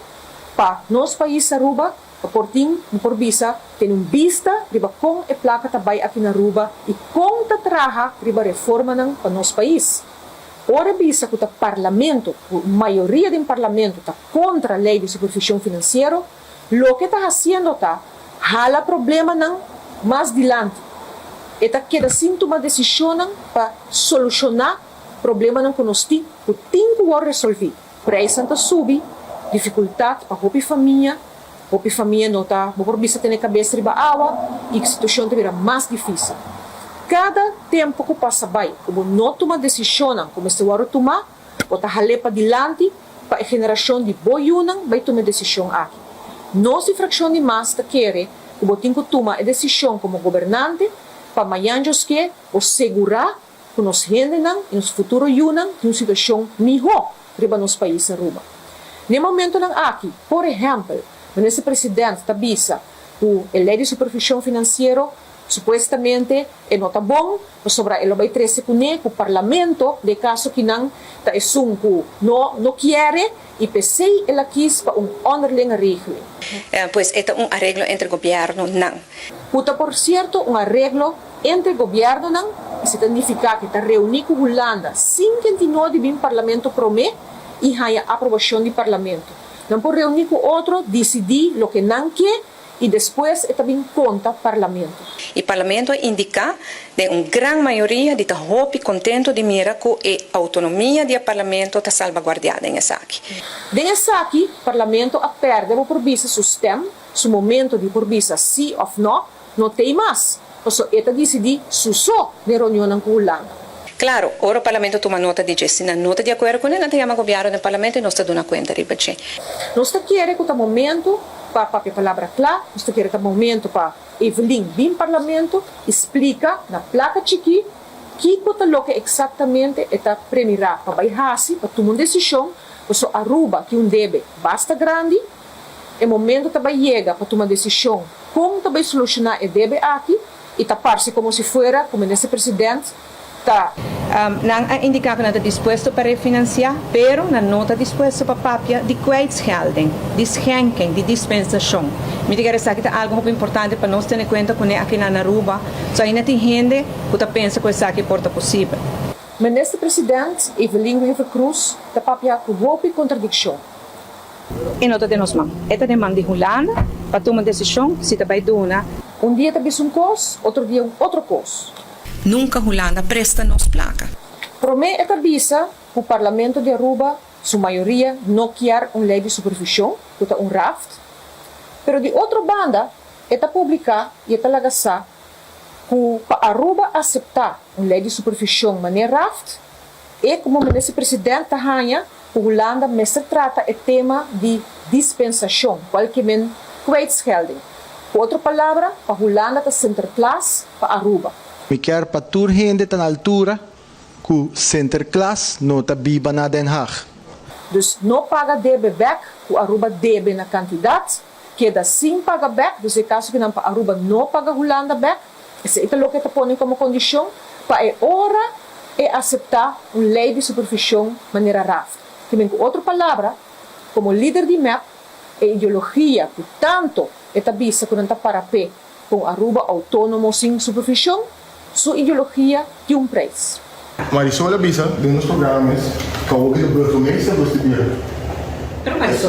pa nos pais Aruba, pa por tin, bo por bisa, tene un bista riba kon e plaka ta bai aki na Aruba i kon ta traha riba reformanan pa nos pais. Ora bisa ku ta parlamento, ku mayoria den parlamento ta kontra lei di supervishon finansiero, loke ta hasiendo ta hala problemanan mas dilanti. E ta keda sin tuma desishonnan pa solushoná problemanan ku nos tin, ku tin ku wòrdu resolví. Preisnan ta subi, difikultat pa hopi famia, hopi famia no ta, bo por bisa tene kabes riba awa i situashon ta bira mas difísil. Kada tempu ku pasa bai ku bo no tuma desishonnan ku mester wòrdu tumá, bo ta hal'é padilanti pa e generashon di bo yunan bai tuma e desishon aki. Nos di Frakshon di mas ta kere ku bo tin ku tuma e desishon komo gobernante pa mañan djoské bo segurá ku nos hendenan i nos futuro yunan tin un situashon mihó riba nos pais Aruba. Na e momentonan aki, por ehèmpel, Minister President ta bisa ku e lei di supervishon finansiero supuestamente e no ta bon pasobra e lo bai trese kuné ku Parlamento den e kaso kinan ta esun ku no no kiere i p'esei el a kis pa un onderlinge regeling. Pues e ta un areglo entre gobièrnunan. Ku ta por sierto un areglo Entre gobièrnunan, esei ta nifiká ku ta reuní ku Hulanda sin kentinoa di bin parlamento promé i haña aprobashon di parlamento. Nan por reuní ku otro, disidí loke nan ke i despues e ta bin konta parlamento. E parlamento a indiká den un gran mayoria di ta hopi kontentu di mira ku e outonomia di e parlamento ta salbaguardiá den esaki. Den esaki, parlamento a pèrdè bo por bisa su stèm, su momento di por bisa sí òf nò. No tei mas, paso e ta disidí su so den reunionnan ku Hulanda. Claro, ora Parlamento tuma nota di dje, si nan no ta di acuerdo cu ne, nan ta yama Gobierno den Parlamento y nos ta duna cuenta riba dje. Nos ta kere cu ta momento pa papia palabra cla, nos ta kere ta momento pa Evelyn bin Parlamento y splica na placa chiki kico ta loke exactamente e ta premira pa bay haci pa tuma un decision, paso Aruba tin un debe basta grandi, e momento ta bay yega pa tuma decision con ta bay soluciona e debe aki y ta parce como si fuera cu Minister President ta Nan a indiká ku nan ta dispuesto pa refinansiá, pero nan no ta dispuesto pa papia di kwijtschelding, di schenking, di dispensashon. Mi ta kere esaki ta algu hopi importante pa nos tene kuenta kuné aki na Aruba, so ainda tin hende ku ta pensa ku esaki por ta posibel. Minister President Evelyn Wever-Croes ta papia ku hopi kontradikshon. E no ta den nos man. E ta den man di Hulanda pa tuma desishon si ta bai duna. Un dia ta bisa un kos, otro dia un otro kos. Nunka Hulanda presta nos plaka. Prome e ta bisa ku Parlamento di Aruba su mayoria no kier un ley di supervision, ku ta un raft, pero di otro banda e ta publica y e ta laga sa ku pa Aruba acepta un ley di supervision manera raft, e komo Minister President ta haña ku Hulanda mester trata e tema di dispensacion, cual ke men kwijtschelding. Ku otro palabra, pa Hulanda ta Sinterklaas pa Aruba. Mi kier pa tur hende ta na altura ku Sinterklaas no ta biba na Den Haag. Dus no paga debe bek ku Aruba debe na kantidat, keda sin paga bek, dus e kaso kinan pa Aruba no paga Hulanda bek, esei ta loke ta pone komo kondishon pa e ora e aseptá un lei di supervishon manera RAFT. Ke men ku otro palabra, komo lider di mep, e ideologia ku tanto e ta bisa ku nan ta para p'e pa un Aruba outónomo sin supervishon, su ideologia tin un prijs. Marisol a bisa den nos programa mes ku awor ku ta burgemeester bo ta bira.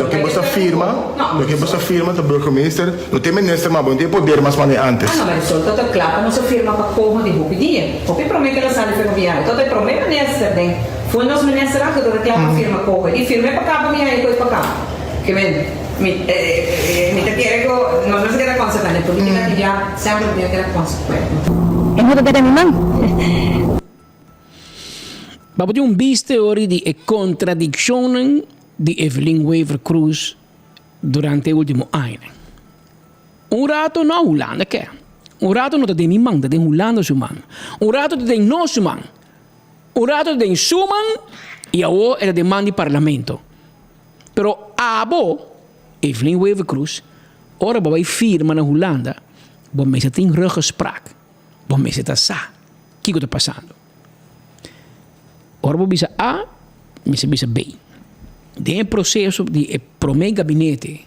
Loke bo ta firma, loke bo ta firma ta burgemeester, no ta e minister mas, bo no tin e poder mas manera antes. Ah no, Marisol ta ta kla pa nos a firma pa koho di hopi dia. Hopi prome ku el a sali ferroviario. Tot e prome minister den full nos ministernan ku ta ta kla pa firma koho. E di firm'é pa kaba mi haña koe pa kaba. Ke men, mi mi ta kere ku nos mester keda konsekwente. Politika di bia semper bo tin keda konsekwente. E no ta bira mi man. Bo tin un bista ori di e kontradikshonnan di Evelyn Wever-Croes durante e ultimo añanan. Un rato no Hulanda ke. Un rato no ta den mi man, ta den Hulanda su man. Un rato ta den nos su man. Un rato ta den su man y awor e ta den man di Parlamento. Pero abo, Evelyn Wever-Croes, ora bo bay firma na Hulanda, bo mester tin ruggespraak. Bo mester ta sa kico ta pasando. Ora bo bisa A, mester bisa B. Den e proceso di e prome gabinete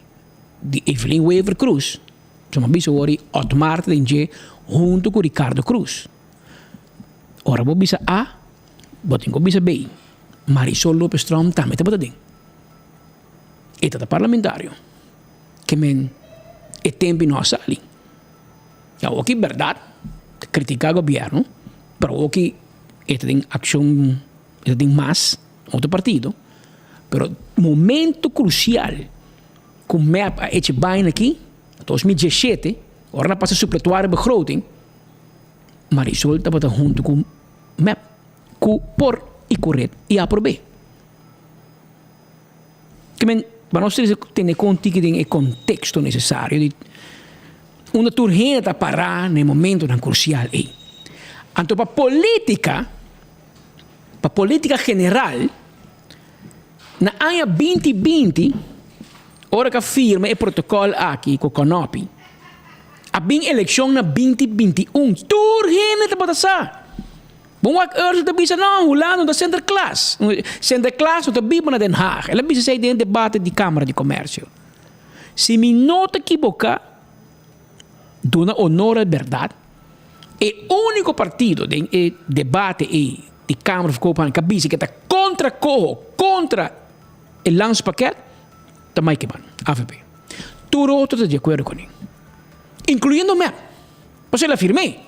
di Evelyn Wever-Croes, bo a bisa awor di Otmar ta den dje hunto cu Ricardo Croes. Ora bo bisa A, bo tin ku bisa B. Marisol Lopez Tromp tambe tabata den. E ta ta parlamentario. Ke men e tempu no a sali. Awoki bèrdat ta kritiká gobièrnu, pero awoki e ta den akshon, e ta den mas otro partido. Pero momento krusial ku mep a echa baina aki, 2017, ora nan pasa supletuario begroting, Marisol tabata huntu ku mep, ku por i ku red i aprob'é. Ke men, pa nos trese tene kon tiki den e konteksto nesesario di unda tur hende ta pará na e momentonan krusial ei. Anto pa politika, pa politika general, na aña 2020, ora ku a firma e protokòl aki ku Konopi, A bin elekshon na 2021, tur hende tabata sa. Bon wak Ursula ta bisa, no, Hulanda no ta Sinterklaas. Sinterklaas no ta biba na Den Haag. El a bisa esei den debate di Kamara di Komersio. Si mi no ta kiboká, duna honor al bèrdat, e úniko partido den e debate ei di Kamer van Koophandel ku a bisa ku e ta kontra koho, kontra e landspakket, ta Mike Eman, avp. Tur otro ta di akuerdo kuné, inkluyendo mep. Pasobra el a firm'é.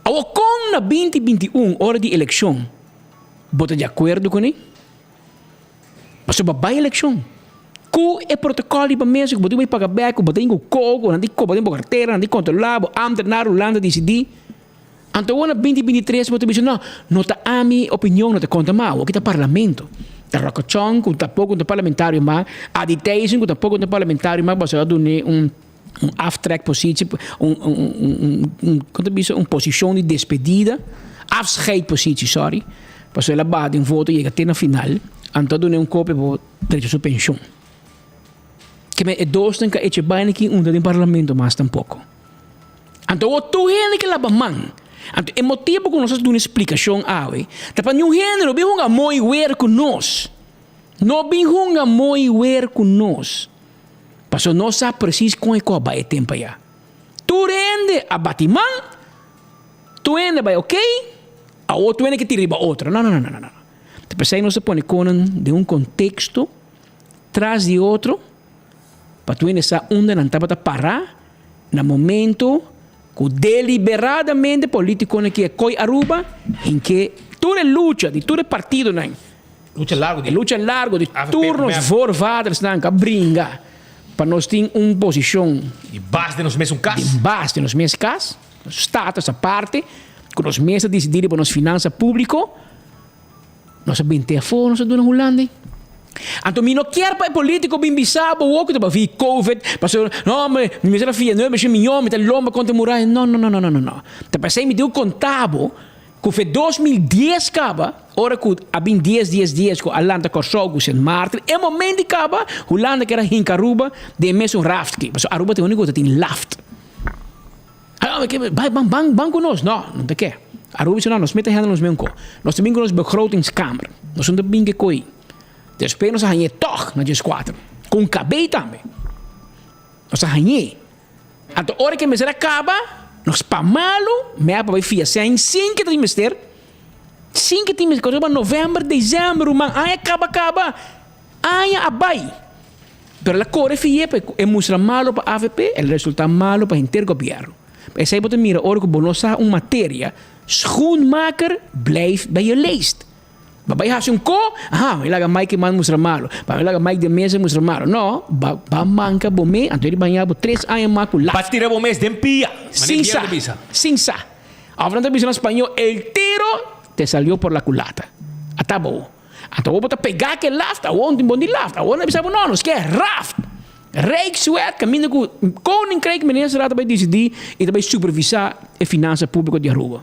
Awor kon na 2021 ora di elekshon bo ta di akuerdo kuné? Pasobra bo bai elekshon ku e protokòl riba mesa ku bo tin ku bai paga bèk, ku bo tin ku kogo, nan tin koba den bo kartera, nan tin kontrolá bo, ámtenar Hulanda disidí. Anto awor na binti 23 bo ta bisa no, no ta ami opinion no ta konta mas, awor ki ta parlamento. Ta Rocco Chong ku tampoko no ta parlamentario mas, Adi Thijssen ku tampoko no ta parlamentario mas, boso a dun'é un un aftrekpositie, un un un un kon ta bisa un posishon di despedida, afscheidpositie sorry, pasobra el a baha den voto yega te na final, anto a dun'é un kopia pa drecha su penshon. Keme e dosnan ka echa baina ki unda den parlamento mas tampoko. Anto awor tur hende ke laba man. Anto e motibu ku nos a duna e splikashon awe ta pa niun hende no bin hunga mooi weer ku nos. No bin hunga mooi weer ku nos. Pasobra nos sa presis kon e kos bai e tempu aya. Tur hende a bati man, tur hende a bai okey, awor tur hende ke tira riba otro. No, no, no, no, no. Ta p'esei nos a pone konan den un konteksto tras di otro pa tur hende sa unda nan tabata pará na momento ku deliberadamente politikonan ke a koi Aruba hinke tur e lucha di tur e partidonan, Lucha largo di e lucha largo di AVP, tur nos mep. voorvadersnan ku a bringa pa nos tin un posishon Di bas den nos mesun kas. di bas den nos mes kas, nos status aparte, ku nos mes a disidí riba nos finansa públiko. Nos a binte afó, nos a duna Hulanda. Anto mi no kier pa e politico bin bisa bo wou ku ta vi covid, pasobra no mi mester a fia nuebe miyon, mi ta lomba kontra muraya. No, no, no, no, no, no, no. Ta p'esei mi tin ku konta bo ku fe 2010 kaba, ora ku a bin dies, dies, dies ku a lanta Kòrsou ku Sint Maarten, e momento di kaba Hulanda kier a hinka Aruba den e mesun raft aki, pasobra Aruba ta e úniko ku ta tin laft. Bai ban ban ban ku nos. No, no ta ke. Aruba bisa no, nos mete hende nos meun ko. Nos ta bin ku nos begrotingskamer. Nos no ta bin ke koi. Despues nos a hañ'é tòg na dieskuater. Ku un kabei tambe. Nos a hañ'é. Anto ora ke mester a kaba, nos pa malu, mep a bai fia sèn sin ke ta tin mester. Sin ke tin mester. Kòrda novèmber, desèmber ruman, aña kaba kaba. Aña a bai. Pero el a kore fi'é pa e mustra malo pa avp, el a resultá malo pa henter gobièrnu. Esei bo ta mira ora ku bo no sa un materia, schoenmaker blijft bij je leest. Bo bai hasi un ko, aha, mi laga Mike man mustra malo, ba mi laga Mike den mesa mustra malo. No, ba ba manka bo me, anto e di baña bo tres aña mas ku laf. Ba tira bo mes den pia, manera Sin bieu sa, ta bisa. sin sa. Òf nan ta bisa na spañó, el tiro te salió por la culata. Ata bo. Anto awor bo ta pegá ku e laft, awor no tin bon di laft. Awor nan a bisa bo, no, nos ke raft. Rijkswet kaminda ku Koninkrijk Ministerraad ta bai disidí i ta bai supervisá e finansa públiko di Aruba.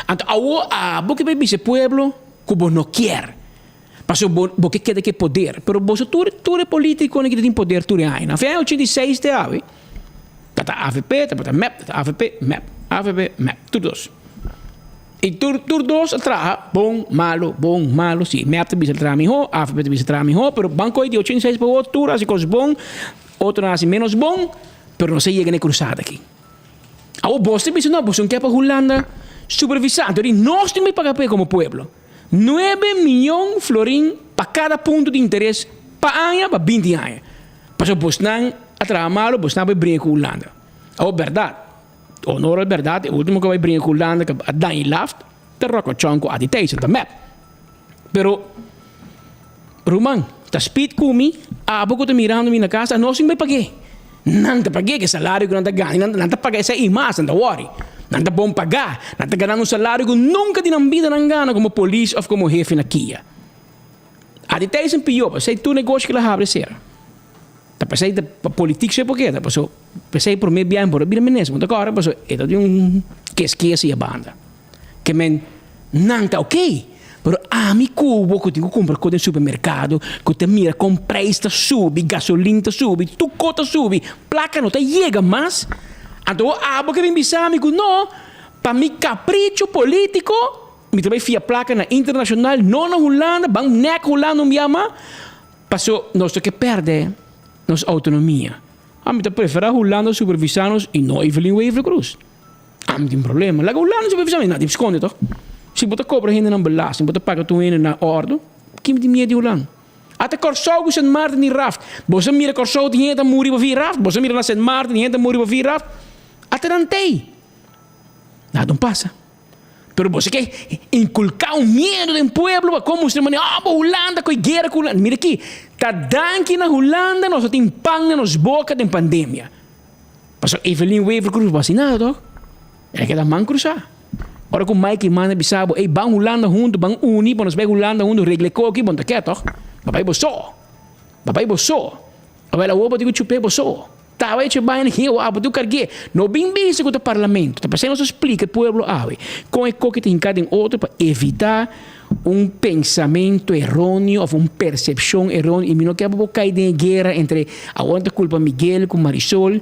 Anto awor abo ke bai bisa e pueblo ku bo no kier, pasobra bo bo ke keda ku e poder. Pero boso tur tur e polítikonan ki ta tin poder tur e añanan, fin aña 86 te awe, ta ta avp, tabata mep, ta ta avp, mep, avp, mep, tur dos. I tur tur dos a traha bon, malo, bon, malo. Si, mep ta bisa traha mihó, avp ta bisa traha mihó, pero ban koe di 86 pa wou tur a hasi kos bon, otronan a hasi ménos bon, pero nos a yega na e krusada aki. Awor bos ta bisa no, boso no ke pa Hulanda supervisá, anto di nos tin ku paga p'e komo pueblo. Nuebe miyon florin pa kada punto di interes pa aña pa binti aña. Pasobra bosnan a traha malo, bosnan a bai bringa ku Hulanda. Awor bèrdat. Honor al berdad, e ultimo ku a bai bringa ku Hulanda ku a daña e laft ta Rocco Chong ku Adi Thijssen, ta mep. Pero, ruman, ta speed ku mi, abo ku ta mirando mi na kas, anos sin bai pag'é. Nan ta pag'é ku e salario ku nan ta gana, nan nan ta paga esei i mas, nan ta wòri. Nan ta bon pagá, nan ta ganando un salario ku nunka di nan bida nan gana komo polis òf komo hefe na kia. Adi Thijssen pió, pasei tur negoshi ku el a habri a sera. Ta p'esei ta pa politiek so e por keda, paso p'esei prome biaha por a bira minister, bo ta kòrda paso e ta di un kes kes i a banda. Ke men nan ta oké, pero ami ku bo ku tin ku kumpra kos den supermerkado, ku ta mira kon preis ta subi, gasolin ta subi, tur kos ta subi, plaka no ta yega mas, anto abo ke bin bisa mi ku no, pa mi kapricho politiko mi ta bai fia plaka na internashonal, no na Hulanda, ban nek Hulanda un bia mas. Paso nos ta ke pèrdè nos outonomia. Ami ta preferá Hulanda supervisá nos i no Evelyn Wever Croes. Ami tin problema. Laga Hulanda supervisá mi, nan tin skonde tòg. Si bo ta kobra hendenan belasting, bo ta paga tur hende na òrdu, kin mi tin miedu di Hulanda? Ata Kòrsou ku Sint Maarten tin raft. Bo sa mira Kòrsou tin hende ta muri pa via raft? Bo sa mira na Sint Maarten tin hende ta muri pa via raft? Ata nan t'ei. Nada no pasa. Pero boso ke inculca un miedo den pueblo pa como mustra manera, oh, bo Hulanda cu e guera cu Hulanda. Mira aki, ta danki na Hulanda nos a tin pan na nos boca den pandemia. Pasobra Evelyn Wever Croes no por haci nada toch? El a keda man cruza. Ora ku Mike manda bisa bo, ey ban Hulanda huntu, ban uni pa nos bai Hulanda huntu regla e koki, bo no ta ke tòg? Bo bai bo so. Bo bai bo so. Awel awor bo tin ku chup'é bo so. Tawa echo e baina aki awor abo tin ku karg'é. No bin bisa ku ta parlamento. Ta pasei nos a splika e pueblo awe kon e koki ta hinká den otro pa evitá un pensamento eróneo òf un persepshon eróneo i mi no ke pa bo kai den e guera entre awor nan ta kulpa Miguel ku Marisol.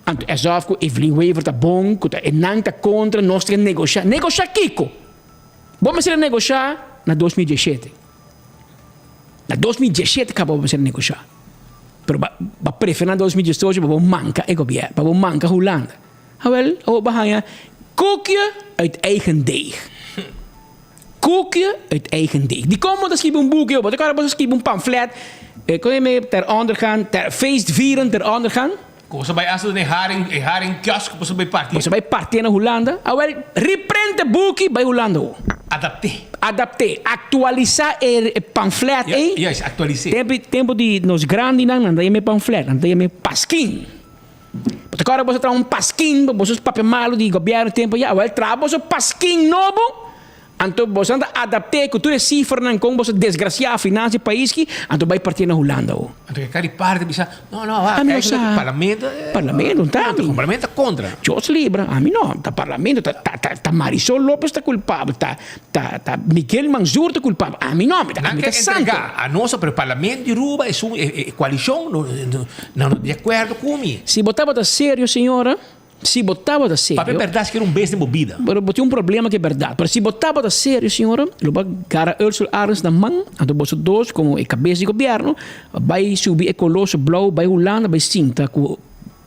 Anto asof ku Evelyn Wever ta bon, ku ta e nan ta kontra, nos ta negoshá. Negoshá kiko? Bo mester a negoshá na 2017. Na 2017 kaba bo mester a negoshá. Pero ba ba preferá na 2018 pa bo manka e gobièrnu, pa bo manka Hulanda. Awèl, awor bo haña koekje uit eigen deeg. Koekje uit eigen deeg. Dikon bo ta skibi un buki bo ta kòrda bo ta skibi un pamflet, kon e me ter ondergaan, ter feestvieren ter ondergaan? Ku boso bai hasta den e haring, e haring kiosk boso bai parti. Boso bai parti na Hulanda? Awel, reprint e buki bai Hulanda ho. Adapt'é. Adapt'é. Aktualisá e pamflet ei. Ja, juist, aktualis'é. Tempu, tempu di nos grandinan nan ta yama e pamflet, nan ta yama e paskin. Bo ta kòrda boso traha un paskin pa boso papia malu di gobièrnu tempu ya? Awel, traha boso paskin nobo. Anto boso ta adapt'é ku tur e sifranan kon boso desgrasiá finansia pais ki, anto bai partié na Hulanda ho. Anto ke kari parti bisa, no, no, wak, Ami no sa. Parlamento, Parlamento, nta ami. Parlamento ta kontra. Dios libra, ami no, ta parlamento, ta, ta, ta, ta Marisol Lopez ta kulpabel, ta, ta, ta Miguel Manzur ta kulpabel, ami no, ami ta, Nan ami ke ta santo. entrega a nos, pero parlamento di Aruba esun, e, e koalishon no, no, nan no di akuerdo ku mi. Si bo tabata serio, señora. Si bo tabata serio. Papia berdad si kere un bes den bo bida. Pero bo tin un problema ku e berdad. Pero si bo tabata serio, señora, lo bo a gara Ursula Arends na man, anto boso dos komo e kabes di gobièrnu bai subi e koloso blou bai Hulanda bai sinta ku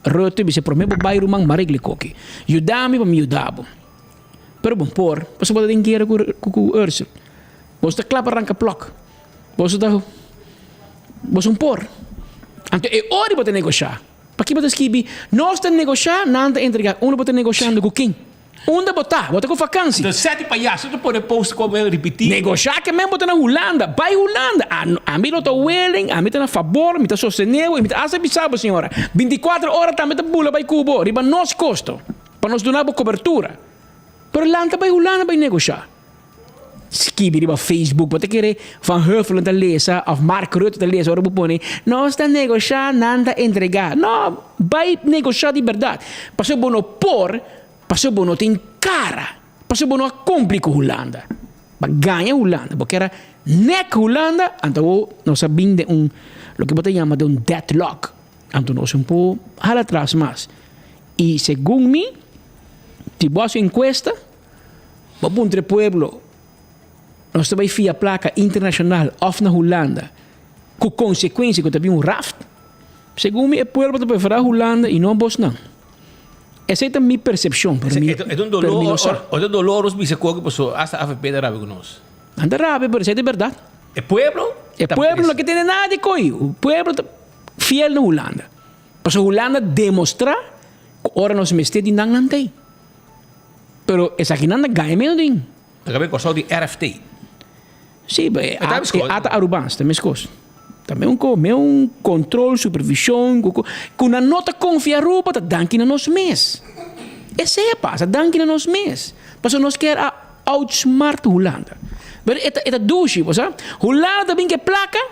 Rutte bisa promé bo bai ruman m'a regla e koki. Yuda mi pa mi yuda bo. Pero bo por, pasobra bo ta den guera ku ku Ursula. Boso ta kla pa ranka plòk. Boso ta boso por. Anto e ora bo ta negoshá. Paki bo ta skibi, Nos ta negoshá, nan ta entregá. Unda bo ta negoshando ku ken? Unda bo ta? Bo ta ku vakansi? De seti payaso ta pone post ku bo ripití. Negoshá ke men bo ta na Hulanda. Bai Hulanda. Ami lo ta willing, ami ta na fabor, mi ta sostené bo i mi ta hasta bisa bo, señora, bintikuater ora tambe ta bula bai ku bo riba nos kosto pa nos duna bo kobertura. Pero lanta bai Hulanda bai negoshá. Skibi riba Facebook, bo ta kere Van Huffelen ta lesa of Mark Rutte ta lesa ora bo pone nos ta negoshá, nan ta entregá. No, bai negoshá di bèrdat. Pasobra bo no por, pasobra bo no tin kara, pasobra bo no a kumpli ku Hulanda. Bo a gaña Hulanda, bo kier a nek Hulanda, anto awor nos a bin den un loke bo ta yama den un deadlock. Anto nos un por hala atras mas. I segun mi, si bo hasi un enkuesta, Bo puntra e pueblo, nos ta bai fia placa internacional of na Hulanda cu consecuencia cu ta bin un raft? Segun mi e pueblo ta prefera Hulanda y no bosnan. Esey ta mi percepcion, pero mi, E ta un pero mi no dolor, sa. e ta un dolor nos bisa cu pasobra hasta avp ta rabia cu nos. Nan ta rabia, pero esey ta berdad. E pueblo E ta pueblo no ke tene nada di coy. E pueblo ta fiel na Hulanda. Pasobra Hulanda demostra cu ora nos mester di nan, nan ta ey. Pero esakinan ta gaña menos den. Ta kabe Kòrsou di RFT. Sí, pero e ata Arubans ta meskos. Ta meun ko, meun kontrol, supervishon, ku ku nan no ta konfia Aruba ta danki na nos mes. Esei a pasa, danki na nos mes. Pasobra nos kier a outsmart Hulanda. Pero e ta e ta dushi, bo sa. Hulanda ta bin ku e plaka,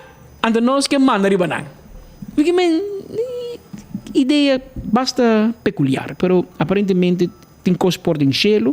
anto nos ke manda riba nan. Mi ke men idea basta pekuliar, pero aparentemente Tin kos por den shelu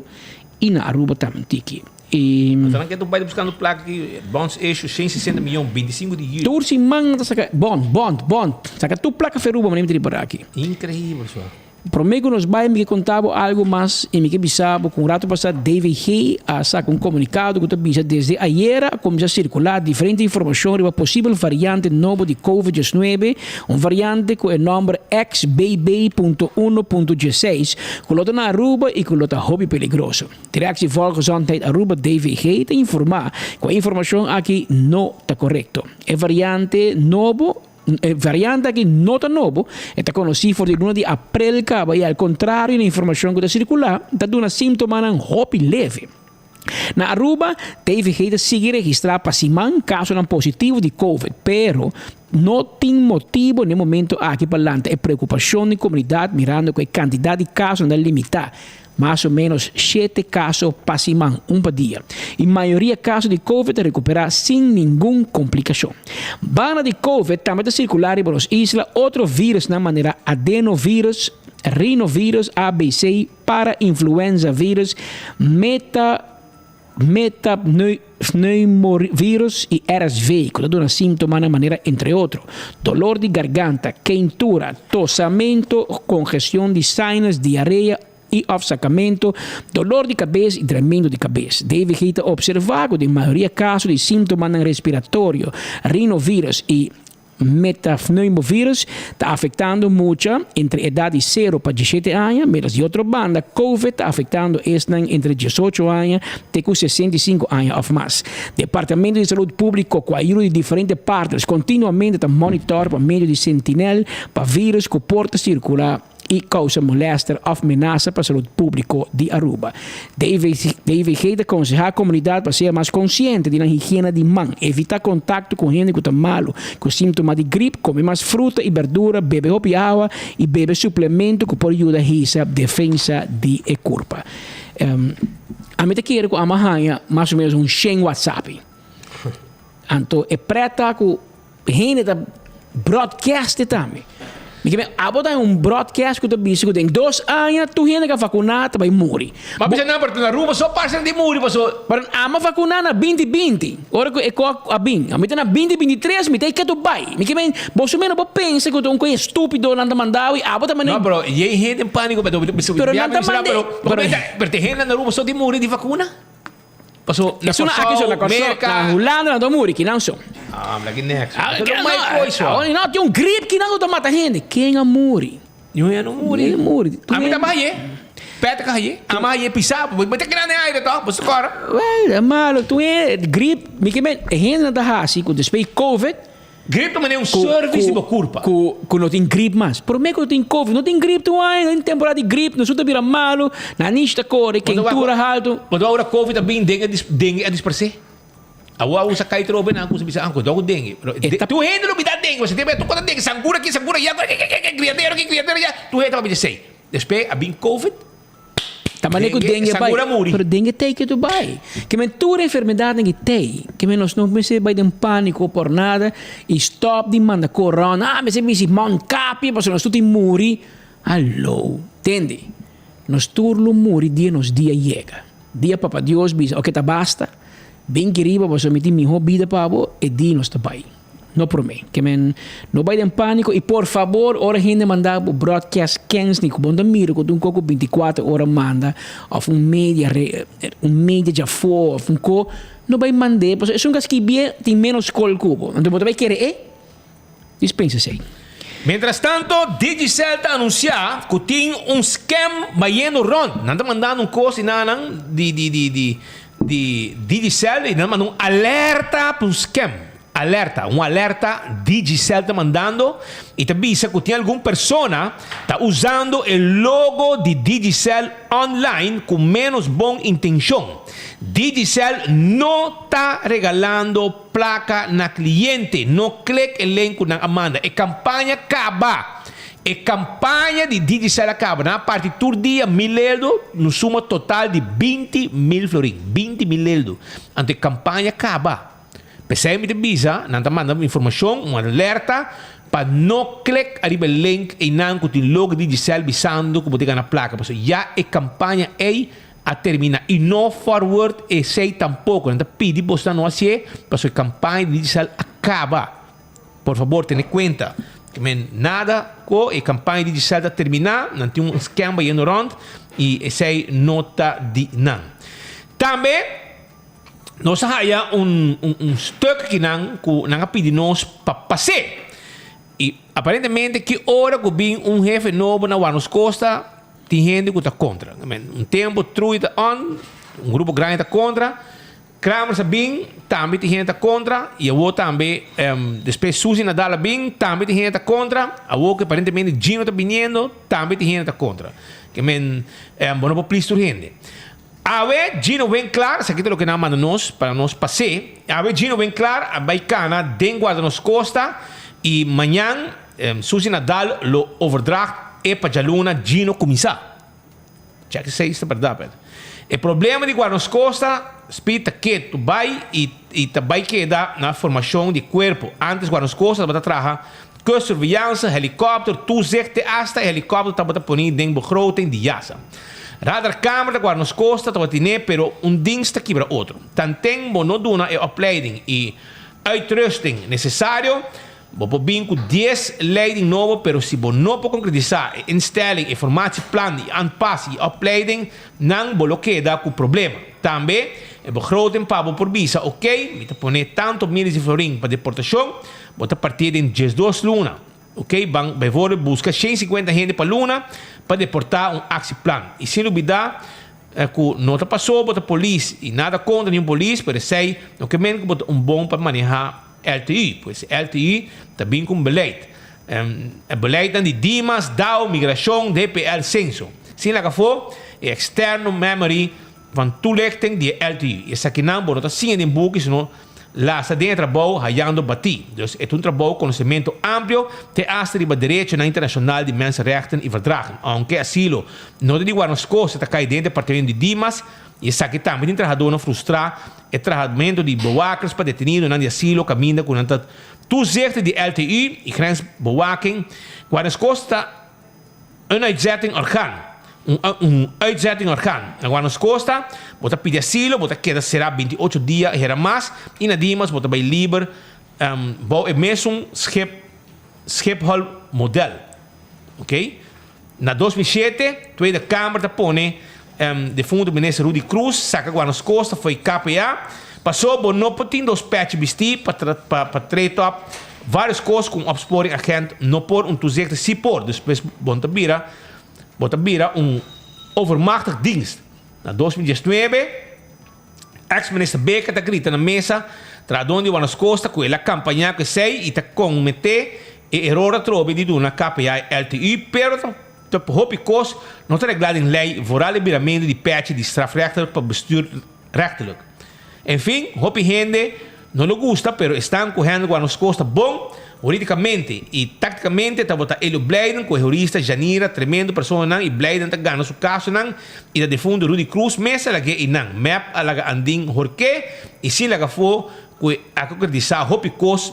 i na Aruba tambe tiki. I. Anto nan ke ta bai buskando plaka ki bonds issue 160 miyon 25 di juli. Tur siman nan ta saka bond, bond, bond. Saka tur plaka fe Aruba manera mi ta ripará aki. Increíbel so. Promé ku nos bai mi ke konta bo algu mas i mi ke bisa bo ku un ratu pasá DVG a saka un komunikado ku ta bisa desde ayera a kuminsá sirkulá diferente informashon riba posibel variante nobo di covid 19, Un variante ku e nòmber XBB punto uno punto dieseis ku lo ta na Aruba i ku lo ta hopi peligroso. Directie Volksgezondheid Aruba, DVG, ta informá ku e informashon aki no ta korekto. E variante nobo E variante aki no ta nobo, e ta konosí for di luna di aprel kaba i al kontrario na informashon ku ta sirkulá, ta duna síntomanan hopi leve. Na Aruba, TVG ta sigui registrá pa siman kasonan positivo di covid, pero no tin motibo n'e momento aki pa lanta e preokupashon di komunidat mirando ku e kantidat di kasonan ta limitá. Mas o ménos shete kaso pa siman, un pa dia. I mayoria kaso di Covid ta rekuperá sin ningun komplikashon. Banda di Covid tambe ta sirkulá riba nos isla otro vírusnan manera adenovirus, rinovirus, ABC, parainfluenzavirus, meta Metapneumovirus i RSV ku ta duna síntomanan manera entre otro, dolor di garganta, keintura, tosamento, kongestion di sinus, diarea i òf sakamento, dolor di kabes i draimentu di kabes. DVG ta opservá ku den mayoria kaso di síntomanan respiratorio, rinovirus i Metapneumovirus ta afektando mucha entre edat di sero pa diesshete aña, mientras di otro banda Covid ta afektando esnan entre diesocho aña te ku 65 aña òf mas. Departamento di Salud Públiko ku ayudo di diferente partners kontinuamente ta monitor pa medio di Sentinel pa virus ku por ta sirkulá y causa molester of menasa pa salud publico di Aruba. DVG ta conseha comunidad pa sea mas consciente di nan higiena di man, evita contacto cu hende cu ta malo cu simptoma di grip, come mas fruta y berdura, bebe hopi awa y bebe suplemento cu por yuda hisa defensa di e curpa. Ami ta kere cu ama haya mas o menos un shen whatsappi. Anto e preta cu Hende ta broadcast e tambe. Mi ke men abo ta un broadcast ku ta bisa ku den dos aña tur hende ka vakuná ta bai muri. Ma bisa nan pero na Aruba so parse di muri paso. Pero ama vakuná na binti binti ora ku e kok a bin. Mi ta na binti 23 mi ta e ketu bai. Mi ke men boso meno por pensa ku ta un kos estupido nan ta manda awe abo ta manda. No pero yei hende en paniko pero Pero nan ta manda pero pero te hende na Aruba so di muri di vakuna. Paso na Esun aki so na Kòrsou, Kòrsou, Merka. na Hulanda nan ta muri, kinan so. Ah, mira ki next. Ah, Eso ke- no mai no, koi so. ah, no, tin un grip kinan ku ta mata hende. Ken a muri? Niun hende no muri. Niun muri. A mi ta haye. Pet ka haye. Ama haye pisa. Bo ta keda den aire toch? Bo sa kòrda. Wel, e malo. Tur hende, grip, mi ke men, e hendenan ta hasi ku despues di covid, Grip ta manera un service di bo curpa. Cu cu no tin grip mas. Prome cu no tin covid, no tin grip tur aña, no tin temporada di grip, nos ta bira malo, nanish ta core, keintura halto. Bo ta ora covid a bin dengue dengue a disparce. Awo a usa kai trobe nan cu bisa anco dog dengue. Tur hende lo bida dengue, pasobra tin tur cos ta dengue, sangura aki, sangura aya, criadero aki, criadero aya, tur hende tabata bisa esey. Despues a bin covid. Ta manera ku dengue bai. Pero dengue tei ke tu bai. Ke men tur enfermedadnan ki tei. Ke men nos no mester bai den pániko por nada i stòp di manda korona. Ah, mester bisti mondkapje pasobra nos tur tin muri. Hallo. Tende. Nos tur lo muri dia nos dia yega. Dia Papa Dios bisa, oke ta basta. Bin ki riba pasobra mi tin mihó bida pa bo, e dia nos ta bai. No promé. Ke men no bai den pániko i por fabor ora hende manda bo broadcast kens ni ku bo no ta mira ku ta un koko bintikuater ora manda òf un media re un media djafó òf un ko no bai mand'é pasobra esun ku a skibié tin ménos skol ku bo anto bo ta bai kere e dispensa esei. Mientras tanto Digicel ta anunsiá ku tin un scam bayendo rònt. Nan ta mandando un kos di nan di di di di di Digicel i nan ta manda un alerta pa un scam. Alerta, Un alerta Digicel ta mandando y ta bisa cu tin algun persona ta usando e logo di Digicel online cu menos bon intencion. Digicel no ta regalando placa na cliente. No click e link cu nan a manda. E campaña caba. E campaña di Digicel a caba. Nan a parti tur dia mil eldo, un suma total di 20 mil florin. 20 mil eldo. Anto e campaña caba. P'esei mi ta bisa, nan ta manda informashon, un alerta, pa no klik ariba e link einan ku tin logo di Digicel bisando ku bo ta gana plaka, pasobra ya e kampaña ei a termina i no forward esei tampoko. Nan ta pidi bosnan no hasié pasobra e kampaña di Digicel a kaba. Por fabor tene kuenta ku men nada ku e kampaña di Digicel ta termina, nan tin un scam bayendo rònt i esei no ta di nan. Tambe. Nos a haya un un stuk kinan ku nan a pidi nos pa pas'é. I aparentemente ki ora ku bin un hefe nobo na Warnos Costa tin hende ku ta kontra. Un tempu Trui ta on, un grupo grandi ta kontra, Kramers a bin, tambe tin hende ta kontra, i awor tambe despues Suzy Nadal a bin, tambe tin hende ta kontra, awor ku aparentemente Gino ta biniendo, tambe tin hende ta kontra. Ke men bo no por plis tur hende. Awe Gino Winklaar, esaki ta loke nan a manda nos pa nos pas'é. Awe Gino Winklaar a bai kana den Guarda Nos Costa i mañan Suzy Nadal lo overdracht e pa djaluna Gino kuminsá. Check esei ta berdad Pedro. E problema di Guarnos Costa speed ta ketu bai y y ta bai keda na formacion di cuerpo. Antes Guarnos Costa tabata traha kustsurveillance, helicopter, toezicht te hasta e helicopter tabata poni den begroting di Yasa. Radarkamer ta Guarnos Costa tabatine pero un dienst ta kibra otro. Tanten bo no duna e opleiding y uitrusting necesario, Bo por bin ku dies leiding nobo pero si bo no por konkretisá e instelling, e formatieplan, e aanpas i opleiding nan bo lo keda ku problema. Tambe e begroting pa bo por bisa ok mi ta pone tanto miles di florin pa deportashon, bo ta partié den 12 luna. Ok ban bijvoorbeeld buska 150 hende pa luna pa deportá un actieplan. I sin lubidá ku no ta paso bo ta polis i nada kontra niun polis pero esei no ke men ku bo ta un bon pa manehá LTU, pues LTU ta bin ku un beleid. E beleidnan di Dimas, dao, Migrashon, DPL, Senso. Sin laga afó e externo memory van toelichting di e LTU. Esakinan bo no ta siña den buki sino lasa den e trabou hayando batí. Dus e ta un trabou konosementu amplio te asta riba derechonan internashonal di mensenrechten i verdragen. Ounke asilo no ta di Guarnaskosta ta kai den e departamento di Dimas i esaki tambe tin trahadónan frustrá E trahamentu di bewakers pa detenidonan di asilo kaminda ku nan ta toezichten di LTU i grensbewaking Guardaskosta ta un uitzetting orgaan. Un un uitzetting orgaan. Na Guardaskosta bo ta pidi asilo, bo ta keda será 28 dia hera mas i na Dimas bo ta bai liber bou e mesun schip Schiphol model. Ok. Na 2007 Tweede Kamer ta pone defunto minister Rudy Croes saca Guarnos Costa fo'i KPA paso bo no por tin dos pechi bisti pa pa treed op varios cos cu un opsporing agent no por un toezichter si por despues bo ta bira bo ta bira un overmachtig dienst. Na 2019 Ex minister Bikker ta grita na mesa trahadon di Guarnos Costa cu el a campaña cu esey y ta comete e eror atrobe di duna KPA y LTU pero ta hopi cos no ta regla den ley vooral e biramento di pechi di strafrechtelijk pa bestuurrechtelijk. Enfin hopi hende no lo gusta pero esnan cu handle Guarnos Costa bon Huridicamente y tacticamente tabata Elio Blijden cu e hurista Janira tremendo personanan y Blijden ta gana su casonan y ta defunto Rudy Croes mes a lag'é y nan mep a laga Andin hork'é y sin laga afó cu e a concretisa hopi cos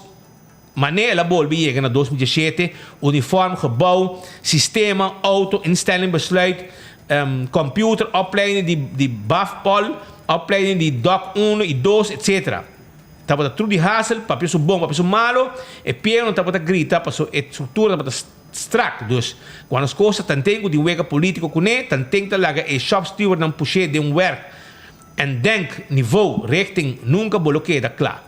mane el a bolbe yega na 2017 uniform, gebouw, sistema, auto, instelling besluit, computer, opleiding di di Bafpol, opleiding di Doc uno y dos etc. Tabata Trudy Hassel, papia su bon, papia su malo, e pieno tabata grita paso e struktura tabata strak. Dus, cuando nos cosa tanten cu tin wega politico cune, tanten ta laga e shop stewardnan pushe den un werk en denk niveau richting nunca bo lo keda cla.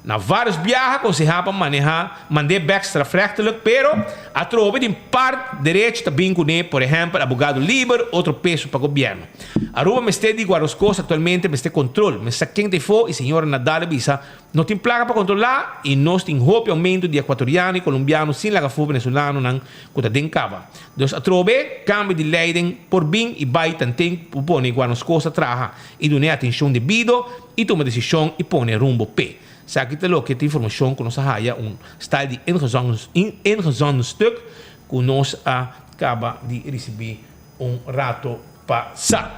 Na varios biaha conseha pa maneha mand'é bek strafrechtelijk pero atrobe tin part derecho ta bin cune, por ehempel abogado liber, otro peso pa gobierno. Aruba mester di guardaskos actualmente mester control, mester sa ken ta efo y señora Nadal a bisa no tin placa pa controla y nos tin hopi aumento di ecuatoriano y colombiano sin laga afo venezolanonan cu ta den caba. Dus atrobe cambio di leiding por bin y bay tanten cu pone guardaskos ta traha y dun'e atencion debido y tuma decision y pone rumbo p'e. Esaki ta loke ta informacion cu nos a haya un style di ingezonden stuk cu nos a caba di ricibi. Un rato pasa.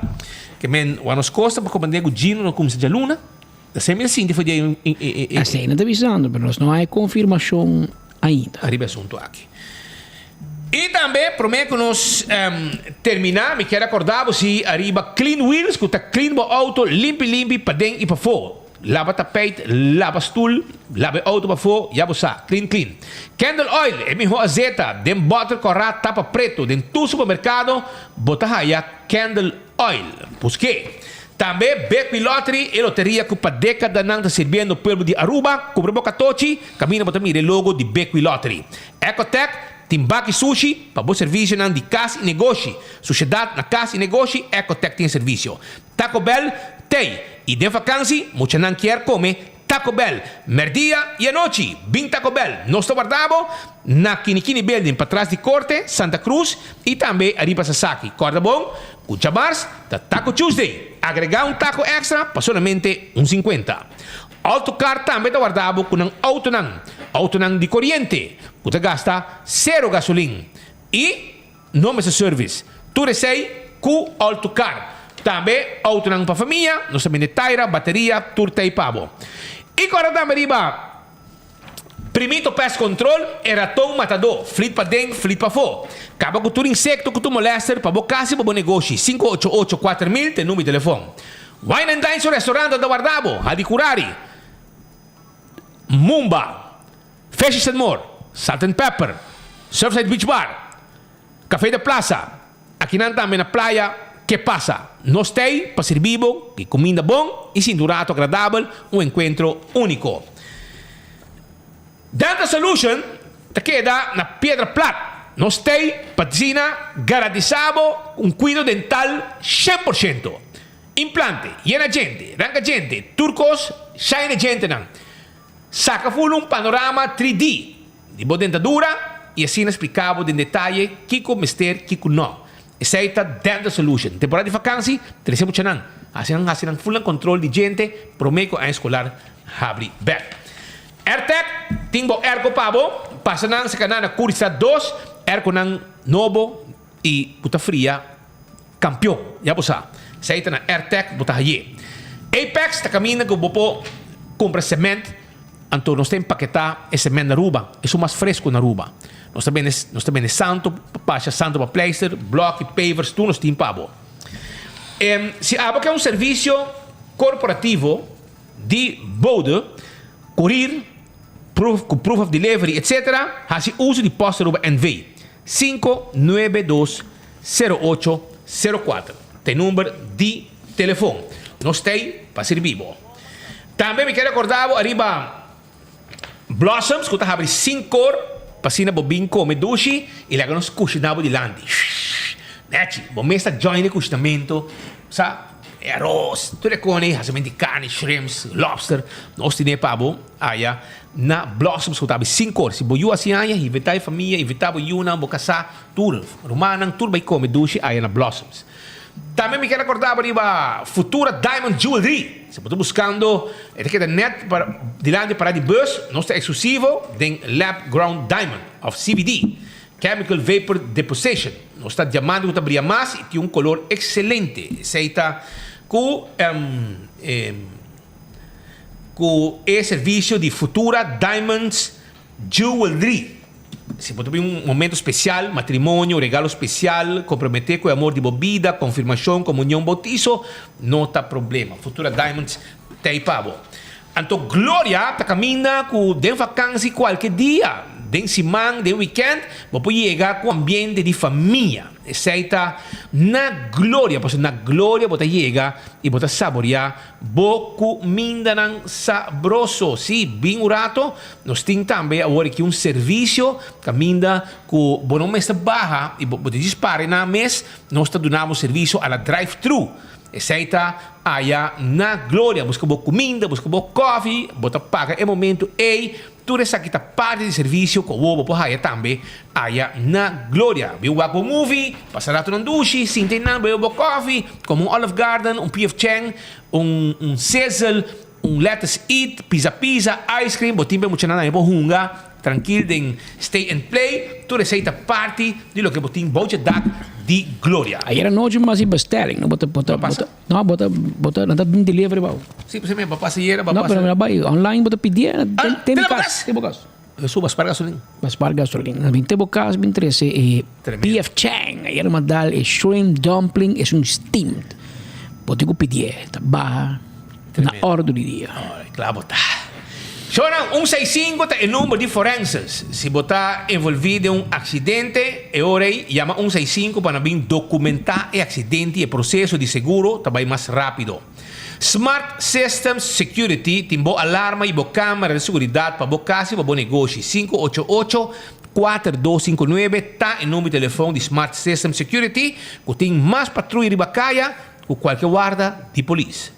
Ke men wak nos kosta pa komprende ku Gino no kumsa djaluna. Esei mi a sinti for di ei un e. Esei nan ta bisando, pero nos no hay konfirmashon ainda. Ariba e asuntu aki. I tambe promé ku nos terminá mi kier akorda bo si ariba Clean Wheels ku ta clean bo auto limpi limpi paden i pafó. Laba tapijt, laba stoel, laba e auto pafó, ya bo sa, clean clean. Candle oil, e mihó azeta, den bòter kòrá tapa preto, den tur supermerkado bo ta haya candle oil. Busk'é. Tambe Bequi Lottery, e loteria ku pa dékadanan ta sirbiendo pueblo di Aruba, kubra bo katochi, kaminda bo ta mira e logo di Bequi Lottery. Ecotec, tin baki sushi pa bo servisionan di kas i negoshi. Sushedat na kas i negoshi, Ecotec tin e servisio. Taco Bell tei y den vakansi muchanan kier come Taco Bell merdia y anochi bin Taco Bell nos ta warda bo na Kinikini Building patras di Corte Santa Cruz y tambe ariba Sasaki corda bon cu djamars ta Taco Tuesday agrega un taco extra pa solamente un 50 Autocar tambe ta warda bo cu nan autonan autonan di coriente cu ta gasta cero gasolin y No mester service. Tur esey. ku All To Car. Tambe autonan pa famia, nos ta bende taira, bateria, tur tei pa bo. I kòrda tambe riba Primito Pest Control, e raton matadó, flit paden, flit pafó. Kaba ku tur insekto ku tur molèster pa bo kas i pa bo negoshi. 588 4000 ta e number di telefòn. Wine and Dine su restaurant ta warda bo, Hadicurari, Mumba, Fishes and More, Salt and Pepper, Surfside Beach Bar, Café de Plaza, Akinan tambe na playa Ke Pasa. Nos t'ei pa sirbi bo ki kuminda bon i sinti un rato agradabel, un enkuentro úniko. Dental Solution ta keda na Piedra Plat. Nos t'ei pa asina garantisa bo un kuido dental 100%. Implante, yena djente, ranka djente, tur kos shine djentenan. Saka ful un panorama 3D di bo dentadura i asina splika bo den detaye kiko mester kiko no. Esei ta Dental Solution. Temporada di vakansi, trese muchanan. Hasi nan hasi nan ful nan kontrol di djente prome ku aña eskolar habri bek. Airtec tin bo airco pa bo. Pasa nan saka nan na Curisa dos, airconan nobo i ku ta fria. Kampion, ya bo sa. Esei ta na Airtec bo ta haye. Apex ta kaminda ku bo por kumpra sement, anto nos ta empaketá e sement na Aruba, esun mas fresku na Aruba. Nos ta bende nos ta bende santo pa pasha, santo pa pleister, blòki, pavers, tur nos tin pa bo. Si abo ke un servisio korporativo di bode, kurir, proof ku proof of delivery etc. Hasi uso di Post Aruba NV. 592 0804 ta e number di telefon. Nos t'ei pa sirbi bo. Tambe mi kier recorda bo ariba Blossoms cu ta habri sinkor pa asina bo bin come dushi y laga nos cushina bo dilanti. Nechi, bo mes ta join e cushinamento, sa, e aros, tur e cone, haciamento di carni, shrimps, lobster, nos tine pa bo aya na Blossoms cu ta habri sinkor. Si bo yu haci aña, invita e famia, invita bo yunan, bo casa. Tur rumannan tur bai kome dushi aya na Blossoms. Tambe mi kier recorda bo riba Futura Diamond Jewelry. Si bo ta buscando e ta keda net dilanti parada di bus. Nos ta exclusivo den Lab Ground Diamond of CVD, Chemical Vapor Deposition. Nos ta diamante cu ta bria mas y tin un color excelente. Esey ta cu cu e servicio di Futura Diamonds Jewelry. Si bo ta bin un momento special, matrimonio, regalo special, compromete cu e amor di bo bida, confirmacion, comunion, bautizo, no ta problema. Futura Diamonds ta ei pa bo. Anto Gloria ta caminda cu den vakantie cualke dia, den siman, den weekend, bo por yega cu ambiente di famia. Esey ta na Gloria, pasobra na Gloria bo ta yega y bo ta saborea Bo kumindanan sabroso. Sí, bin un rato. Nos tin tambe awor aki un servisio kaminda ku bo no mester baha i bo bo ta djis para na mes. Nos ta duna bo servisio a la drive-thru. Esei ta aya na Gloria. Buska bo kuminda, buska bo kòfi, bo ta paga e momentu ei. Tur esaki ta parti di servisio ku awor bo por haya tambe aya na Gloria. Bin wak bo movie, pasa ratonan dushi, sinta einan, bebe bo kofi, kome un Olive Garden, un PF Chang, un un Sizzle, un Lettuce Eat, Pizza Pizza, ice cream, bo tin pa e muchanan tambe por hunga trankil den Stay and Play. Tur esei ta parti di loke bo tin bou dje dak di Gloria. Ayer anochi mi hasi bestelling, no bo ta bo ta bo ta. No, bo ta, bo ta, nan ta bin delivery pa bo. Sí, pues mi ba pasa yera, ba No, pasa. pero mi a bai online, bo ta pidié, Ah, te te mi la bo kas, kas? te bo kas. Eso ba spar gasolin. Ba spar gasolin. Nan bin te bo kas, bin trese e Tremendo. PF Chang. Ayer mi a dal e shrimp dumpling, esun steamed. Bo tin ku pidié, ta baha na Tremendo. ordu di dia. Alright, kla bo ta. Shownan, un seis sinku ta e number di forenses. Si bo ta envolví den un aksidente, e ora ei yama un seis sinku pa nan bin dokumentá e aksidente i e proseso di seguro ta bai mas rápido. Smart Systems Security tin bo alarma i bo kámara di seguridat pa bo kas i pa bo negoshi. Sinku ocho ocho, kuater dos sinku nuebe ta e number di telefòn di Smart Systems Security ku tin mas patruya riba kaya ku kualke warda di polis.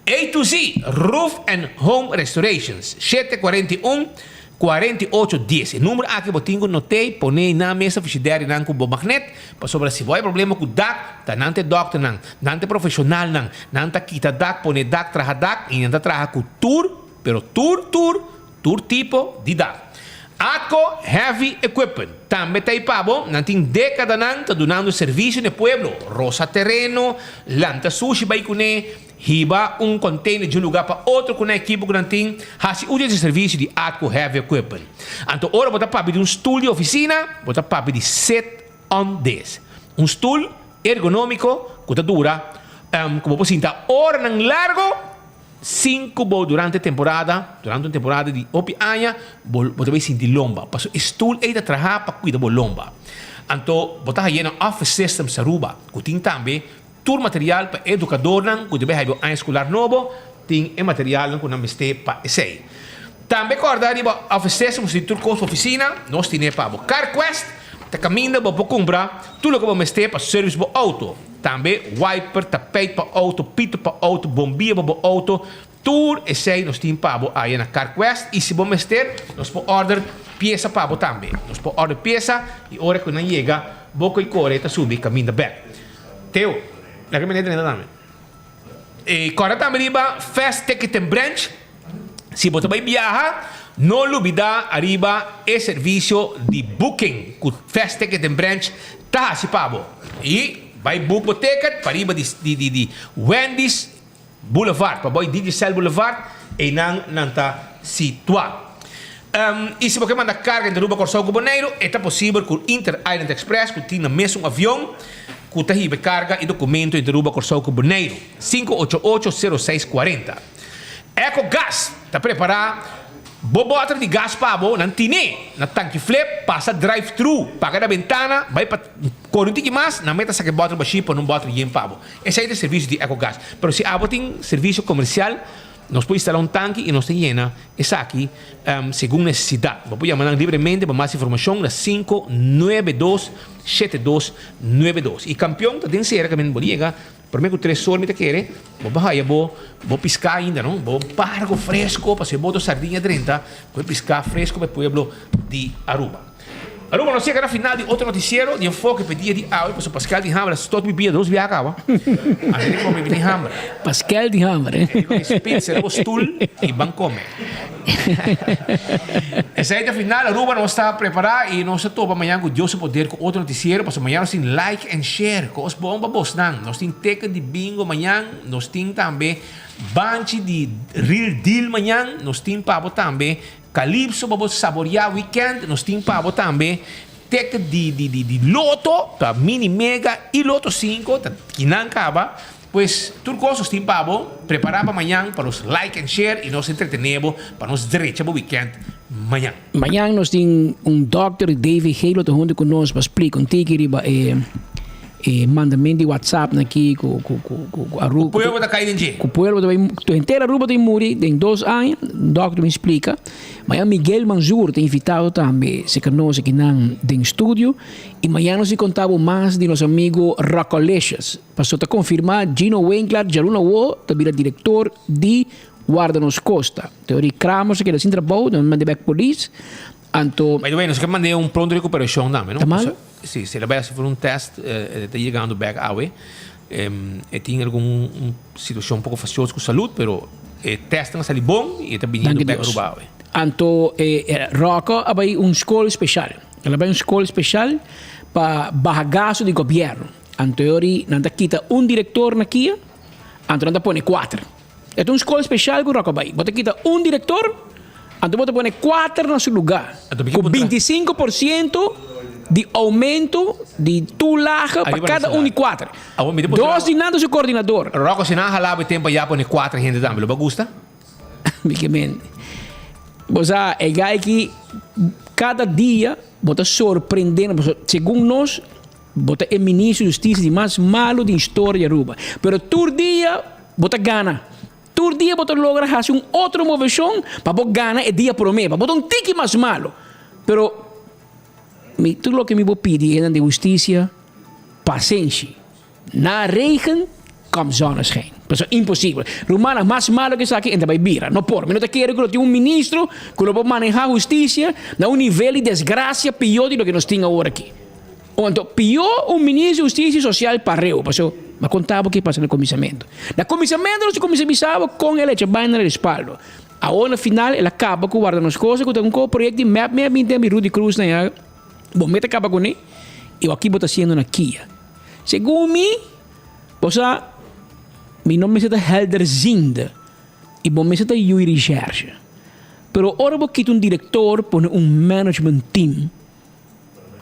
A to Z Roof and Home Restorations, shete kuarenta i un, kuarenta i ocho, dies. E number aki bo tin ku not'é i pon'é na mesa frishidernan ku bo magnet, pasobra si bo hay problema ku dak, ta nan ta e dòkternan, nan ta e profeshonalnan, nan ta kita dak, pone dak, traha dak, i nan ta traha ku tur, pero tur, tur, tur tipo di dak. Atco Heavy Equipment tambe ta ei pa bo, nan tin dékadanan ta dunando servisio na e pueblo, rosa tereno, lanta sushi bai kuné, hiba un container di un lugá pa otro ku nan ekipo ku nan tin, hasi uso di e servisio di Atco Heavy Equipment. Anto ora bo ta papia di un stul di ofisina, bo ta papia di sit on this, un stul ergonómiko ku ta dura ku bo por sinta oranan largo. Sin ku bo durante temporada, durante un temporada di hopi aña, bo bo ta bay sinti lomba. Pasobra e stoel ey ta traha pa kuida bo lomba. Anto bo ta haye na Office Systems Aruba, ku tin tambe tur material pa e edukadornan ku ta bay haye bo aña eskolar nobo, tin e materialnan ku nan mester pa esey. Tambe kòrda riba Office Systems tin tur kos pa ofisina, nos tine pa bo. CarQuest ta kaminda bo por kumpra tur loke bo mester pa service bo outo. Tambe wiper, tapijt pa auto, pito pa auto, bombilla pa bo auto, tur esey nos tin pa bo aya na CarQuest y si bo mester nos por order pieza pa bo tambe. Nos por order pieza y ora cu nan yega bo coy core ta subi caminda bek. Teo, laga mi drenta tambe. E corda tambe riba Fast Ticket and Branch. Si bo ta bai biaha, no lubida ariba e servisio di booking ku Fast Ticket and Branch ta hasi pa bo. I bai book bo ticket pa riba di di di Wendy's Boulevard, pa bai Digicel Boulevard, einan nan ta situá. I si bo ke manda karga entre Aruba, Kòrsou ku Boneiru, e ta posibel ku Inter Island Express ku tin na mesun avion ku ta hiba e karga i dokumento entre Aruba, Kòrsou ku Boneiru. 588 06 40. Ecogas ta prepara bo boter di gas pa bo, nan tine na tanki flip, pasa drive thru, paga na bentana, bai pa kore un tiki mas, nan meta saka e boter bashi pone un boter yen pa bo. Esei ta e servicio di Ecogas. Pero si abo tin servicio comercial, nos por instala un tanki y nos ta yena esaki segun necesidad. Bo por yama nan libremente pa mas informacion na 592 7292. Y campeon ta den sera caminda bo yega. Prome ku tres or mi ta kere, bo por haya bo bo piská ainda no, bo pargo fresko pasobra e boto sardiña drenta ku e piská fresko pa e pueblo di Aruba. Aruba nos yega na final di otro noticiero di Enfoke pa e dia di awe pasobra Pascal tin hamber a tot mi bia dos bia kaba antes di kome mi tin hamber. Pascal tin hamber eh. E di ku spit sera bo stul i ban kome. Esei ta final Aruba nos ta prepara y nos ta topa mañan cu Dios su poder cu otro noticiero pasobra mañan nos tin like and share cos bon pa bosnan nos tin ticket di bingo mañan nos tin tambe banchi di real deal mañan nos tin pa bo tambe calypso pa bo saborea weekend nos tin pa bo tambe ticket di di di di loto ta mini mega y loto cinco ta kinan caba. Pues, tur cos nos tin pa bo, prepara pa mañan pa nos like and share y nos entretene bo pa nos drecha bo weekend mañan. Mañan nos tin un dokter di DVG lo ta hunto cu nos pa splica un tiki riba e e mandamento di WhatsApp na aki cu cu cu cu Aruba. Cu pueblo ta cay den dje. Cu pueblo ta bay henter Aruba ta bay muri den dos aña, dokter bin splica. Mañan Miguel Manzur ta invitado tambe cerca nos akinan den studio y mañan nos tin conta bo mas di nos amigo Rockolicious. Paso ta konfirmá Gino Winklaar djaluna awo ta bira direktor di Warda Nos Kosta. Teori Kramer sa keda sin trabou, nan manda bek polis. Anto. By the way, nos ke mand'é un pronto rekuperashon tambe, no? Ta malo? Si, si el a bai hasi for un tèst, e ta yegando bek awe. E tin algun situashon poko fastioso ku salud, pero e tèstnan a sali bon i e ta biniendo bek Aruba awe. Anto e Rocco a bai un skol speshal. El a bai un skol speshal pa baha gasto di gobièrnu. Anto e ori nan ta kita un direktor na kia, anto nan ta pone kuater. E ta un skol speshal ku Rocco bai. Bo ta kita un direktor, anto bo ta pone kuater na su lugá. Ku bintisinko por siento di oumento di toelage pa kada un di kuater. Dos di nan ta su koordinador. Rocco, si nan a hala bo e tempu ayá pone kuater hende tambe, lo bo a gusta? Mi ke men. Bo sa, e gai ki kada dia bo ta sorprende nos. Segun nos. Bo ta e ministro di hustisia di mas malu den historia di Aruba. Pero tur dia bo ta gana. Tur dia bo ta logra hasi un otro moveshon pa bo gana e dia prome. Pa bo ta un tiki mas malu. Pero mi tur loke mi bo pidi hendenan di hustisia, pasenshi. Na regen komt zonneschijn. Pasobra imposibel. Rumannan, mas malu ke esaki e ta bai bira. No por. Mi no ta kere ku lo tin un ministro ku lo por maneha hustisia na un nivel di desgrasia pió di loke nos tin awor aki. Anto pió un ministro di hustisia sosial pareu. Pasobra mi a konta bo ke pasa na kuminsamentu. Na kuminsamentu nos a kuminsá bisa bo kon el a echa bai na respaldo. Awor na final el a kaba ku warda nos kosa ku ta un ko proyekto di mep mep mi tempo Rudy Cruz na ya bo meta kaba kuné i wak ki bo ta hasiendo na kia. Segun mi bo sa mi no mester ta helderziende i bo mester ta yui recherche pero ora bo kita un direktor pone un management team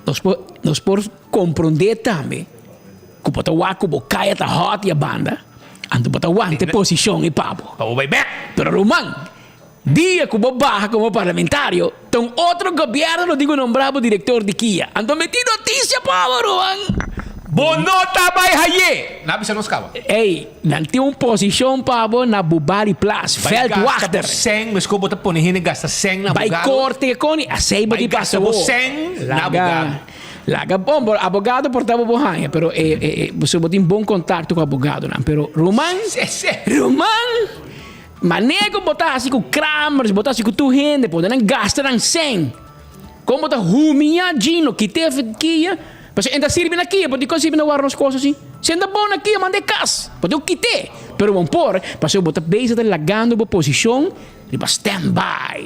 Nos por nos por comprende tambe cu bo ta wak cu bo caya ta hot y a banda, anto bo ta wanta e posicion y pa bo. Pa bo bay bek. Pero ruman, dia cu bo baha como parlamentario, ta un otro gobierno lo tin cu nombra bo director di kia. Anto mi tin noticia pa bo ruman. Bo no ta bay haye! Nan a bisa nos caba. Ey, nan tin un posicion pa bo na Bubali Plas, Bay gasta bo veldwachter. sèn, meskos bo ta pone hende gasta sèn na Bay abogado. korte ke koni, asei bo Bay di gasta pasa bo bo. sèn na Laga, abogado. laga, bon, bo abogado por ta bo bo haña, pero e, e, e, bo bo tin bon kontakto ku abogadonan. Pero ruman, ruman, manera ku bo ta hasi ku Kramers, bo ta hasi ku tur hende, pone nan gasta nan sèn. Kon bo ta humia Gino, kite kia. Pasobra e ta sirbi na kia, por dikon sirbi na wara nos kos asi? Si e ta bon na kia, manda e kas. Bo tin ku kit'é. Pero bo por, pasobra bo ta bezig ta lagando bo posishon riba stand-by.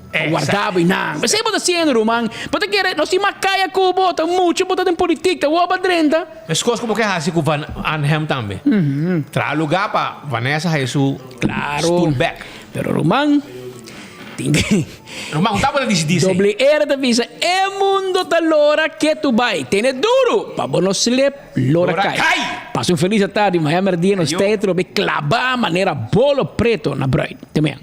Pa warda bo einan. P'esei bo ta hasiendo, ruman. Bo ta kere, nos tin makaya ku bo, ta muchu bo ta den politik, ta wou ba drenta. Meskos ku bo ke hasi ku Van Arnhem tambe. Traha lugá pa Vanessa haya su stoel bèk. Pero ruman, tin ke. Ruman, un tabata disidí esei. Doble R ta bisa, E mundo ta lora ke tu bai. Tene duru pa bo no slip, lora Lora kai. kai! Pasa un felis atardi, mañana merdia nos Ayo. ta e trobe klabá manera bolo preto na bruid. Te mañana.